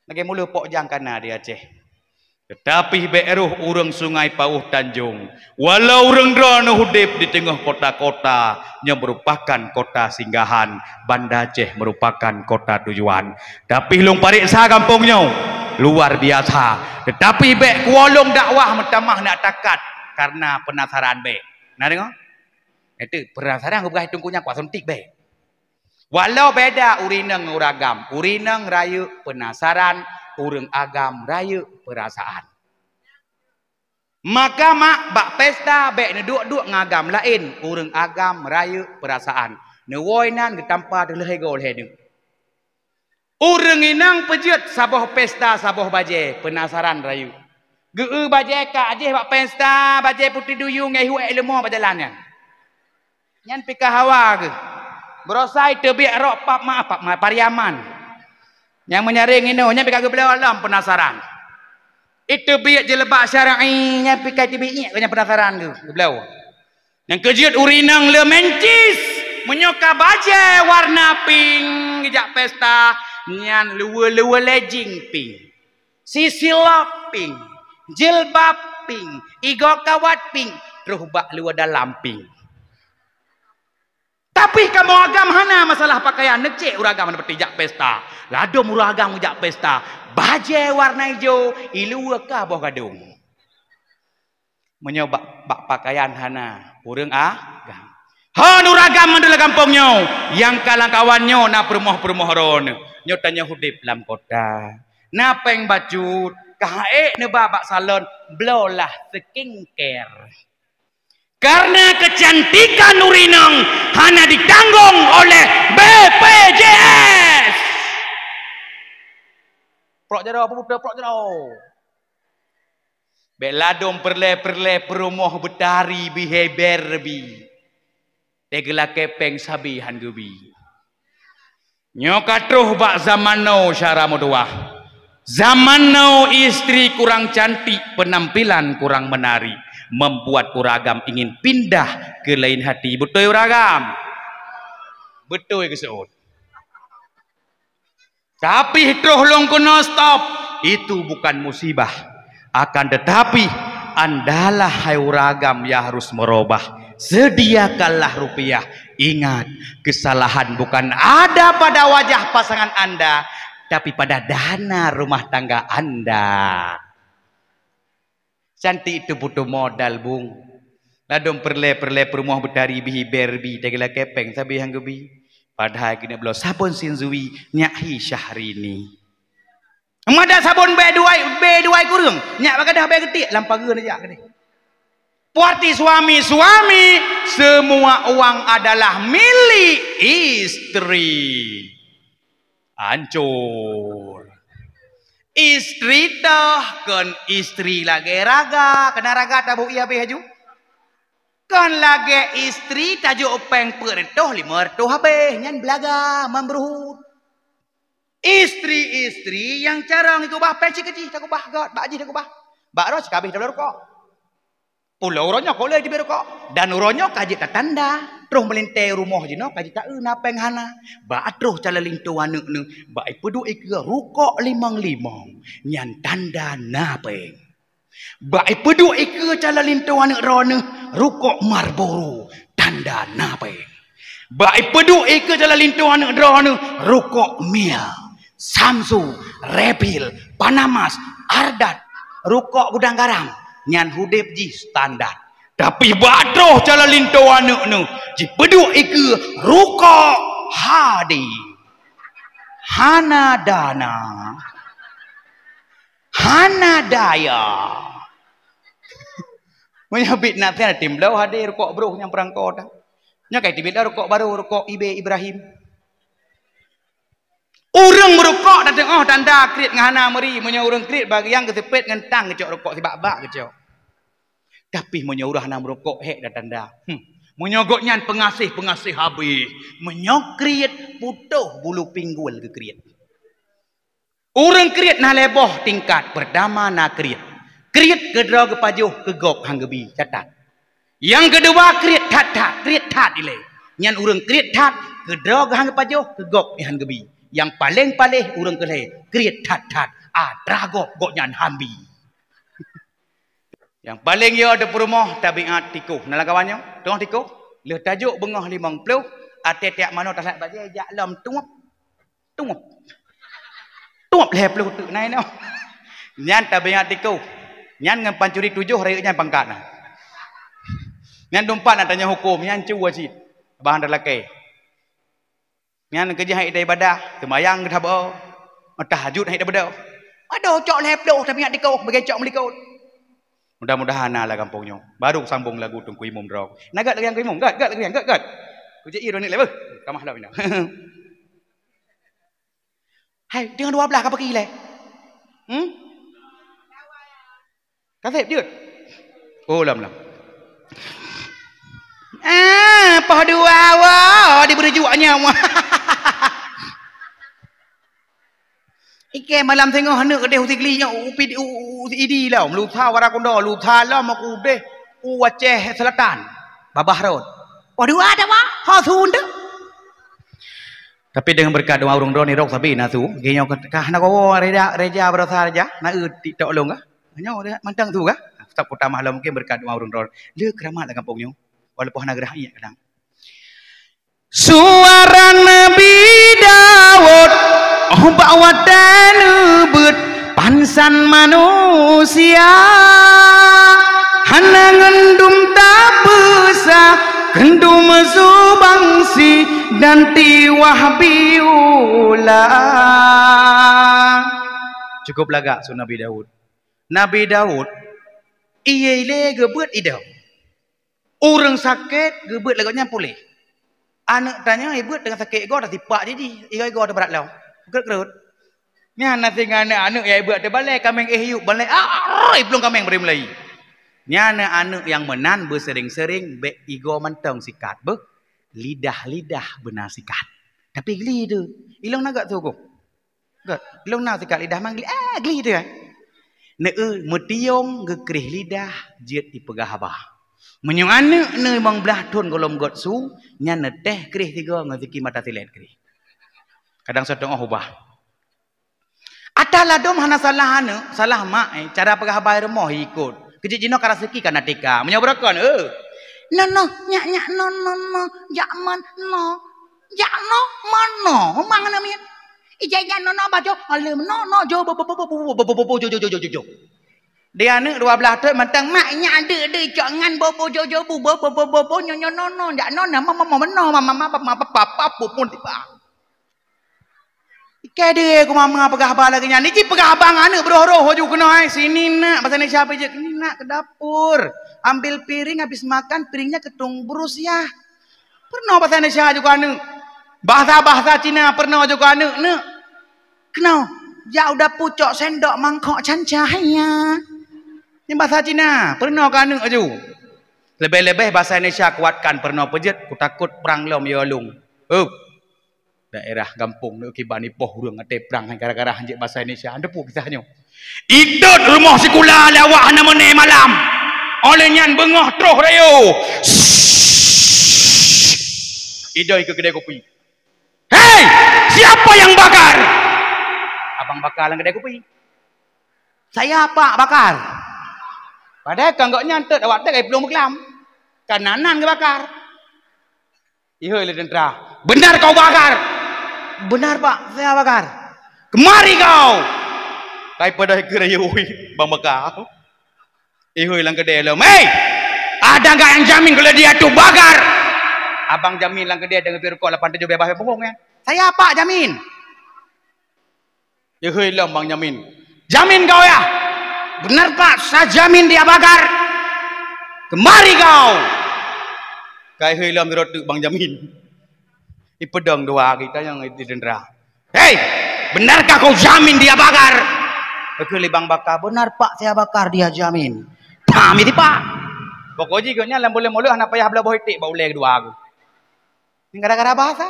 Lagée mulo pok jang kana di Aceh. Teutapi bék roh ureuëng Sungai Pauh Tanjong, walau ureuëng droeneuh udeb di teungoh kota-kota, nyoe meurupakan kota singgahan, Banda Aceh meurupakan kota tujuan. Tapi lôn pareksa gampông nyoe, luar biasa. Teutapi bék kuwoe lôn dakwah meutamah nak takat kareuna peunasaran bék. Na deungoe? Itu peunasaran geupeugah itu kunyang kuat suntik bék. Walau beda ureuëng inong ngon ureuëng agam, ureuëng inong rayeuk peunasaran, ureuëng agam rayeuk peurasaan. Maka mak bak pesta bék neuduek-duek ngon agam laén, ureuëng agam rayeuk peurasaan. Neuwoe nan geutampa teulheueh goe lhée neuk. Ureuëng inong peujeuet saboh pesta saboh bajée peunasaran rayeuk. Geu-eu bajée ka jih bak pesta, bajée putéh duyue ngon huék leumô bak jalan nyan. Nyan pih ka hawa geuh. Beurosai teubiet rok pap ma, pap ma, Pariaman. Nyang meunyaréng inoe, nyan pih ka geubloe lom peunasaran. Iteubiet jilbab syar'i, nyan pih ka iteubiet nyan peunasaran geuh, geubloe. Nyang keujeuet ureuëng inong le mencis, meunyoe ka bajée warna pink, geujak pesta, nyan luweue-luweue legging pink. Sisilop pink, jilbab pink, igoe kawat pink, troh bak luweue dalam pink. Tapi kamoe agam hana masalah pakaian, neucék ureuëng agam hana peuti jak pesta. Ladôm ureuëng agam jak pesta, bajée warna ijo, i luweue ka boh gadong. Meunyoe bak, bak pakaian hana, ureuëng agam. Hon ureuëng agam mandum lam gampông nyoe, nyang ka lam kawan nyoe na peurumoh-peurumoh droeneuh. Nyoe tanyoe udeb lam kota. Na péng bacut, ka haék neuba bak salon, bloe lah skincare. Karena kecantikan ureuëng inong hana ditanggung oleh B P J S. Prok jaroe, apa beutôi prok jaroe? Bék ladôm peureulée-peureulée peurumoh beutari bihé Barbie. Teugeulakée péng sabe han geubi. Nyoe ka troh bak zaman now syara meutuwah. Zaman now istri kurang cantik, penampilan kurang menarik, membuat ureuëng agam ingin pindah ke lain hati. Beutôi ureuëng agam? Beutôi geuseuôt. Tapi troh lôn keunoe stop, itu bukan musibah. Akan tetapi, andalah hai ureuëng agam yang harus merubah. Sediakanlah rupiah. Ingat, kesalahan bukan ada pada wajah pasangan anda, tapi pada dana rumah tangga anda. Cantik itu butuh modal, Bung. Ladôm peureulée-peureulée peurumoh beutari bihé Barbie, teugeulakée péng sabe han geubi. Padahai keuneuk bloe sabon Shinzui, nyak hi Syahrini. Mada sabon bé dua, bé dua kureueng, nyak bak gadah bé geutiek lam pageue neujak keudeh. Puarti suami-suami, semua uang adalah milik istri. Hancur. Istri toh kon istri lagée raga, keunan raga tabu ie habéh aju. Kon lagée istri tajok péng peuet reutôh, limong reutôh habéh, nyan beulaga, man beuruhut. Istri-istri nyang carông jikeubah péng cit keu jih takeubah, göt bak jih takeubah. Bak droe cit ka habéh tabloe rukok. Pulo uroe nyoe ka lheueh jibri rukok. Dan uroe nyoe ka jeuet tatanda. Troh meulintée rumoh jinoe ka jitaeu na péng hana. Bak troh calon linto aneuëk neuh, bak ipeuduek ikeue rukok limong-limong. Nyan tanda na péng. Bak ipeuduek ikeue calon linto aneuëk droeneuh rukok Marlboro, tanda na péng. Bak ipeuduek ikeue calon linto aneuëk droeneuh rukok Mil, Samsu, Refill, Panamax, Ardan, rukok gudang garam, nyan udeb jih standar. Tapi bak troh calon linto aneuëk neuh jipeuduek ikeue rukok Hadi. Hana dana. Hana daya. Meunyoe biet nasihat tim bloe hadé rukok broh nyang peurangko dah. Nyoe kai teubiet dah rukok barô, rukok Ibe Ibrahim. Ureuëng meurukok tateungoh tanda kriet ngon hana meuri. Meunyoe ureuëng kriet bagian geuseupet ngon tang geucok rukok sibak-bak geucok. Tapi meunyoe ureuëng hana meurukok hék dah tanda. Hmm. Meunyoe gobnyan peungaséh-peungaséh habéh. Meunyoe kriet putôh bulu pinggul geukriet. Ureuëng kriet na lhée boh tingkat. Peurtama na kriet. Kriet keudroe geupajoh keu gob han geubi, catat. Nyang keudua kriet that-that, kriet that ilée. Nyan ureuëng kriet that keudroe geuhan geupajoh keu gob han geubi. Nyang paleng paléh ureuëng keu lhée kriet that-that, atra gob gobnyan han bi. Nyang paleng yo di peurumoh tabiat tikoh. Na lam kawan nyoe, teungoh tikoh, lheueh tajok beungoh limong ploh, até tiep manoe talat bajée jak lom tuep. Tuep. Tuep lhée ploh teuk na inoe. Nyan tabiat tikoh. Nyan ngon pancuri tujoh rayeuk nyan pangkat na. Nyan dumpat na tanyong huköm, nyan cu cit. Bah hana lakée. Nyan keujih hai ibadah, seumayang geutabeu, tahajud hai ibadah. Aduh, cok lhée ploh tabiat tikoh, bagi cok meulikot. Mudah-mudahan na lam gampông nyoe. Baru sambung lagu Teungku Imum droe. Na gét lagée Teungku Imum, gét, gét lagée, gét, gét. Kujak ie droeneuh lé beuh. Kamah lom inoe. Hai, teungoh dua blah ka peuki lé. Hmm? Ka sép jeuet. Oh, lom, lom. Ah, poh dua woe di beureujuk nyoe. Ike malam singoh aneuk keudeh u Sigli nyoe, u Pid-, u, u, u Idi lom, lusa wara kundo, lusa lom aku deh u Aceh Selatan. Babah rot. Poh dua dah, Pak. Ho sun tu. Tapi deungon beureukat doa ureueng droe nirok sabe na su. Geuh nyoe ka, ka hana gowoe reja, reja baroesa reja. Na eu TikTok lôn ka. Nyoe dah mantong su ka. Stop kota mahlom mungkin beureukat doa ureueng droe. Le keuramat lam gampông nyoe. Walaupun hana geurah iek kadang. Suara Nabi Daud, oh bak watée neubeut. Pansan manusia hana ngendum tapeusa, kendum subangsi dan tiwah biula. Cukup lagak su Nabi Daud. Nabi Daud, ié ilée geubeuet idong. Ureuëng sakét geubeuet lagée nyan puléh. Aneuëk tanyoe ibeuet teungoh sakét igoe, tasipak jih, igoe-igoe teubrat lom. Kreuet-kreuet. Nyan na singoh aneuëk-aneuëk nyang ibeuet teubalée kaméng éh yup balée, ah, iplueng kaméng bri meulai. Nyan na aneuëk nyang meunan beuseuring-seuring bék igoe mantong sikat beuh, lidah-lidah beuna sikat. Tapi gli tu, ilong na gak tu. Gét, lôn na sikat lidah manggli, ah, glih teuh. Neu meutiong geukréh lidah jeuet ipeugah haba. Meunyoe aneuëk neu limong blaih thon gohlom gét su, nyan neutéh kréh tiga ngon siki mata silét kréh. Kadang siteungoh ubah. Ata ladom hana salah aneuëk, salah mak, eh, cara peugah haba rumoh ikot. Keujiek jinoe ka raseuki ka na tika. Meunyoe beurokon, eh. Nonoh, nyak, nyak, no, no, no, jak man, no. Jak no, mano, mang na miet. Ija-ija nono bajo, alem nono jo bo bo bo bo bo bo bo bo bo jo jo jo jo jo jo. Di aneuëk dua blaih thon mantong mak nyak deuk deuk cok ngan bo bo jo jo bu bo bo bo bo bo nyo nyo nono jak no na mo mo mo no ma ma ma pa pa pa pa pu pun tiba. Ikai deh ku mama peugah haba lagée nyan. Niji peugah haba ngon aneuëk beurôh-rôh ju keunoe ai. Sini nak, bahasa Indonesia apa je? Ni nak ke dapur. Ambil piring habis makan, piringnya ketung berus ya. Peurunoe bahasa Indonesia ju keu aneuëk. Bahasa-bahasa Cina peurunoe ju keu aneuëk, neuk. Keunoe, jak u dapu cok sendok mangkok cancah ya. Nyan bahasa Cina, peurunoe keu aneuëk aju. Leubeh-leubeh bahasa Indonesia kuatkan peurunoe peujeuet, kutakot prang lom yo lung. Hup. Daerah gampông nyoe kiban ipoh ureuëng até prang hai gara-gara hanjeuet bahasa Indonesia. Anda pun kisah nyoe. Idot rumoh sikula lé awak hana meunée malam. Oleh nyan beungoh troh rayo. Idoi keu kedai kopi. "Hei, siapa yang bakar?" Abang bakar lam kedai kopi. "Saya, Pak, bakar." Padahai kan gobnyan tot awak tek ai plueng beuklam. Kan nan-nan geubakar. Ihôi lé tentara, "Benar kau bakar?" "Benar, Pak, saya bakar." "Kemari kau!" Kai padahai keu rayeuk bang bakar. Ihôi lam keudè lom, "Hei! Ada enggak yang jamin kalau dia tu bakar?" Abang jamin lam keudè dengan pih rukok lapan tujuh bebas punggung ya. "Saya, Pak, jamin." Ihôi lom bang jamin. "Jamin kau ya?" "Benar, Pak, saya jamin dia bakar." "Kemari kau!" Kai ihôi lom di rotuk bang jamin. Ipedong dua kita yang di tentara. "Hei, benarkah kau jamin dia bakar?" Keu lé bang bakar, "Benar, Pak, saya bakar, dia jamin." Paham itu, Pak? Pokok jih gobnyan lam buleuen mulod hana payah blah boh iték bak ulée keudua tu. Ini gara-gara bahasa.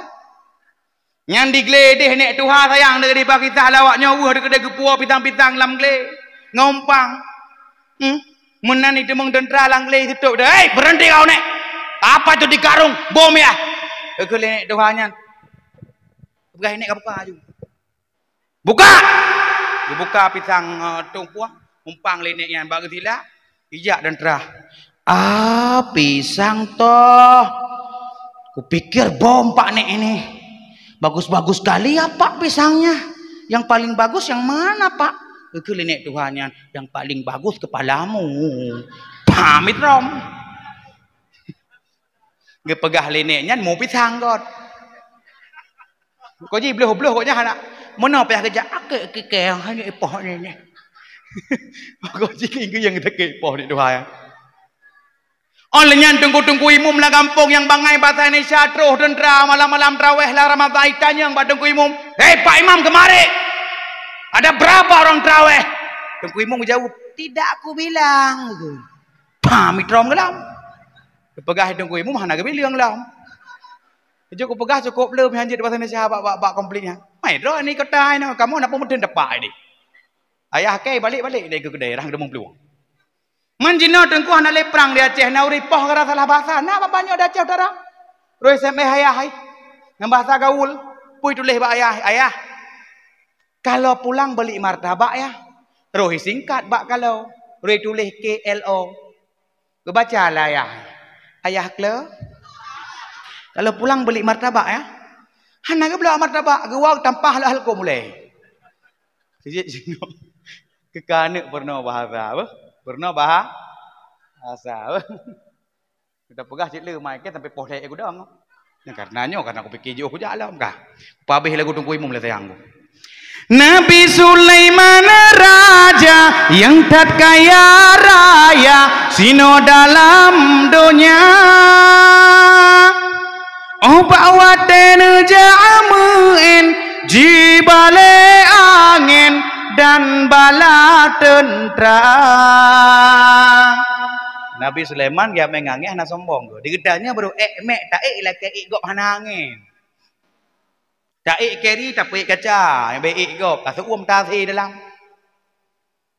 Nyan di glé deh nèk tuha sayang deungon dipakisah lé awak nyoe weueh deukeudeh geupuwoe pisang-pisang lam glé. Ngon umpang. Hmm? Meunan iteumeung teuntara lam glé sitôp deh, "Hei, berhenti kau nèk! Apa itu di karung? Bom ya!" Keu lé nèk tuha nyan. Peugah nèk ka buka aju. "Buka!" Dibuka pisang, eh, tueng puah, umpang lé nèk nyan bak geusilak. Ijak dan terah. "Ah, pisang toh. Kupikir bom pak nek ini. Bagus-bagus kali apa pisangnya. Yang paling bagus yang mana, Pak?" Keu linek tuha nyan, "Yang paling bagus kepalamu." Pamit rom. Geupeugah linek nyan mu pisang got. Ko ji bloh-bloh ko nyan anak. Meunoe payah geujak, "Akek kikeng hana ipoh ni." Ko ji keu yang takek ipoh ni tuha. Óh lheueh nyan teungku-teungku imum lam gampông nyang bangai basa Indonesia troh teuntara malam-malam traweh lam Ramadhan itanyong bak teungku imum, "Hei Pak Imam, kemari! Ada berapa orang traweh?" Teungku imum geujaweueb, "Tidak kubilang." Pam itrom geulam. Geupeugah teungku imum hana geubilang lam. Jok kupeugah cukop le meuhan jeuet basa Indonesia bak, bak, bak konflik nyan. Mai droe ni kota inoe, kamoe na peumeuteun tepak ini. Ayah kei balik-balik dari keudai rang deungon peuluwang. Man jinoe teungku hana lé prang di Aceh, na ureueng ipoh gara salah basa, na ban banyak di Aceh Utara. Roh S M S ayah hai. Ngon basa gaul, pui tuléh bak ayah, "Ayah, kalau pulang beli martabak ya." Roh singkat bak kalau, roh tuléh K L O. Geubaca lah ayah. "Ayah klo, kalau pulang beli martabak ya." Hana geublok martabak, geuwoe tampah lah halkom ulèe. Sijik jinoe. Keu aneuk peurunoe bahasa, beuh? Peurunoe baha-, bahasa, beuh? Kita peugah cit le mai ke sampai poh lhèe gudang. Nah, karena nyoe, karena kupike jiôh kujak lom kah. Pabeh lagu Teungku Imum lé sayang ku. Nabi Sulaiman raja nyang that kaya raya sinoe dalam donya. Óh bak watèe neujak meu'en jibalek angén dan bala teuntra. Nabi Sulaiman geujak meu'en angén hana sombong geuh. Di geutanyoe barô ék mèk taék lakèe ék gob hana angén. Taék keri tapeuék kaca, nyang bèk ék gob, taseu'uem tasé dalam.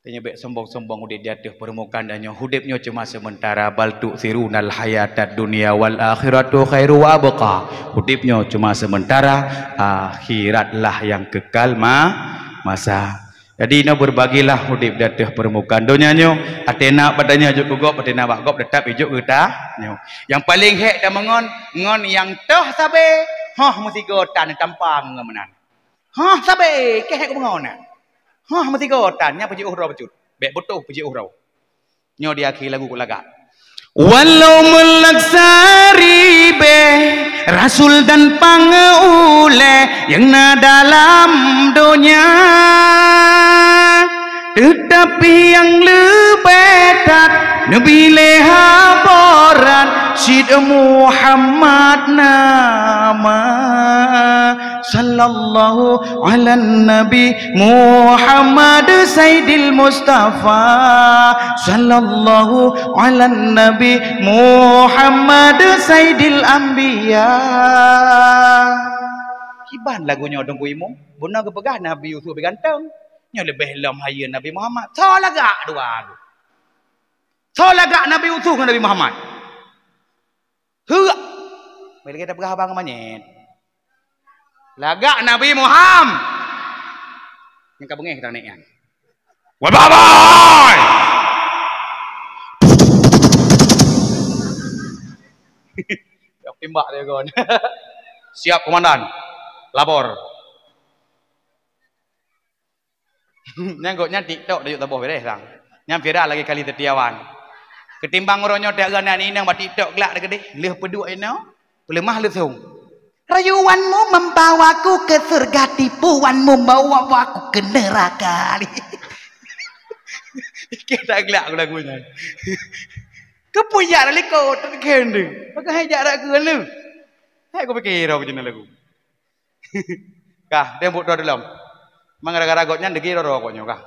Tanyoe bèk sombong-sombong udép di ateueh peurmukaan donya nyoe. Udép nyoe cuma sementara, bal tu'tsirunal hayatad dunya wal akhiratu khairu wa abqa. Udép nyoe cuma sementara, akhiratlah nyang kekal ma-, masa. Jadi, nyoe beurbagilah udép di ateueh peurmukaan donya nyoe. Até na bak tanyoe jok keu gob, até na bak gob teutap ijok keu tanyoe. Nyang paleng hék tameungon, ngon nyang toh sabé, hoh meusigoe tan tampang ngon meunan. Hah, sabé, keuh hek kumeungon na. Hah, meusigoe tan, nyan peujiôh droe bacut. Bèk beutoh peujiôh droe. Nyoe di akhé lagu kulagak. Walau meulaksa ribèe rasul dan pangeulèe nyang na dalam donya, teutapi nyang leubèh that neubi lé haborat cit Muhammad nama. Sallallahu ala Nabi Muhammad Sayyidil Mustafa. Sallallahu ala Nabi Muhammad Sayyidil Anbiya. Kiban lagu nyoe Teungku Imum, beuna geupeugah Nabi Yusuf leubèh ganteng. Nyoe leubèh lom hayeue Nabi Muhammad. Soe lagak dua tu? Soe lagak Nabi Yusuf ngon Nabi Muhammad? Heuek. Bèk lagèe tapeugah haba ngon manyét. Lagak Nabi Muham. Nyang ka beungèh kita nèk nyan. Wah, babai! Timbak dia kon. Siap, Komandan. Lapor. Nyan gobnyan TikTok dayok saboh beureh sang. Nyan viral lagèe Kali Setiawan. Ketimbang uroe nyoe tiep geuh aneuk inong bak TikTok glak teuh keudeh, lheueh peuduek inoe, peuleumah leusong. Rayuanmu membawaku ke surga, tipuanmu membawaku ke neraka. Ikeu tak glak lagu nyan. Keupeue jak dak likot, tak khen tu. Pakai hai jak dak keu anu. Hai kupike roh keu jeunah lagu. Kah, dia buet droe dalam. Memang gara-gara gobnyan degi roro gobnyan kah.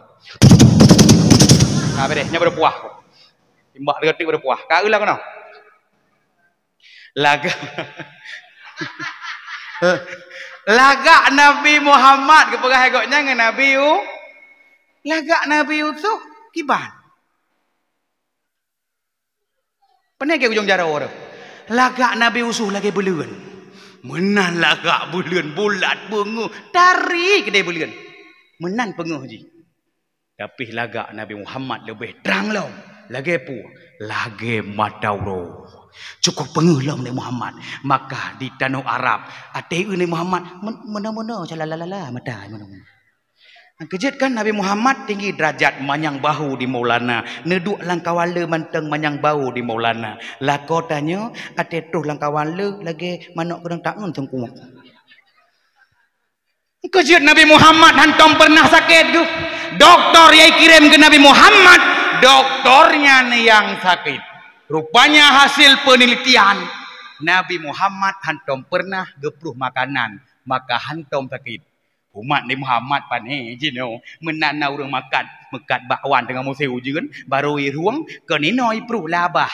Nah, beres, nyoe beureupuah. Timbak tiga tik beureupuah. Ka ulang keunoe. Lagak. Lagak Nabi Muhammad geupeugah gobnyan ngon Nabi U-, lagak Nabi Yusuf kiban. Pane ke ujong jaroe tu. Lagak Nabi Yusuf lagèe buleuen. Meunan lagak buleuen bulat beungeuh, tari keudeh buleuen. Meunan peungeuh jih. Tapi lagak Nabi Muhammad leubeh trang lom. Lagèe peue? Lagèe mata uroe. Cukôp peungeuh lom Nabi Muhammad. Maka di tanoh Arab, até Nabi Muhammad, men-, meunoe-meunoe, calalalala, mata meunoe-meunoe. Keujeuet kan Nabi Muhammad tinggi derajat manyang bahu di Maulana. Neuduek lam kawan le mantong manyang bahu di Maulana. Lakoe tanyoe até troh lam kawan le lagèe manok keudong taun teungkuek. Keujeuet Nabi Muhammad hantom pernah sakét geuh. Doktor nyang kirém keu Nabi Muhammad, doktor nyan nyang sakét. Rupanya hasil penelitian, Nabi Muhammad hantom pernah geupruh makanan, maka hantom sakét. Umat Nabi Muhammad pane jinoe, meunan na ureueng makan, meukat bakwan teungoh musém ujeuen, barô irueng, kon inoe ipruh labah.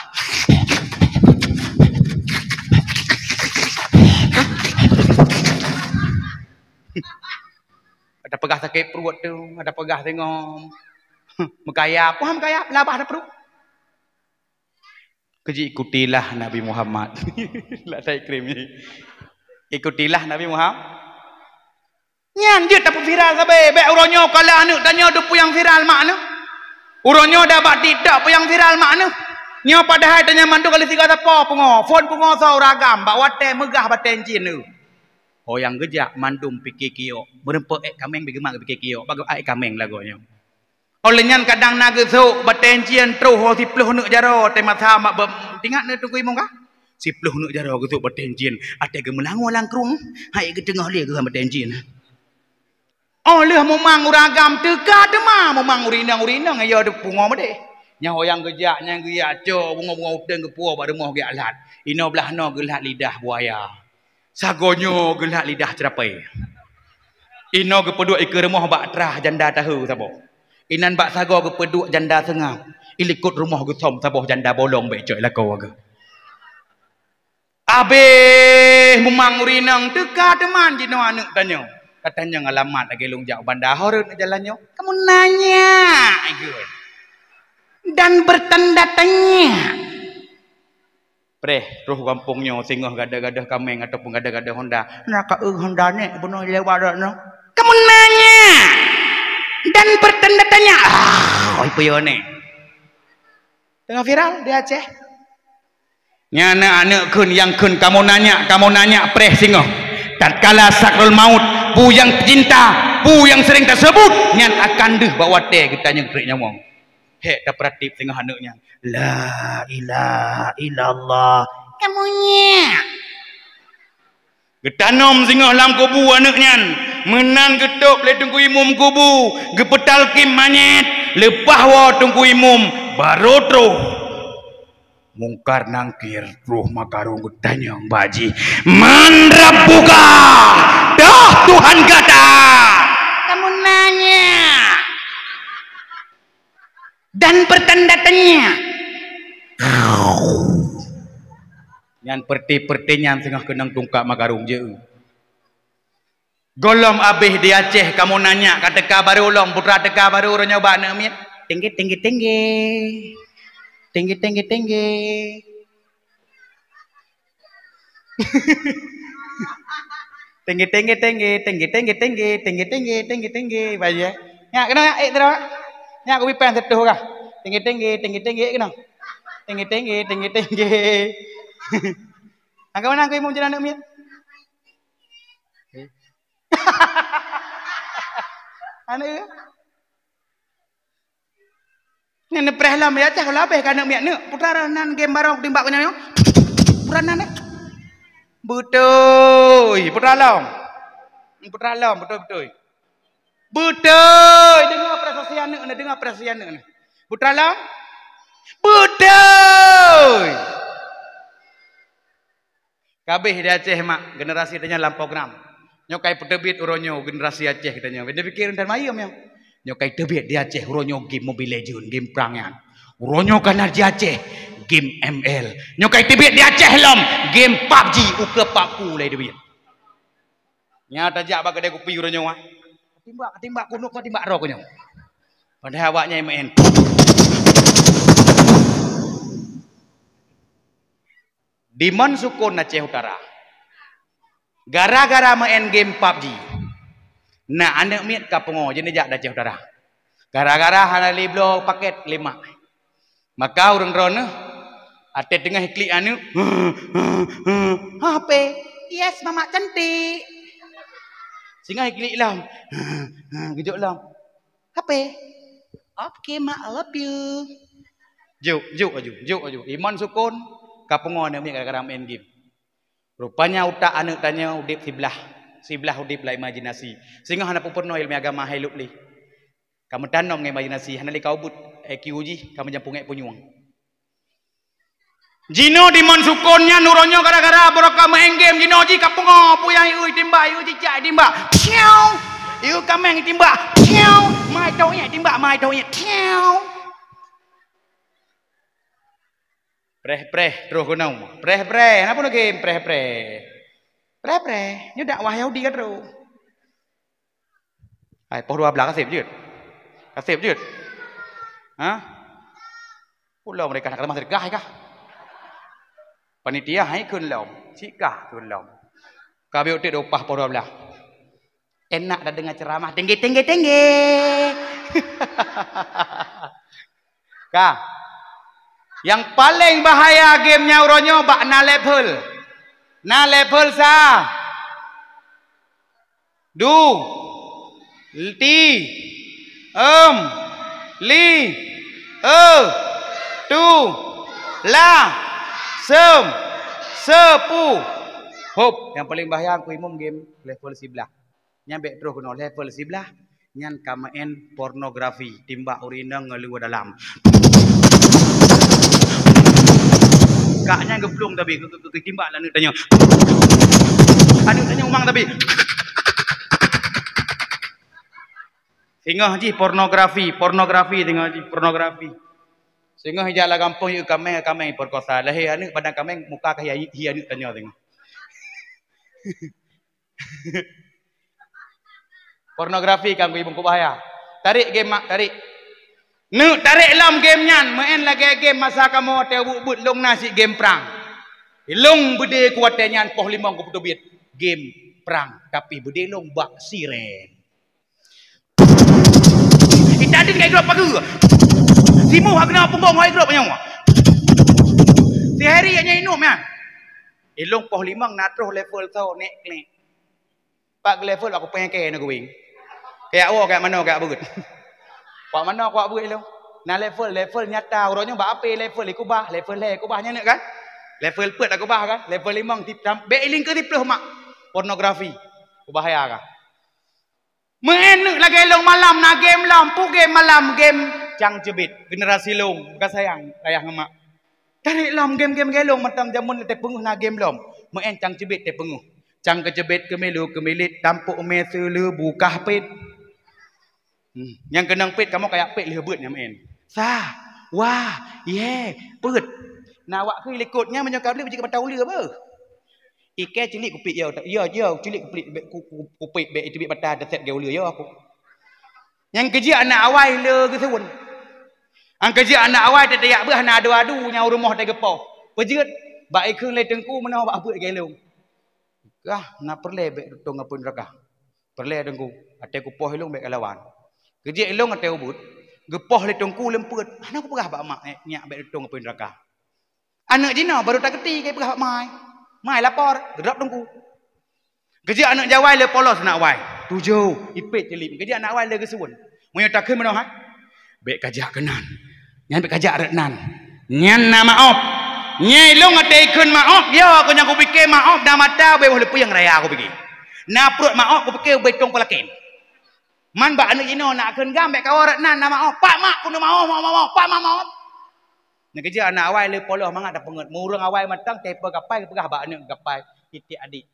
Ada peugah sakét pruet tu, ada peugah teungoh meukayap. Wah, meukayap, labah na pruet. Keuji ikutilah Nabi Muhammad. Lah saya krim ni. Ikutilah Nabi Muhammad. Nyan jeuet tapeuviral sabe. Bèk uroe nyoe kala aneuk tanyoe tu peue nyang viral mak neuh. Uroe nyoe dah bak TikTok peue nyang viral mak neuh. Nyoe padahai tanyoe mandum kali siga sapo pungo. Phon pungo soe ureueng agam. Bak watèe meugah batèe cin tu. Ho nyang geujak mandum pike kiok. Meureumpok èk kaméng bak geumat pike kiok. Bak geumat èk kaméng lagoe nyoe. Óh lheueh nyan kadang na geusok batèe cin troh ho siploh neuk jaroe teuh masa mak beutingat neuk Teungku Imum ka? Siploh neuk jaroe geusok batèe cin, até geumeulangoe lam krueng, hai geuteungoh lé geuh batèe cin. Óh lheueh mumang ureueng agam teuka teuma mumang ureueng inong-ureueng inong ya pungo meudeh. Nyan ho nyang geujak nyan geujak cok bungoe-bungoe uteueng geupuwoe bak rumoh geujak lhat. Inoe blaih noe geulhat lidah buaya. Sagoe nyoe geulhat lidah ceurapai. Inoe geupeuduek ikeue rumoh bak trah janda tahe saboh. Inan bak sagoe geupeuduek janda seungab. Ilikot rumoh geusom saboh janda bolong bèk cok lakoe geuh. Abéh mumang ureueng inong teuka teuma jinoe aneuk tanyoe. Ka tanyong alamat lagèe lôn jak u Banda Horeuet jalan nyoe. Kamu nanya, ikheun. Dan bertanda tanya. Preh, troh gampông nyoe singoh gadôh-gadôh kaméng ataupun gadôh-gadôh honda. Na ka eu honda nèk bunoe lewat dak nyoe. Kamu nanya dan bertanda tanya. Ah, oi peue nyoe nèk. Teungoh viral di Aceh. Nyan na aneuk kheun nyang kheun kamoe nanya, kamoe nanya preh singoh. Tatkala sakratul maut, peue nyang cinta, peue nyang sering taseubut, nyan akan deuh bak watèe geutanyong treuk nyawöng. Hék tapeuratéb singoh aneuk nyan. La ilaha illallah. Kamoe nyak. Geutanom singoh lam kubu aneuk nyan. Meunan geutôb lé Teungku Imum kubu, geupeutalkim manyét, leupah woe Teungku Imum, barô troh. Mungkar Nangkir troh meukarông geutanyong bak jih, "Man rabbuka?" Toh Tuhan gata? Kamoe nanya. Dan bertanda tanya. Nyan peureuté-peureuté nyan singoh keunong tungkak meukarông jeuet. Gohlom abéh di Aceh kamoe nanya ka teuka barô lom, putra teuka barô uroe nyoe bak aneuk miet. Tinggi, tinggi, tinggi. Tinggi, tinggi, tinggi. Tinggi, tinggi, tinggi, tinggi, tinggi, tinggi, tinggi, tinggi, tinggi, tinggi, baye. Nyak keunoe nyak ék droe. Nyak kubi péng seutoh kah. Tinggi, tinggi, tinggi, tinggi keunoe. Tinggi, tinggi, tinggi, tinggi. Angka mana angka imum jalan aneuk miet? Aneuk. Nyan neupreh lom ya cah labeh ka aneuk miet neuk. Putra nan game barong timbak keu nyoe. Putra nan eh. Beutôi, putra lom. Putra lom, beutôi-beutôi. Beutôi, deungoe prestasi aneuk nyoe, deungoe prestasi aneuk nyoe. Putra lom. Beutôi. Kabeh di Aceh mak, generasi tanyoe lam program. Nyoe kai peuteubiet uroe nyoe generasi Aceh tanyoe. Beda pikir dan mayem nyoe. Nyoe kai teubiet di Aceh uroe nyoe game Mobile Legend, game prang nyan. Uroe nyoe kana di Aceh game M L. Nyoe kai teubiet di Aceh lom game pub G, ukeue pub ku lé teubiet. Nya tajak bak kedai kupi uroe nyoe. Timbak, timbak kunok, timbak roh nyoe. Padahai awak nyai main. Dimon Sukon Aceh Utara. Gara-gara main game pub G. Nah, aneuk miet ka pungo, jadi jak Aceh Utara. Gara-gara hana lé bloe paket lima. Maka ureuëng droeneuh, até teungoh klik aneuk, "Hah, P? Yes, Mamak cantik." Singoh klik lom, geujok lom, "Hah, P? Oke, Mak, I love you." Jok, jok aju, jok aju. Iman sukon, ka pungo aneuk miet gara-gara main game. Rupanya utak aneuk tanyoe udeb siblah. Siblah udeb lam imajinasi. Singoh hana peupunoe ilmu agama hai lôb lé. Ka meutanom ngon imajinasi, hana lé ka ubit I Q jih, ka meujang pungék punyueng. Jinoe dimon sukon nyan uroe nyoe gara-gara barokah main game, jinoe jih ka pungo, puyang ieu timbak, ieu cicak timbak. Piau! Ieu kaméng timbak. Piau! Mai tau nyek timbak, mai tau nyek. Piau! Preh-preh terus keunoe. Preh-preh. Napa lagèe preh-preh? Preh-preh. Nyoe dakwah Yahudi ka trok. Hai, poh dua belas kaseb jeuet. Kaseb jeuet. Ha? Ulôn mereka nak keumah sedekah kah? Panitia hai kheun lom. Sikah kheun lom. Ka biôk teuk upah poh dua belas. Enak dah dengar ceramah tinggi, tinggi, tinggi. Ka. Yang paling bahaya game nyang uroe nyoe bak na level. Na level sa. Du. Ti. Em. Li. E. Tu. La. Sem. Sepu. Hop. Yang paling bahaya aku imum game level siblah. Nyan bèk troh keunoe level siblah, nyan ka maén pornografi, timbak ureueng inong ngon luwa dalam. Kak nyan geuplueng tabi, geu-, geu-, geutimbak lé aneuk tanyoe. Aneuk tanyoe umang tabi. Singoh jih pornografi, pornografi singoh jih, pornografi. Singoh ija lam gampông yue kaméng, kaméng perkosa. Lahé aneuk padang kaméng, muka ka hi, hi aneuk tanyoe singoh. Pornografi kan ibu ku bahaya. Tarék game mak, tarék. Neuk tarék lom game nyan, maén lagèe game masa kamoe watèe buet-buet lôn na cit game prang. Lôn beudé ku watèe nyan poh limong ku peuteubiet game prang, tapi beudé lôn bak siren. Ita deuh ngon idrop pageue. Simuh hak keunoe punggong hoi idrop nyoe. Si Heri nyan inup nyan. Ilong poh limong na troh level soe nek klek. Pak level aku pengke na guwing. Kayak wo, kayak mano, kayak beut. Kuat mano, kuat beut ilong. Na level, level nyata. Uroe nyoe bak ape level ikubah, level lhèe ikubah nyan kan? Level peuet ikubah kan? Level limong tip tam. Bek iling ke siploh mak. Pornografi. Kubahaya kan? Meu'en neuk lagèe lôn malam na game lom, peue game malam, game cang ceubit. Generasi lôn, bukan sayang, ayah ngon mak. Tarék lom game-game lagèe lôn, mantong jameun teupeungeuh na game lom. Meu'en cang ceubit teupeungeuh. Cang keuceubit keumilu keumilit, tampok mè seuleubu kah pet. Hmm. Nyang keunong pet, kamoe kayak pet lheueh beuet nyang meu'en. Sa, wa, ye, pet. Na awak keu likot nyan meunyoe ka beli beuji keu mata uleue beuh. Ike cilik kupit yo, yo, yo, cilik kupit bek ku, ku, kupit bek itu bek mata teset ge uleue yo aku. Nyang keujeuet aneuk awai le geuseuen. Nyang keujeuet aneuk awai teuyak beuh na adu-adu nyang rumoh teugepoh. Peujeuet bak ikheun lé teungku meunoe bak beuet ge lôn. Kah na peureulèe bek tutong apui neuraka. Peureulèe teungku, até kupoh ilong bek kalawan. Keujeuet ilong até ubit, geupoh lé teungku leumpeuet. Hana kupeugah bak mak, eh, nyak bek tutong apui neuraka. Aneuk jinoe baru takeuti ka ipeugah bak mai. Mai lapor, geudrop teungku. Keujeuet aneuk jawai le polos aneuk awai. Tujoh, ipet cilip. Keujeuet aneuk awai le geuseuen. Meunyoe takheun meunoe hai. Bek kajak keunan. Nyan bek kajak rot nan. Nyan na maoh. Nyai lôn até ikheun maoh, yo keu nyang kupike maoh na mata ubé boh leupeueng raya kupike. Na pruet maoh kupike ubé tong peulaken. Man bak aneuk jinoe nak kheun gam bek kawa rot nan na maoh. Pak mak keuneuk maoh, maoh, maoh, maoh. Pak mak maoh. Nyang keujeuet aneuk awai le polos mangat tapeungeut. Meureueng awai mantong teupeu kapai geupeugah bak aneuk kapai. Titik adik.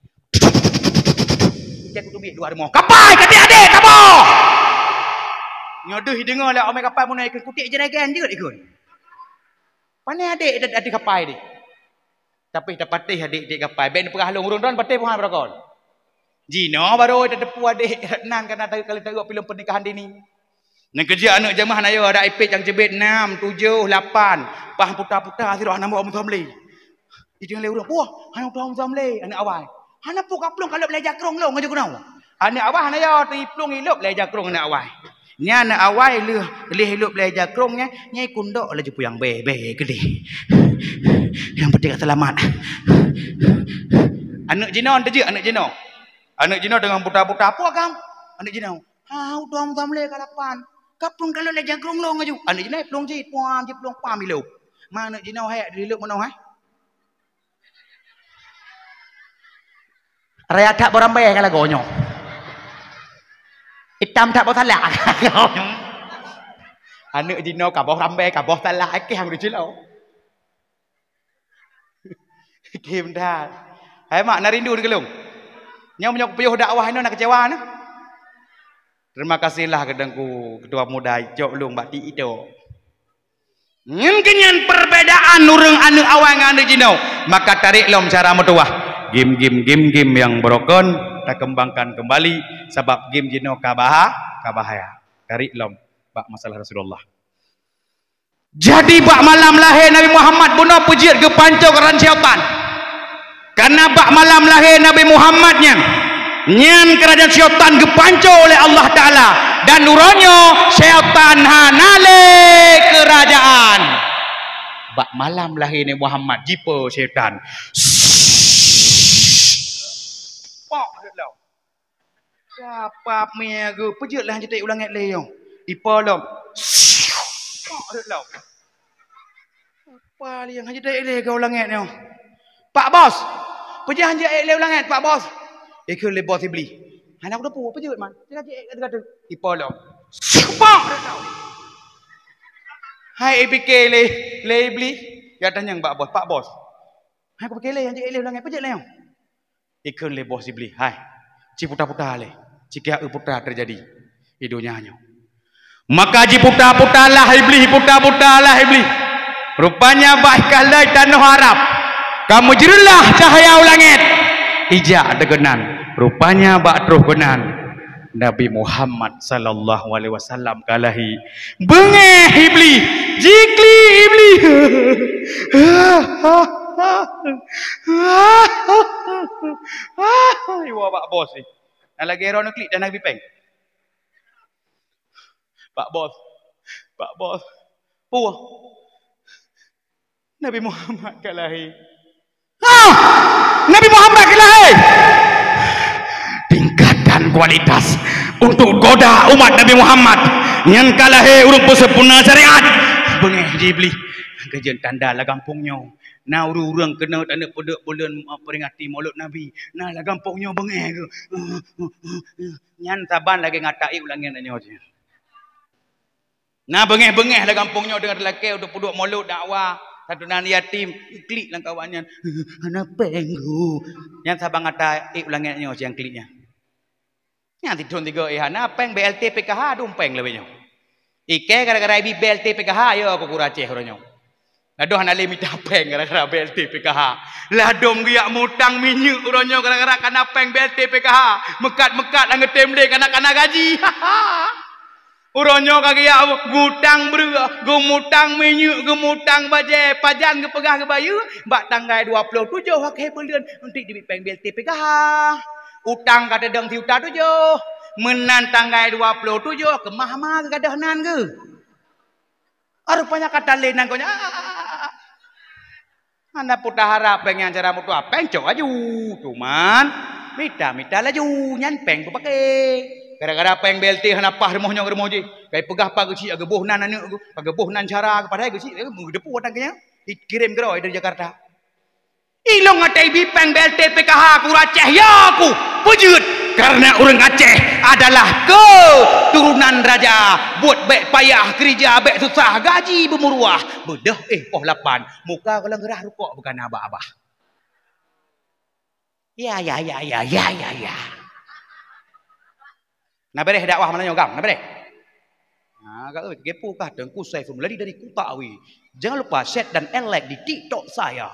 Cek kutubiet dua rumoh. Kapai, katik adek, kaboh! Nyoe deuh ideungoe lé omé kapai meunoe ikheun kutik jeragan jeuet ikheun. Pane adek, adek kapai deh. Tapi tapatéh adek-adek kapai. Bèk neupeugah lôn ureueng droen patéh puhan beurokon. Jinoe barô tateupeue adek nan kana taeu kali taeu pilon pernikahan dini. Nyang keujeuet aneuk jeumaah na yo ada ipet nyang jeubet nam, tujoh, lapan. Pah puta-puta sidroe hana meutuah meusamlé. Ijeueng lé ureueng, "Wah, hana meutuah meusamlé aneuk awai." Hana peue ka plueng ka lhôb lé jakrong lôn ngon jeuet keunoe. Aneuk awai hana yo teuiplong ilôb lé jakrong aneuk awai. Nyan awai lheueh, lheueh ilop lé jakrong nyan, nyan ikundok laju puyang bèe, bèe keudeh. Nyang penting ka seulamat. Aneuk jinoe teujeuet, aneuk jinoe. Aneuk jinoe deungon buta-buta, "Peue agam?" Aneuk jinoe, "Ha, udom, udom lé ka lapan." Ka plueng kalon lé jakrong lôn laju. Aneuk jinoe plueng cit, puam, jiplueng pam ilop. Ma aneuk jinoe hék dilop meunoe, hai. Raya that boh rambèe ka lagoe nyoe. Itam that boh salak ka lagoe nyoe. Aneuk jinoe ka boh rambèe, ka boh salak, akhé han geucilok. Kim that. Hai mak, na rindu di geulong. Nyoe meunyoe kupiôh dakwah inoe na keucewa na. Terima kasihlah keu Teungku Ketua Muda, icok lôn bak TikTok. Nyan keuh nyan perbedaan ureueng aneuk awai ngon aneuk jinoe. Maka tarék lom cara meutuwah. Game, game, game, game nyang beurukon takeumbangkan keumbali, sabab game jinoe ka baha-, ka bahaya. Tarék lom bak masalah Rasulullah. Jadi bak malam lahé Nabi Muhammad bunoe peujeuet geupanco keuran syaitan. Karena bak malam lahé Nabi Muhammad nyan, nyan keurajeuen syaitan geupanco lé Allah Taala, dan uroe nyoe syaitan hana lé keurajeuen. Bak malam lahé Nabi Muhammad jipo syaitan. Pok, lom. Siapa mé geuh peujeuet lah jiteuek u langét lé nyoe. Ipo lom. Pok, lom. Apa lé nyang hana jiteuek lé keu u langét nyoe? Pak Bos, peue nyang hana jiteuek lé u langét, Pak Bos? Ikheun lé Bos Iblih. Hana kuteupeu peue jeuet man. Sira jiteuek keu gata. Ipo lom. Pak! Hai ipike lé, lé Iblih. Ya tanyong bak Bos, "Pak Bos, hai kupike lé nyang jiteuek lé u langét peue jeuet lé nyoe?" Ikheun lé Bos Iblih, "Hai, ci puta-puta lé, ci kiah eu puta teujadi di donya nyoe." Maka jiputa-puta lah Iblih, puta-puta lah Iblih. Rupanya bak ikalai tanoh Arab ka meujeureullah cahya u langét. Ijak deugeunan, rupanya bak troh geunan Nabi Muhammad sallallahu alaihi wasallam ka lahé. Beungéh Iblih, jiklik Iblih. Iwa bak Bos ni. Nah lagèe droeneuh klik dan Nabi péng. Pak Bos. Pak Bos. Peue? Nabi Muhammad ka lahé. Ah! Nabi Muhammad ka lahé. Tingkatan kualitas untuk goda umat Nabi Muhammad nyang ka lahé ureueng peusempurna syariat. Beungéh Iblih. Keujeuen tanda lam gampông nyoe. Na ureueng-ureueng keuneuk taneuk peuduek buleuen, eh, peringati Maulud Nabi. Na lam gampông nyoe beungéh geuh. Nyan saban lagèe gata ék u langét nyoe. Na beungéh-beungéh lam gampông nyoe deungon lakèe untuk peuduek Maulud, dakwah, santunan yatim, klik lam kawan nyan. Hana péng geuh. Nyan saban gata ék u langét nyoe nyang klik nyan. Nyan sidroe tiga éh hana péng B L T P K H dum péng lawét nyoe. Ikèe gara-gara ibi B L T P K H yo aku keu ureueng Aceh uroe nyoe. Ladôm hana lé mita péng gara-gara B L T P K H. Ladôm geujak mutang minyeuk uroe nyoe gara-gara kana péng B L T P K H. Meukat-meukat lam geutem lé kana-kana gaji. Uroe nyoe ka geujak mutang breueh, geumutang minyeuk, geumutang bajèe, pajan geupeugah geubayeue, bak tanggai dua ploh tujoh akhé buleuen, untuk dibi péng B L T P K H. Utang ka teudong sijuta tujoh. Meunan tanggai dua ploh tujoh, keumah-mah geugadôh nan geuh. Ah, rupanya ka talé nan geuh nyan. Hana peue taharap péng nyan cara meutuah, péng cok laju. Cuman, mita-mita laju, nyan péng peupaké. Gara-gara péng B L T hana paih rumoh nyoe ngon rumoh jih. Kai peugah pat geuchik, geuboh nan aneuk geuh, pat geuboh nan cara geuh, padahai geuchik, eh, meudeupue watang keu nyan. Dikirém keudroe dari Jakarta. Ilong até ibi péng B L T P K H keu ureueng Aceh, ya ku peujeuet. Karena ureueng Aceh adalah keturunan raja. Buet bèk payah, keurija bèk susah, gaji beumeuruah. Beudôh éh poh lapan, muka golom geurah rukok bukan abah-abah. Ya, ya, ya. Na beureh dakwah malam nyoe, gam? Na beureh? Nah, ka, eh, geupeu kah Teungku Saiful Muradi dari Kuta Awi. Jangan lupa share dan like di TikTok saya.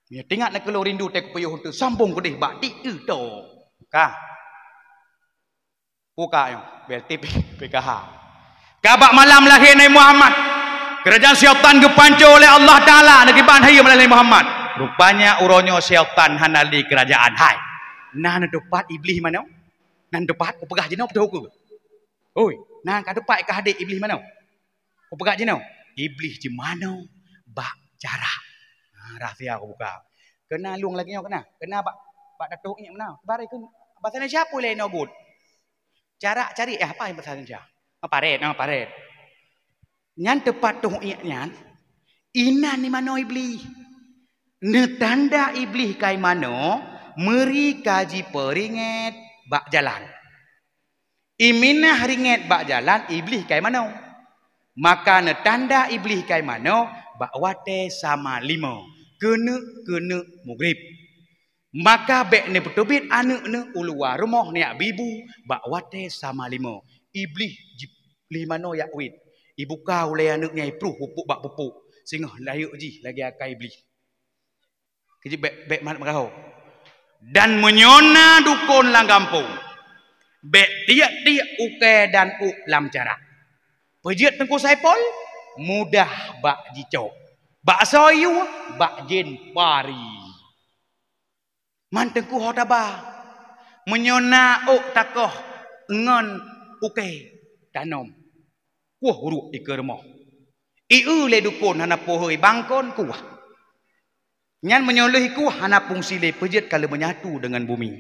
Ya, teuingat na keu lôn rindu teuh kupiôh teusambong keudeh bak TikTok. Kah? Buka nyoe, B L T P K H. Ka bak malam lahé Nabi Muhammad, keurajeuen syaitan geupanco lé Allah Taala neukiban hai malam Nabi Muhammad. Rupanya uroe nyoe syaitan hana lé keurajeuen hai. Nah, na teupat Iblih manoe? Nan teupat kupeugah jinoe beutôi keu. Oi, na ka teupat ka hadé Iblih manoe? Kupeugah jinoe, Iblih jimanoe bak carak. Ha, rahsia kubuka. Keunan lueng lagée nyoe keunan. Keunan bak, bak tatoh iék meunan. Baré keu bahasa Indonesia pun laén nyoe buet. Carak carik, eh, apa bahasa Indonesia? Ah, paret, ah, paret. Nyan teupat toh iék nyan, inan jimanoe Iblih. Neutanda Iblih ka jimanoe, meuri ka jipeuringét bak jalan. Iminah ringét bak jalan, Iblih ka jimanoe. Maka neutanda Iblih ka jimanoe bak watée sama lima, keuneuk-keuneuk mugrib. Maka bék neupeuteubiet aneuëk neuh u luwa rumoh neujak bi bu bak watée sama lima. Iblih ji-, jimanoe jak wét. Ibuka ulée aneuëk nyan, ipruh pupuk bak pupuk. Singoh rayeuk jih lagée akai Iblih. Keu jih bék, bék mat meurahô. Dan meunyoe na dukon lam gampông, bék tiek-tiek ukée dan ôk lam carak. Peujeuet Teungku Saipol, mudah bak jicok. Bak soe yue, bak jén pari. Man Teungku ho taba, meunyoe na ôk takoh ngon ukée tanom, kuah uruek ikeue rumoh. Ieu lé dukon hana pohoi bangkon kuah. Nyan meunyoe lheueh kuah hana fungsi lé, peujeuet ka lheueh menyatu deungon bumi.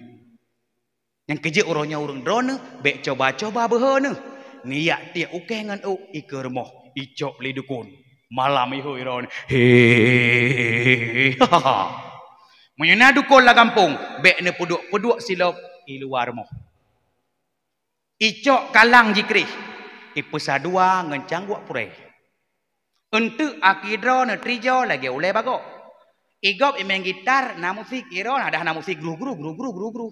Nyang keujeuet uroe nyoe ureuëng droeneuh bék coba-coba beuhe neuh. Neujak tiek ukée ngon ôk ikeue rumoh, icok lé dukon. Malam ihôi droeneuh. He. Meunyoe na dukon lam gampông, bék neupeuduek-peuduek silop i luwa rumoh. Icok kalang jikréh, ipeusadua ngon cangguek purée. Eunteuk aki droe neutri joe lagée ulée bagok. Igob imeu'en gitar na musik, iron adak hana musik, gru-gru, gru-gru, gru-gru.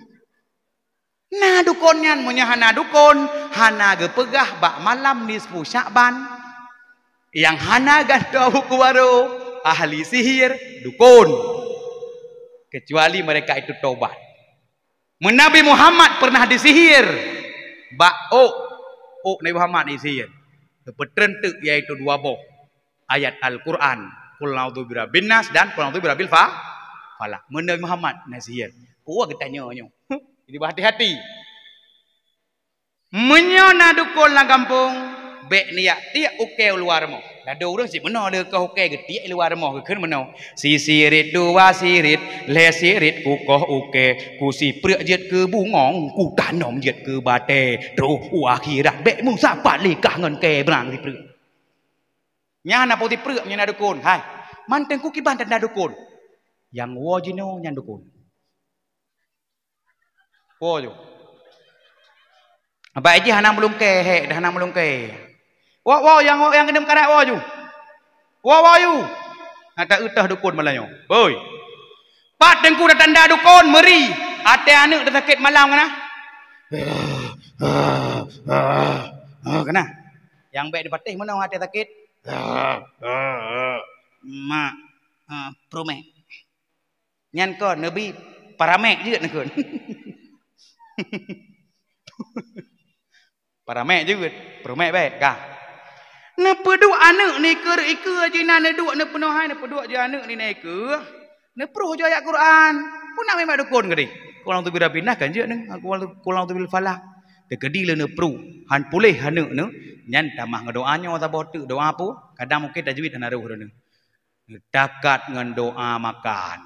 Na dukon nyan, meunyoe hana dukon, hana geupeugah bak malam nisfu Syakban. Nyang hana gantoe buku barô, ahli sihir, dukon. Kecuali mereka itu tobat. Meunabi Muhammad pernah disihir bak ôk, ôk Nabi Muhammad disihir. Geupeutreun teuk, yaitu dua boh ayat Al-Quran, Qul a'udzu birabbin nas dan Qul a'udzu birabbil fa-, falaq. Meunabi Muhammad na sihir. Peue geutanyoe nyoe? Jadi, hati-hati. Meunyoe na dukon lam gampông, bék neujak tiek ukée u luwa rumoh. Ladôm ureuëng cit meunoe lé koh ukée geutiek i luwa rumoh, geukheun meunoe, "Sisirit dua sirit, lhée sirit kukoh ukée, kusipreuk jeuet keu bungong, kutanom jeuet keu batée, troh u akhirat bék meusapat lé kah ngon kée brang sipreuk." Nyan na peue sipreuk meunyoe na dukon, hai. Man Teungku kiban tanda dukon. Nyang woe jinoe nyan dukon. Woe ju. Bak jih hana meulungkée, hék dah hana meulungkée. Woe, woe, nyang, nyang keuneuk karat woe ju. Woe, woe ju. Na ta-eu toh dukon malam nyoe. Boi. Pat Teungku na tanda dukon meuri. Até aneuëk teusakét malam kana. Ah, kana. Nyang bék dipatéh meunoe até sakét. Mak, ah, promek. Nyan kon neubi paramek jeuet neukheun. Paramek jeuet, paramek bék kah. Neupeuduek aneuëk ni keur ikeue jinan neuduek neupeunoh hai, neupeuduek jih aneuëk ni na ikeue. Neuproh jih ayat Quran. Peue na memang dukon keudeh. Qul a'udzu birabbinas kan jeuet neu. Qul a'udzu, qul a'udzu bil falaq. Teukeudi lé neuproh, han puléh aneuëk neu, nyan tamah ngon doa nyoe saboh teuk, doa peue? Kadang mungken tajwid hana roh droeneuh. Takat ngon doa makan.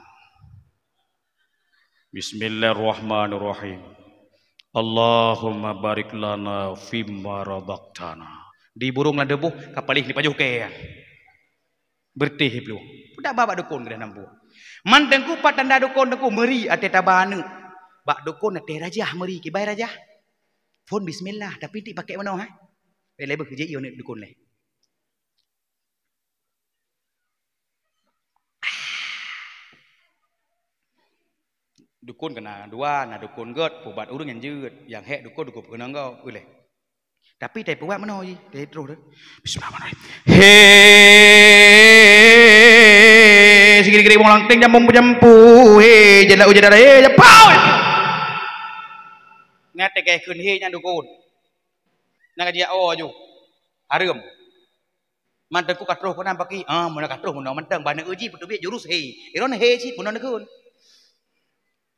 Bismillahirrahmanirrahim. Allahumma barik lana fimma razaqtana. Di burung lam tuboh, ka paléh di pajoh kée. Beureutéh plueng. Peue dak ba bak dukon keudah nampu. Man Teungku pat tanda dukon Teungku meuri até taba aneuëk. Bak dukon até rajah meuri, kiban rajah. Phon bismillah, tapi ti pakék meunoe, ha? Eh, lé beuh, jih iyo aneuëk dukon lé. Dukon keunan dua, na dukon gét, peubat ureuëng nyang jeuet, nyang hék dukon, dukon peukeunong gob, ulée. Tapi tai peubat meunoe jih, tai troh deh. Bismillahirrahmanirrahim. He, sigiri-giri bong langting, jambong bejampu, he, jala ujada, he, japau. Ngat tegai kheun he nyan dukon. Nyan ka jijak o aju. Hareuem. Man Teungku ka troh keunan paki. Ah, meunan ka troh meunoe mantong bak neueu jih peuteubiet jurus he. Iron he cit meunoe neukheun.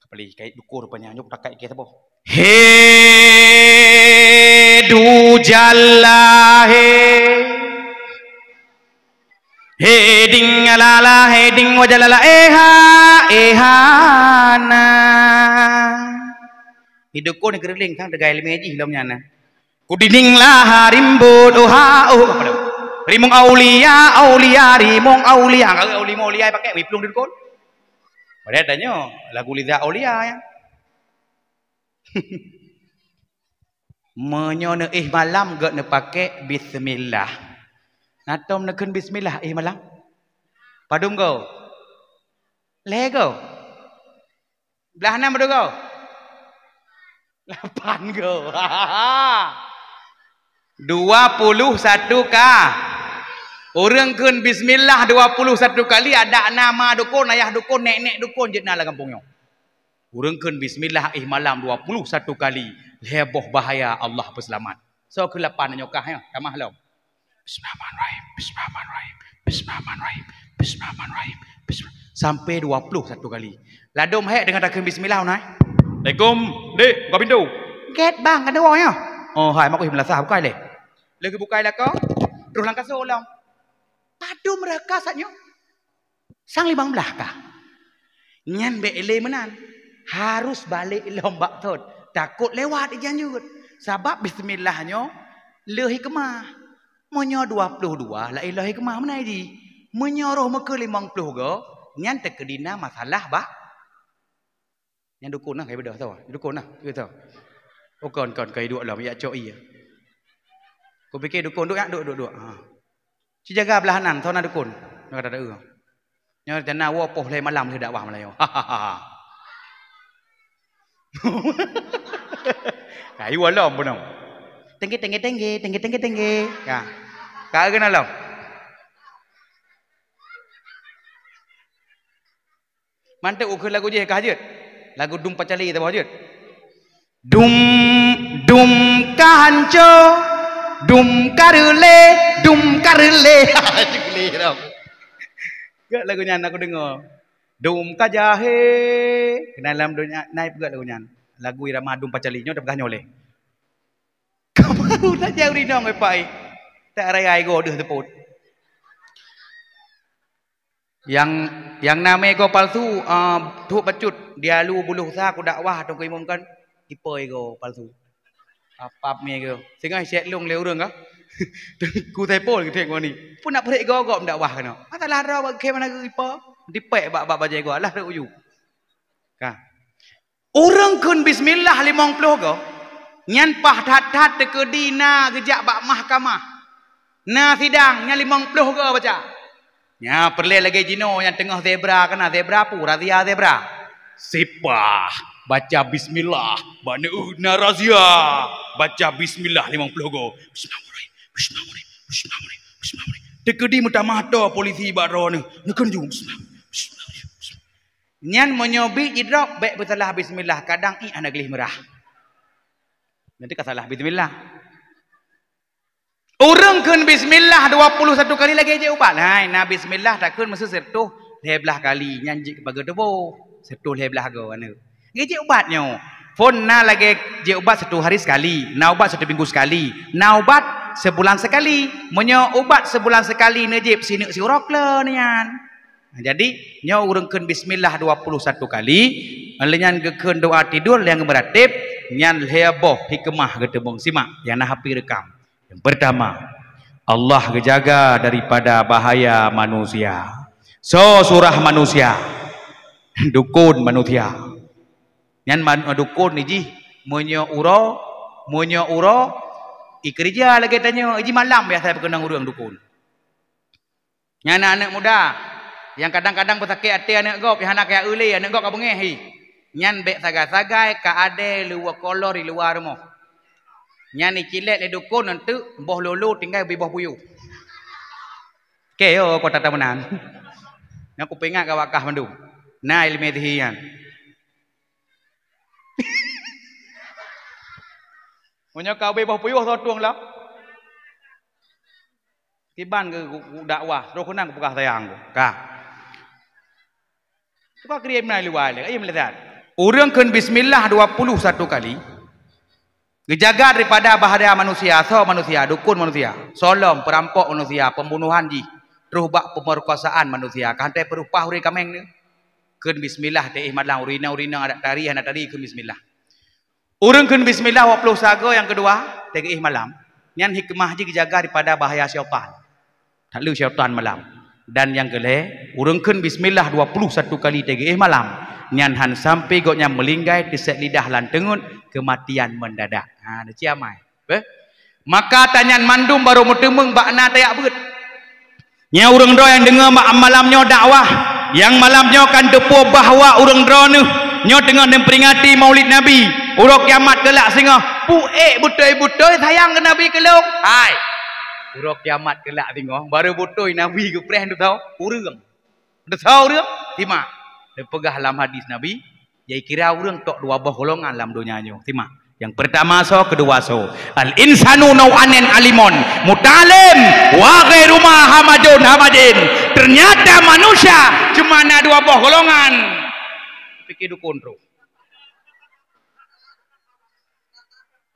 Kapali kai dukon rupanya nyok takai ke saboh. He du Jalla he. He ding alala, he ding wa jalala, eha, eha na. Di dukon keureuling sang teuga ileumèe jih lom nyan na. Kudinding laha rimbot, oha, oh, apa nama? Rimong aulia, aulia, rimong aulia. Kalau rimong aulia pakai, wiplueng di dukon. Padahal tanyoe lagu Liza Aulia ya. Meunyoe neuéh malam gét neupakè bismillah. Na tom neukheun bismillah éh malam? Padum go? Lhèe go? Blaih nam padum go? Lapan go. Dua puluh satu ka. Ureuëng kheun bismillah dua puluh satu kali, adak na ma dukon, ayah dukon, nèk-nèk dukon jeuet na lam gampông nyoe. Ureuëng kheun bismillah éh malam dua puluh satu kali, lhèe boh bahaya Allah peuseulamat. Soe keulapan nyoe kah nyoe? Tamah lom. Bismillahirrahmanirrahim. Bismillahirrahmanirrahim. Bismillahirrahmanirrahim. Bismillah. Sampai dua puluh satu kali. Ladôm hék deungon takheun bismillah nyoe. Assalamualaikum. Dek, buka pintu. Gét bang, ka dua nyoe. Oh, hai, mak uih meulasah bukai lé. Lagi bukai lakoe. Terus langkah soe lom. Padum raka saat nyoe. Sang limong blaih ka. Nyan bèk lé meunan. Harus balek lom bak thon. Takot lewat ijan jeuet. Sabab bismillah nyoe le hikmah. Meunyoe dua puluh dua laén le hikmah meunan jih. Meunyoe roh meukeue limong ploh go, nyan teukeudi na masalah bak Nyang dukon nah, kai beudôh, soe? Dukon nah, beutôi. Oh, kon, kon, kai duek lom, jak cok ie. Kupike dukon, duek, duek, duek, duek. Ha. Ci jaga blah nan, soe na dukon. Nyoe kata, "Deuh." Nyoe teuh na woe poh lhèe malam lheueh dakwah Meulayu. Kayu alom pun. Tengge, tengge, tengge, tengge, tengge, tengge. Ka. Ka keunan lom. Mantong ukeue lagu jih ka jeuet. Lagu Dum Pacali saboh jeuet. Dum, dum ka hanco, dum ka reulé, dum ka reulé. Cukli dah. Gak lagu nyan aku deungoe. Dum ka jahé. Keunan lam donya nai peugah lagu nyan. Lagu irama Dum Pacali nyoe teupeugah nyoe lé. Kamu tahu saja urinong, Pak. Tak raya ego deuh tepot. Nyang, nyang namé goe palsu, ah, trok bacut, dialu buluh sa kudakwah teungku imum kan, ipo ego palsu. Apap mi ego. Singoh siat lôn lé ureuëng ka. Teungku Saipul geutrek ngoni. Pun nak peurik goe-goe meudakwah keunoe. Masalah droe bak khe mana geu ipo. Dipek bak, bak bajai goe. Alah rot uyu. Ka. Ureuëng kheun bismillah limong ploh go, nyan paih that-that teukeudi na geujak bak mahkamah. Na sidang nyan limong ploh go baca. Nya peureulée lagée jinoe nyang teungoh zebra kana zebra pu razia zebra. Sipah baca bismillah, bak neueuh na razia. Baca bismillah limong ploh go. Bismillahirrahmanirrahim. Bismillahirrahmanirrahim. Bismillahirrahmanirrahim. Teukeudi meutamah toe polisi bak droeneuh. Neukheun ju bismillah. Bismillahirrahmanirrahim. Nyan meunyoe biet jidrop, bék beusalah bismillah, kadang ié hana gleh meurah. Nanti ka salah bismillah. Ureuëng kheun bismillah dua puluh satu kali lagée jeuet ubat. Hai, na bismillah takheun meuseu sireutoh lhée blaih kali, nyan jeuet keu pageue tuboh. Sireutoh lhée blaih go aneuk. Lagée jeuet ubat nyoe. Phon na lagée jeuet ubat satu hari sekali, na ubat satu minggu sekali, na ubat sebulan sekali. Meunyoe ubat sebulan sekali neujieb sineuk siuroe kleu nyan. Jadi, nyoe ureuëng kheun bismillah dua puluh satu kali, lheueh nyan geukheun doa tidur nyang meuratéb, nyan lhée boh hikmah geuteumeung. Simak, nyang na hapi reukam. Yang pertama, Allah geujaga daripada bahaya manusia. Soe surah manusia? Dukon manusia. Nyan man-, dukon ni jih, meunyoe uroe, meunyoe uroe, ikeureuja lagée tanyoe, jih malam biasa peukeunong ureuëng dukon. Nyan na aneuëk muda, nyang kadang-kadang beusakét até aneuëk gob, nyang hana kaya ulée, aneuëk gob ka beungéh hi. Nyan bék sagai-sagai ka adé luwa kolor di luwa rumoh. Nyan icilét lé dukon eunteuk boh lolo tinggai ubé boh puyôh. Kée yo kota tameunan. Nyang kupeuingat ka wakah mandum. Na ileumé sihi nyan. Meunyoe ka ubé boh puyôh soe tueng lom. Kiban keu dakwah, roh keunan kupeugah sayang ku. Ka. Buka kriminal luwa lé, ayo melihat. Ureuëng kheun bismillah dua puluh satu kali. Geujaga daripada bahaya manusia, soe manusia, dukun manusia, soe lom, peurampok manusia, pembunuhan jih, troh bak pemerkosaan manusia, ka hana teupeurubah ureuëng kaméng nyoe. Kheun bismillah teuéh malam, ureuëng inong-ureuëng inong adak tari, hana tari, kheun bismillah. Ureuëng kheun bismillah dua puluh sagoe nyang keudua, teuéh malam. Nyan hikmah jih geujaga daripada bahaya syaitan. That le syaitan malam. Dan nyang keulhée, ureuëng kheun bismillah dua puluh satu kali teuéh malam, nyan hán sampai gobnyan meulinggai teusék lidah lam teungeut, keumatian mendadak. Ha, neuci amai. Beh? Maka tanyan mandum barô meuteumeung bak na tajak beuet. Nyoe ureuëng droe nyang deungoe ma-, malam nyoe dakwah, nyang malam nyoe kan teupeue bahwa ureuëng droeneuh nyoe teungoh neumperingati Maulid Nabi. Uroe kiamat keulak singoh, puék beutôi-beutôi sayang keu Nabi keu lôn. Hai! Uroe kiamat keulak singoh, barô beutôi Nabi geupreh neutoe ureuëng. Neutoe ureuëng, simak. Neupeugah lam hadis Nabi, jai kira ureuëng tok dua boh golongan lam donya nyoe. Simak. Nyang peurtama soe, keudua soe. Al-insanu nau'anin alimun, muta'allim, wa ghairu ma hamajun hamajin. Ternyata manusia cuma na dua boh golongan. Pikir dukun tu.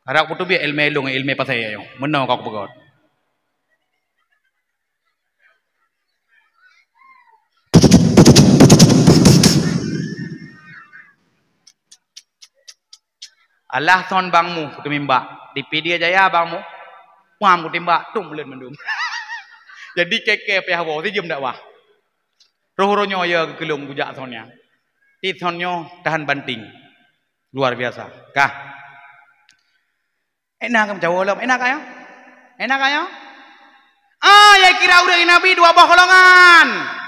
Harap kuteubiet ilmu lôn, ilmu pasai nyoe. Meunoe ka kupeugah. Alah thon bang mu, kuteumimba. Di Pidie Jaya bang mu, muam kutimbak, tum leuet mandum. Jadi keke pih hawa, sijeuem dakwah. Roh-roh nyoe ya geukeulong kujak thon nyan. Di thon nyoe tahan banting. Luar biasa. Kah? Enak kan mencawa lom? Enak kan ya? Enak kan ya? Ah, ya kira ureuëng Nabi dua boh golongan.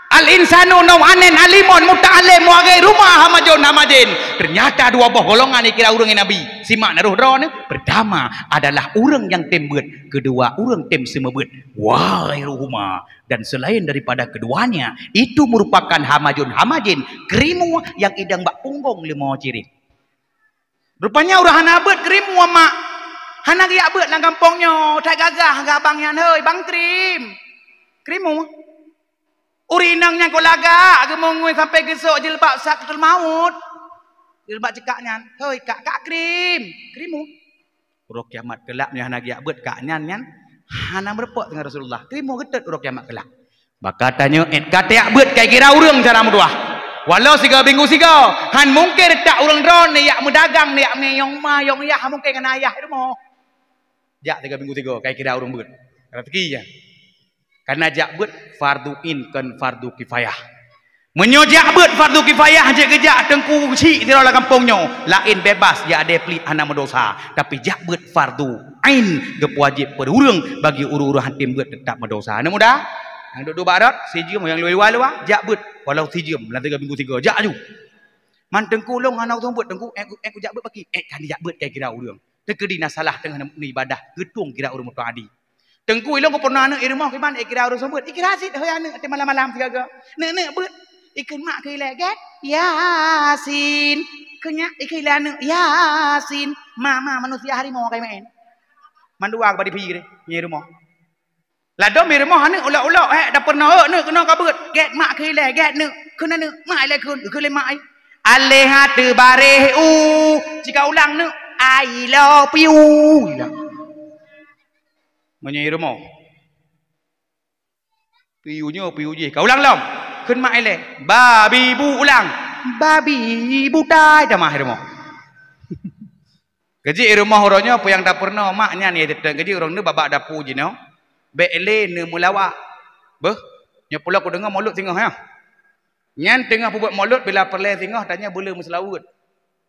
Al-insanu nau'anin alimun muta'allim wa ghairu ma hamajun hamajin. Ternyata dua boh golongan ya kira ureuëng Nabi. Simak na roh droe ni. Pertama adalah ureuëng yang tem beuet, kedua ureuëng tem seumeubeuet. Wa ghairuhuma, dan selain daripada keduanya, itu merupakan hamajun hamajin, krimu yang idang bak punggong leumo cirét. Rupanya ureuëng hana beuet krimu mak. Hana geujak beuet lam gampông nyoe, that gagah gak abang nyan, "Hei, bang krim." Krimu. Ureuëng inong nyan kok lagak geumengui sampai geusok jilbab sakratul maut. Jilbab cekak nyan, "Hei, kak, kak krim." Krimu. Uroe kiamat keulak nyoe hana geujak beuet kak nyan, nyan hana meurumpok dengan Rasulullah. Krimu geutot uroe kiamat keulak. Maka tanyoe, eh, ka tajak beuet kai kira ureuëng cara meutuah. Walau sigoe minggu sigoe, han mungken tak ureuëng droe neujak meudagang, neujak mé yong ma, yong yah, han mungken ngon ayah rumoh. Jak sigoe minggu sigoe, kai kira ureuëng beuet. Rezeki nyan. Karena jak beuet fardu ain kon fardu kifayah. Meunyoe jak beuet fardu kifayah jeuet geujak teungku chik sidroe lam gampông nyoe, laén bebas jak adé pliek hana meudosa. Tapi jak beuet fardu ain geupeuwajéb peue ureuëng bagi ureuëng-ureuëng han tem beuet teutap meudosa. Aneuk muda, nyang duek-duek bak rot, sijeuem nyang luwa-luwa, jak beuet walau sijeuem lam tiga minggu tiga, jak aju. Man teungku lôn hana useumbeuet teungku, eh, eh, jak beuet paki, eh, kan jak beuet kai kira ureuëng. Teukeudi na salah teungoh neuibadah, geutueng kira ureuëng meutuadi. Teungku ilong ku pernah aneuk i rumoh kiban, eh, kira ureuëng seumbeuet, ikira cit hoi aneuk teuh malam-malam sigaga. Neuk-neuk beuet, ikheun mak keu ilée gét, Yasin. Keu nyak ikheun ilée aneuk, Yasin. Ma, ma, manusia harimau kai maén. Mandua keubah di phi deh, nyoe rumoh. Ladom i rumoh aneuk ulok-ulok, eh, dak pernah, eh, neuk keunoe ka beuet. Gét mak keu ilée, gét neuk. Kheun aneuk, mak ilée kheun, kheun lé mak ai. Aleh hate bareh u, cika ulang neuk, I love you. Ilang. Meunyoe i rumoh. Piyu nyoe, piyu jih. Ka ulang lom. Kheun mak ilée. Babi bu ulang. Babi butai tamah i rumoh. Keujiek i rumoh uroe nyoe peue nyang tapeurunoe mak nyan ya teuteun keujiek ureuëng nyoe babak dapu jinoe. Bék lé neumeulawak. Beuh, nyoe pulo kudeungoe mulod singoh ya. Nyan teungoh peubuet mulod bila peureulée singoh tanyoe beuleu meuseulaweuet.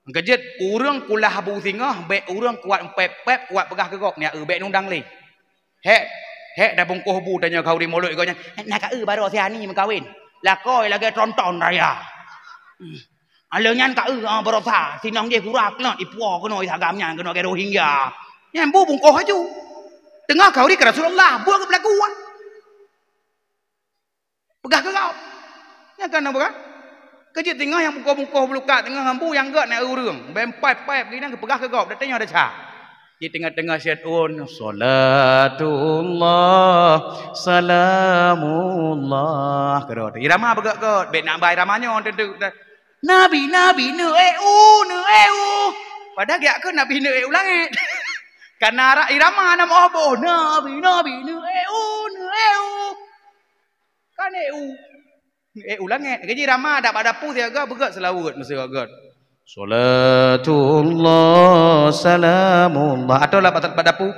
Keujeuet ureuëng kulah bu singoh bék ureuëng kuat pép-pép kuat peugah keu gob nyan eu bék nundang lé. Hék, hék tabungkoh bu tanyoe khauri mulod gobnyan. Na ka eu baroe si Ani meukawen. Lakôi lagée tronton raya. Aleuh nyan ka eu, ah, barosa, sinong jih kura keunoe ipuwoe keunoe sagam nyan keunoe lagée Rohingya. Nyan bu bungkoh aju. Teungoh khauri keu Rasulullah, buet geupeulaku. Peugah keu gob. Nyan ka na bukan? Keujeuet teungoh nyang bungkoh-bungkoh beulukat teungoh hambu nyang gét na ureuëng. Bempai-pai geuinang geupeugah keu gob, datang nyoe desya. Di teungoh-teungoh syaitun, salatullah, salamullah. Keudroe irama beugét-gét, bék nak ba irama nyoe tentu. Nabi, Nabi, neu eh u, neu eh u. Padahal geujak kheun Nabi neuék u langét. Karena ra-, irama na meuoh boh, Nabi, Nabi, neuék u, neuék u. Kan ék u. Ék u langét. Lagée jih irama dak bak dapu siaga beugét seulaweuet meusigoe gét. Salatullah, salamullah. Atau lah bak, bak dapu.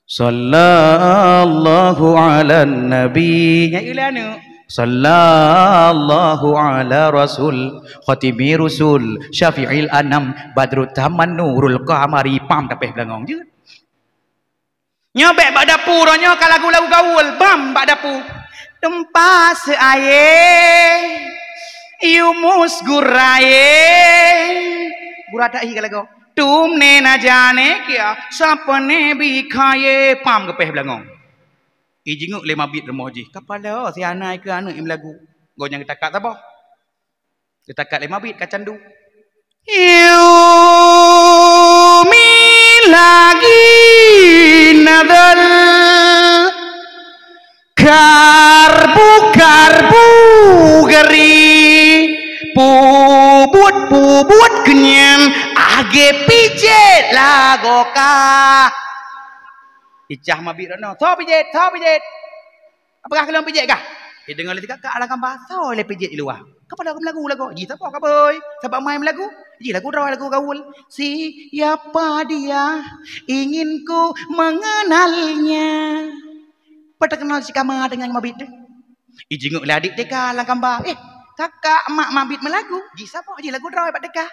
Sallallahu ala nabi. Nyan ilée aneuk. Sallallahu ala rasul. Khatimi rusul. Syafi'il anam. Badrut taman nurul qamari. Pam tapéh beulangong jeuet. Nyoe bék bak dapu, uroe nyoe ka lagu-lagu gaul, bam bak dapu. Tumpah seuayé, yumus guraye. Gura tahi ka lagu. Tum ne na jane kia, sapane bi khaye, pam geupéh beulangong. Ijingeuk lé mabit rumoh jih, kapala si hana ikeu aneuk imeulagu. Gobnyan geutakat saboh. Geutakat lé mabit ka candu. Yumi lagi nadal karbu-karbu geri pubut-pubut keunyan age pijet lagoka. Icah mabit rono, "Soe pijet? Soe pijet?" "Apakah keu lôn pijet kah?" Ideungoe lé si kakak lam kamba, "Soe lé pijet di luwa?" "Kapala keu meulagu lagoe." "Jih saboh kaboi, sabab mai meulagu." "Jih lagu droe lagu gaul." "Siapa dia? Ingin ku mengenalnya." Peue teukeunal si kama deungon mabit teuh. Ijingeuk lé adik T K lam kamba, "Eh, kakak mak mabit meulagu." "Jih saboh jih lagu droe bak T K."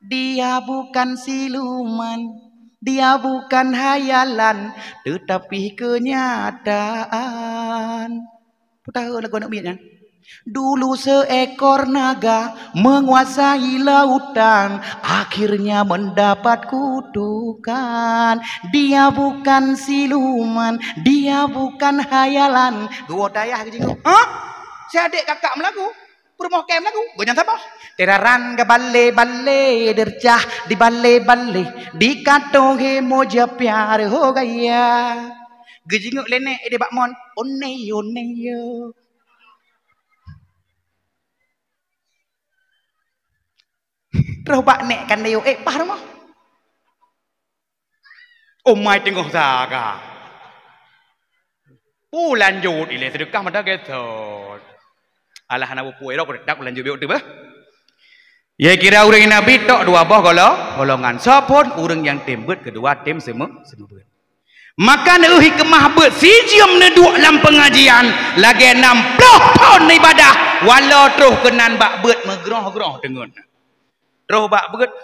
Dia bukan siluman, dia bukan hayalan, tetapi kenyataan. Peue tahu lagu aneuk miet nyan? Dulu seekor naga menguasai lautan, akhirnya mendapat kutukan. Dia bukan siluman, dia bukan hayalan. Geuwoe tayah geujingok. Hah? Si adék kakak meulagu? Peurumoh kém lagu, gobnyan saboh. Tiraran geubalé-balé, deurcah dibalé-balé, dikatoe moja piar ho gaya. Geujingok lé nék di bak mon, "One, one, yo." Troh bak nék kan yo, eh, paih rumoh. Umai teungoh saga. Pu lanjut ilée seudeukah mata gesot. Alah hana bukui rok, dak lanjut biok teuh bah. Ye kira ureuëng Nabi tok dua boh golo-, golongan. Soe phon ureuëng nyang tem beuet, keudua tem seumeu-, seumeubeut. Maka neueu hikmah beuet sijeuem neuduek lam peungajian lagée nam ploh thon ibadah, walau troh keunan bak beuet meugroh-groh teungeut. Troh bak beuet.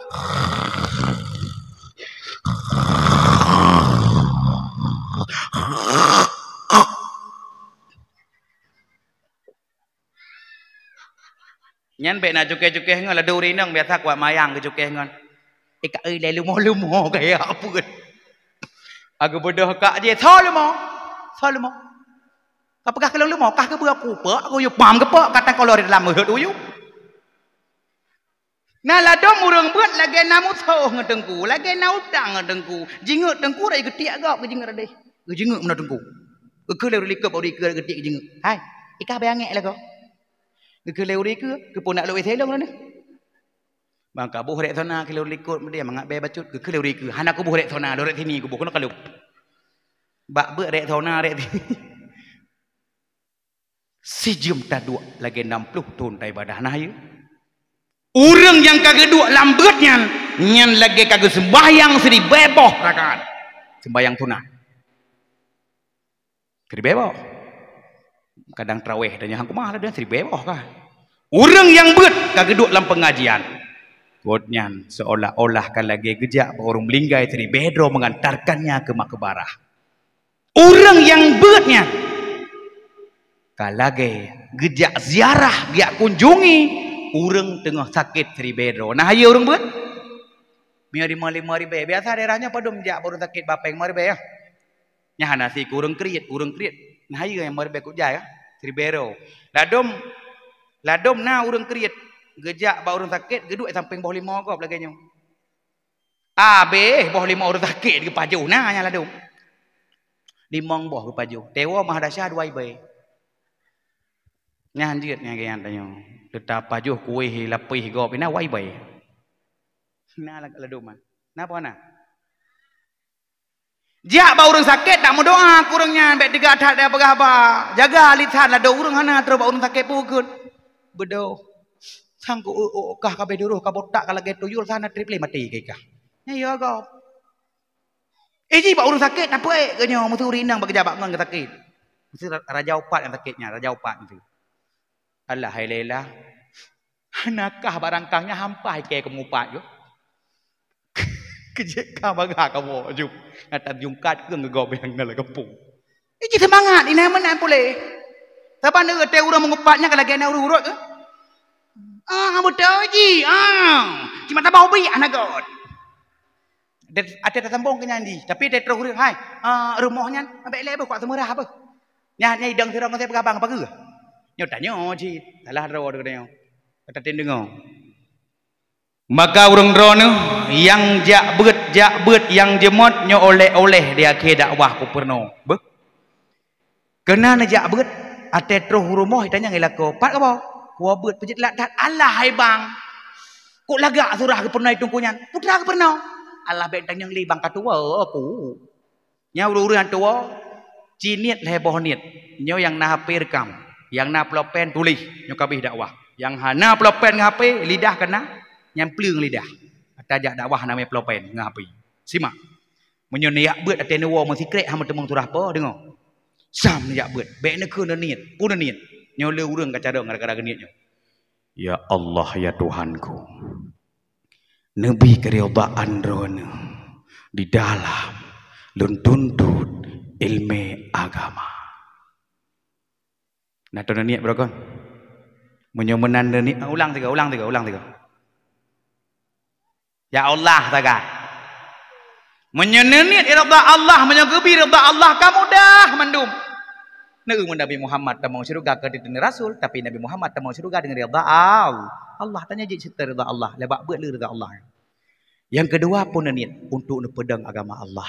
Nyan bék na cukéh-cukéh ngon, ladôm ureuëng inong biasa kuat mayang geucukéh ngon. Ikak ui lé lumo-lumo gaya apa? Aku beudôh kak jih, "Soe lumo? Soe lumo?" Ka peugah keu lôn lumo, kah keubeue aku peuek, aku yue pam geupeuek, ka tangkoloe di dalam meuheuet uyueng. Na ladôm ureuëng beuet lagée na musoh ngon teungku, lagée na utang ngon teungku. Jingeuek teungku rot geutiek gob, geujingeuek radeh. Geujingeuek meunoe teungku. Geukheun lé ureuëng likot bak ureuëng ikeu geutiek geujingeuek. "Hai, ikah beu angék lagoe." Geukheun lé ureuëng ikeu, "Keupeue nak lôn W C lôn nyoe?" Bang ka boh rek sona keu lôn likot meudeh mangat bée bacut, geukheun lé ureuëng ikeu, "Hana kuboh rek sona, lôn rek sini kuboh, keunoe ka lôn." Bak beuet rek sona, rek sini. Sijeuem taduek lagée nam ploh thon taibadah, na hayeue? Ureuëng nyang ka geuduek lam beuet nyan, nyan lagée ka geuseumbahyang siribée boh rakaat. Seumbahyang sunat. Siribée boh. Kadang traweh dan nyang kumah lah dan siribée boh kah. Ureuëng nyang beuet ka geuduek lam peungajian. Gobnyan seolah-olah ka lagée geujak bak ureuëng meuninggai siribée droe mengantarkannya ke makbarah. Ureuëng nyang beuet nyan ka lagée geujak ziarah, geujak kunjungi ureuëng teungoh sakét siribée droe. Na hayeue ureuëng beuet? Meunyoe lima, lima ribée. Biasa daerah nyoe padum jak bak ureuëng sakét bapeng lima ribée, ya. Nyan hana si ureuëng kriet, ureuëng kriet. Na hayeue nyang lima ribée kujai, ya. Siribée droe. Ladôm, ladôm na ureuëng kriet geujak bak ureuëng sakét, geuduek sampéng boh lima gob lagée nyoe. Abéh boh lima ureuëng sakét geupajoh na nyang ladôm. Limong boh geupajoh. Tewo mah dasa dua ribée. Nyan jeuet nyan geuyan tanyoe. Teutab pajoh kuéh lapéh gob ina wai bai. Na la-, ladôm, ah. Na apa na? Jak bak ureuëng sakét, tak meudoa keu ureuëng nyan, bék teuga that dan peugah haba. Jaga lisan, ladôm ureuëng hana troh bak ureuëng sakét pukon. Beudôh. Sang ku, oh, oh, kah ka béh duroh, ka botak, ka lagée tuyul, sana triple mati keu kah. Nyan ya gob. Eh, ji bak ureuëng sakét, tapeuék keu nyoe, meusu ureuëng inong bak keujak bak ngon sakét. Meusu ra-, raja upat nyang sakét nyan, raja upat meusu. Alah, hai Laila. Hana kah bak rangkang nyan hampah ikée keu meuupat yoh. Keujeuet ka baga kamoe jeuem. Nyata jungkat keu ngeugop nyang na lam gampông. Iji seumangat, inan meunan puléh. Saban ureuëng teu ureuëng meungupat nyan ka lagée na ureuëng urot keu. Ah, beutôi ji. Ah, cuma tabah ubi anak got. Até tasambong keu nyan di, tapi até troh ureuëng hai. Ah, rumoh nyan abék lé beuh kuat seumeurah beuh. Nyan nyang idong sidroe ngon saya peugah bang pageue. Nyoe tanyoe cit, salah droe deungoe. Kata tin deungoe. Maka ureuëng droeneuh nyang jak beuet, jak beuet nyang jeumot nyoe oleh-oleh di akhé dakwah ku peurunoe. Beuh. Keunan neujak beuet, até troh u rumoh itanyong ilako, "Pat kamoe?" "Kuwoe beuet peujeuet lat that." "Alah hai bang, kok lagak surah geupeurunoe teungku nyan?" "Putra geupeurunoe." "Alah bék tanyong lé bang ka tuwoe ku." Nyan ureuëng-ureuëng nyang tuwoe, ci niet lhée boh niet. Nyoe nyang na H P rekam, nyang na pulpen tuléh, nyoe ka abéh dakwah. Nyang hana pulpen ngon H P, lidah ka na, nyan pleueng lidah. Ata jak dakwah hana mé pulpen ngon H P. Simak. Meunyoe neujak beuet até neuwoe meusikrek hana meuteumong surah po, deungoe. Sam neujak beuet, bék neukheun niet, peue niet. Nyoe le ureuëng ka carông gara-gara geuniet nyoe. Ya Allah, ya Tuhanku. Neubi keuridaan Droeneuh di dalam lôn tuntut iéleumé agama. Na tô neuniet beurokon? Meunyoe meunan neuniet, ulang tiga, ulang tiga, ulang tiga. Ya Allah, taga. Meunyoe neuniet rida Allah, meunyoe geubi rida Allah, ka mudah mandum. Neu Nabi Muhammad tamong syeuruga ka teuteun rasul, tapi Nabi Muhammad tamong syeuruga deungon rida Allah. Allah tanya jeuet serta rida Allah, lé bak beuet le rida Allah. Nyang keudua pun neuniet untuk neupeudong agama Allah.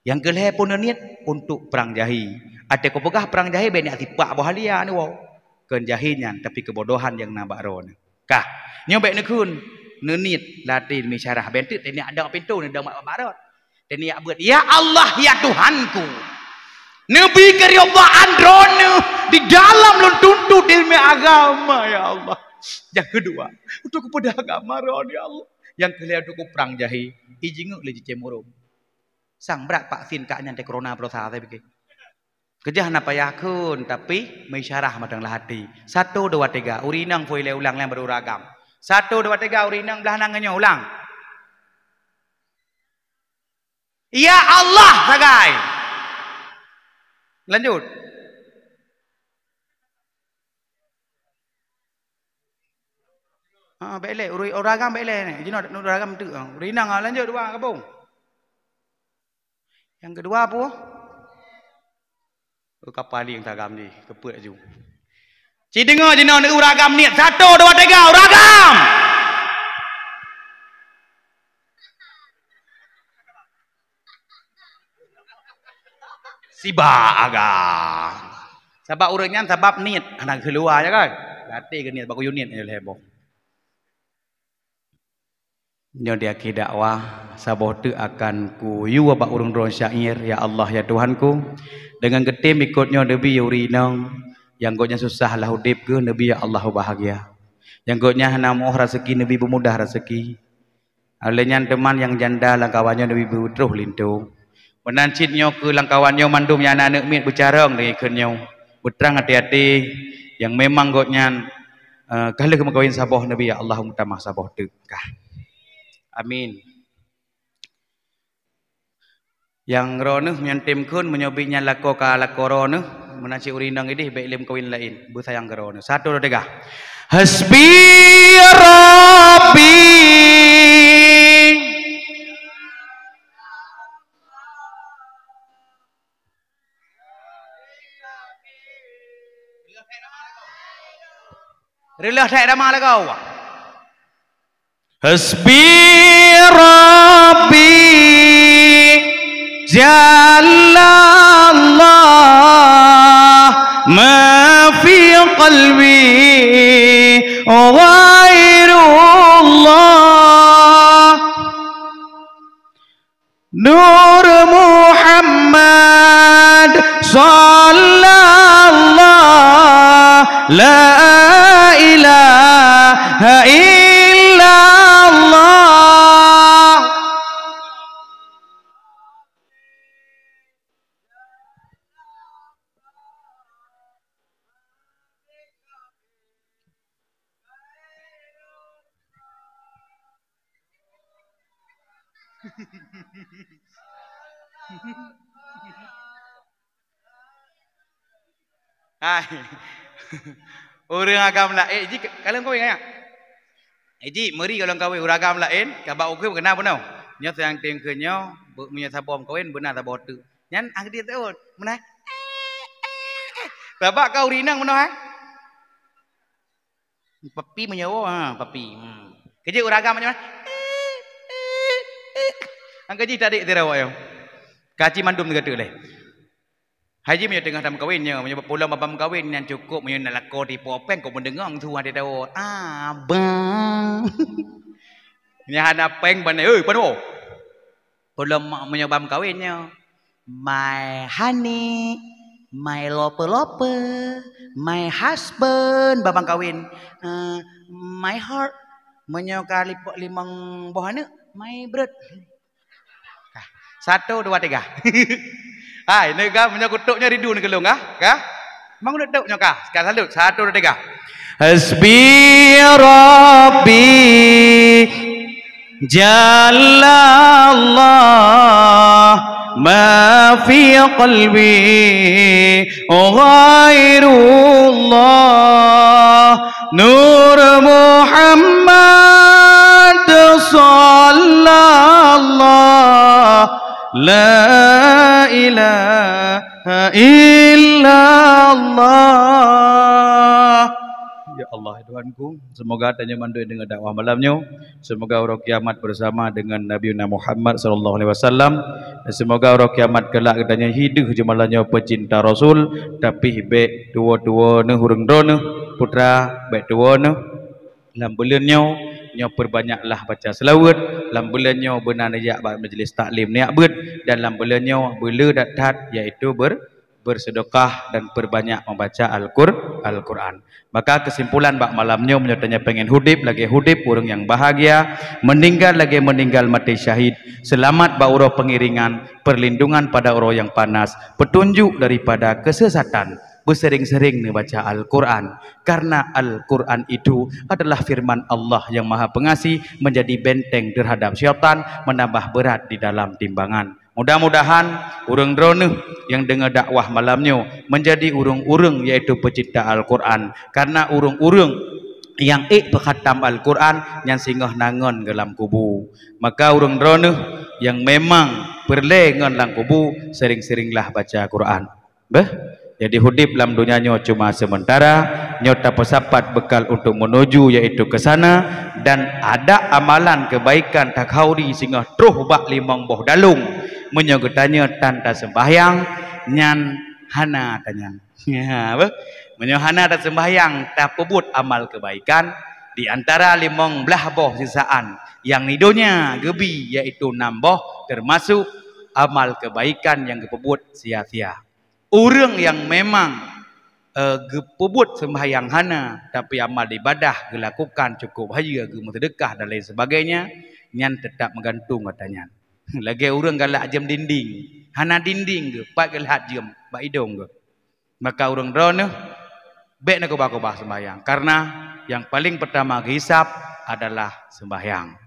Nyang keulhée pun neuniet untuk prang jahi. Até kupeugah prang jahi bék niat sipak boh halia neuwoe. Kon jahi nyan, tapi keubodohan nyang na bak droeneuh. Kah, nyoe bék neukheun, neuniet latih misyarah benteuk teuh niat dong pintoe neudong bak barot. Teuh niat beuet, "Ya Allah, ya Tuhanku, neubi keuridaan Droeneuh di dalam lôn tuntut iéleumé agama, ya Allah." Nyang keudua, untuk kupeudong agama Droeneuh, ya Allah. Nyang keulhée untuk kuprang jahi, ijingeuk lé jicém ureuëng. Sang brat vaksin ka nyan teuh corona peudosa, saya pikir. Keujah na payah kheun, tapi meuisyarah mantong lam hati. Satu, dua, tiga. Ureuëng inong phui lé ulang nyang baro ureuëng agam. Satu, dua, tiga. Ureuëng inong blah nang nyoe ulang. Ya Allah, sagai. Lanjut. Ha, bék lé, ureuëng, ureuëng agam bék lé ni. Jinoe ureuëng agam tu. Ha, ureuëng inong, ha, lanjut dua gabung. Nyang keudua peue? Oh, ka paléng tagam jih, keupeue laju. Ci deungoe jinoe ureuëng agam niet. Satu, dua, tiga, ureuëng agam! Sibak agam. Sabab ureuëng nyan sabab niet, hana keuluwa, ya kan? Gata geuniet bak kuyue niet nyoe lhée boh. Nyoe di akhé dakwah, saboh teuk akan kuyue bak ureuëng droe syair, "Ya Allah, ya Tuhanku, deungon geutem ikot nyoe neubi ureuëng inong nyang gobnyan susah lam udeb geuh, neubi ya Allah bahgia. Nyang gobnyan hana meuoh raseuki, neubi beumudah raseuki. Lheueh nyan teuma nyang janda lam kawan nyoe neubi beutroh linto." Meunan cit nyoe keu lam kawan nyoe mandum nyang na aneuëk miet beucarông deungon kheun nyoe. Beutrang até-até nyang memang gobnyan, eh, ka lheueh meukawen saboh neubi, ya Allah meutamah saboh teuk kah. Amin. Nyang droeneuh nyang tem kheun meunyoe bit nyan lakoe ka lakoe droeneuh, meunan cit ureuëng inong ideh bék lé meukawen laén, beusayang keu droeneuh. Satu, dua, tiga. Hasbi Rabbi. Reuloh that rama lagoe. Hasbi Rabbi Jallallah, ma fi qalbi ghairullah. Nur Muhammad sallallahu la ilaha illallah. Hai. Ureuëng agam laén, eh, ji kalon kawin nyak. Eh, ji meuri kalon kawin ureuëng agam laén, ka bak ukeue keunan bunoe. Nyoe sayang teueng keu nyoe, meunyoe saboh kawin beuna saboh teuk. Nyan agdi teuôt, meunan. Sabab ka ureuëng inong bunoe, eh. Papi meunyoe, ha, papi. Hmm. Keujeuet ureuëng agam macam mana? Angka jih tadi tira awak nyoe. Kaci mandum tiga tu leh. Haji meunyoe teungoh tameukawen nyoe, meunyoe pulang babah meukawen nyan cukup meunyoe na lakoe tipôh péng kok meudeungoe su hana teuôt. Abang. Nyan hana péng bane, "Hei, panoe." Ulôn ma-, meunyoe bak meukawen nyoe, my honey, my lover-lover, my husband, bak meukawen, eh, my heart, meunyoe ka lipok limong boh aneuk, my bread. Ka. Satu, dua, tiga. Hai, nyoe ka, meunyoe kutok nyoe rindu nyoe keu lôn, ka? Ka? Mang uneuk tok nyoe ka. Sekarang salut. Satu, dua, tiga. Hasbi Rabbi Jalla Allah, ma fi qalbi ghairullah. Nur Muhammad sallallahu la ilaha illallah. Ya Allah, ya Tuhanku, semoga tanyoe mandum deungoe dakwah malam nyoe. Semoga uroe kiamat bersama dengan Nabi Muhammad sallallahu alaihi wasallam. Dan semoga uroe kiamat kelak geutanyoe hidup di malam nyoe pecinta Rasul, tapi bék tuwo-tuwo neuh ureuëng droeneuh, putra, bék tuwo neuh. Lam buleuen nyoe, nyoe perbanyaklah baca selawat. Lam buleuen nyoe beuna neujak bak majlis taklim neujak beuet, dan lam buleuen nyoe beuleu that-that, yaitu ber-, bersedekah dan perbanyak membaca Al-Qur-, Al-Quran. Maka kesimpulan bak malam nyoe, meunyoe tanyoe pengen hudip lagée hudip ureuëng nyang bahagia, meninggal lagée meninggal mati syahid, selamat bak uroe pengiringan, perlindungan pada uroe nyang panas, petunjuk daripada kesesatan, beusering-sering neubaca Al-Quran. Karena Al-Quran itu adalah firman Allah yang Maha Pengasih, menjadi benteng terhadap syaitan, menambah berat di dalam timbangan. Mudah-mudahan ureuëng droeneuh nyang deungoe dakwah malam nyoe menjadi ureuëng-ureuëng, yaitu pecinta Al-Quran. Karena ureuëng-ureuëng nyang ék peukhatam Al-Quran nyan singoh na ngon geuh lam kubu. Maka ureuëng droeneuh nyang memang peureulée ngon lam kubu, sering-seringlah baca Quran. Beh, jadi hudip lam donya nyoe cuma sementara, nyoe tapeusapat bekal untuk menuju yaitu ke sana, dan ada amalan kebaikan takhauri singoh troh bak limong boh dalong. Meunyoe geutanyoe tan taseumbahyang, nyan hana tanyan. Ya, beh. Meunyoe hana taseumbahyang, tapeubuet amal kebaikan, di antara limong blaih boh sisaan nyang di donya geubi, yaitu nam boh, termasuk amal kebaikan nyang geupeubuet sia-sia. Ureuëng nyang memang, eh, geupeubuet seumbahyang hana, tapi amal ibadah geulakukan cukup hayeue, geumeuseudeukah dan lain sebagainya, nyan teutap meugantung ata nyan. Lagée ureuëng galak jeuem dinding, hana dinding geuh, pat geulhat jeuem bak idong geuh. Maka ureuëng droeneuh bék neukeubah-keubah seumbahyang, karena nyang paling pertama geuhisab adalah seumbahyang.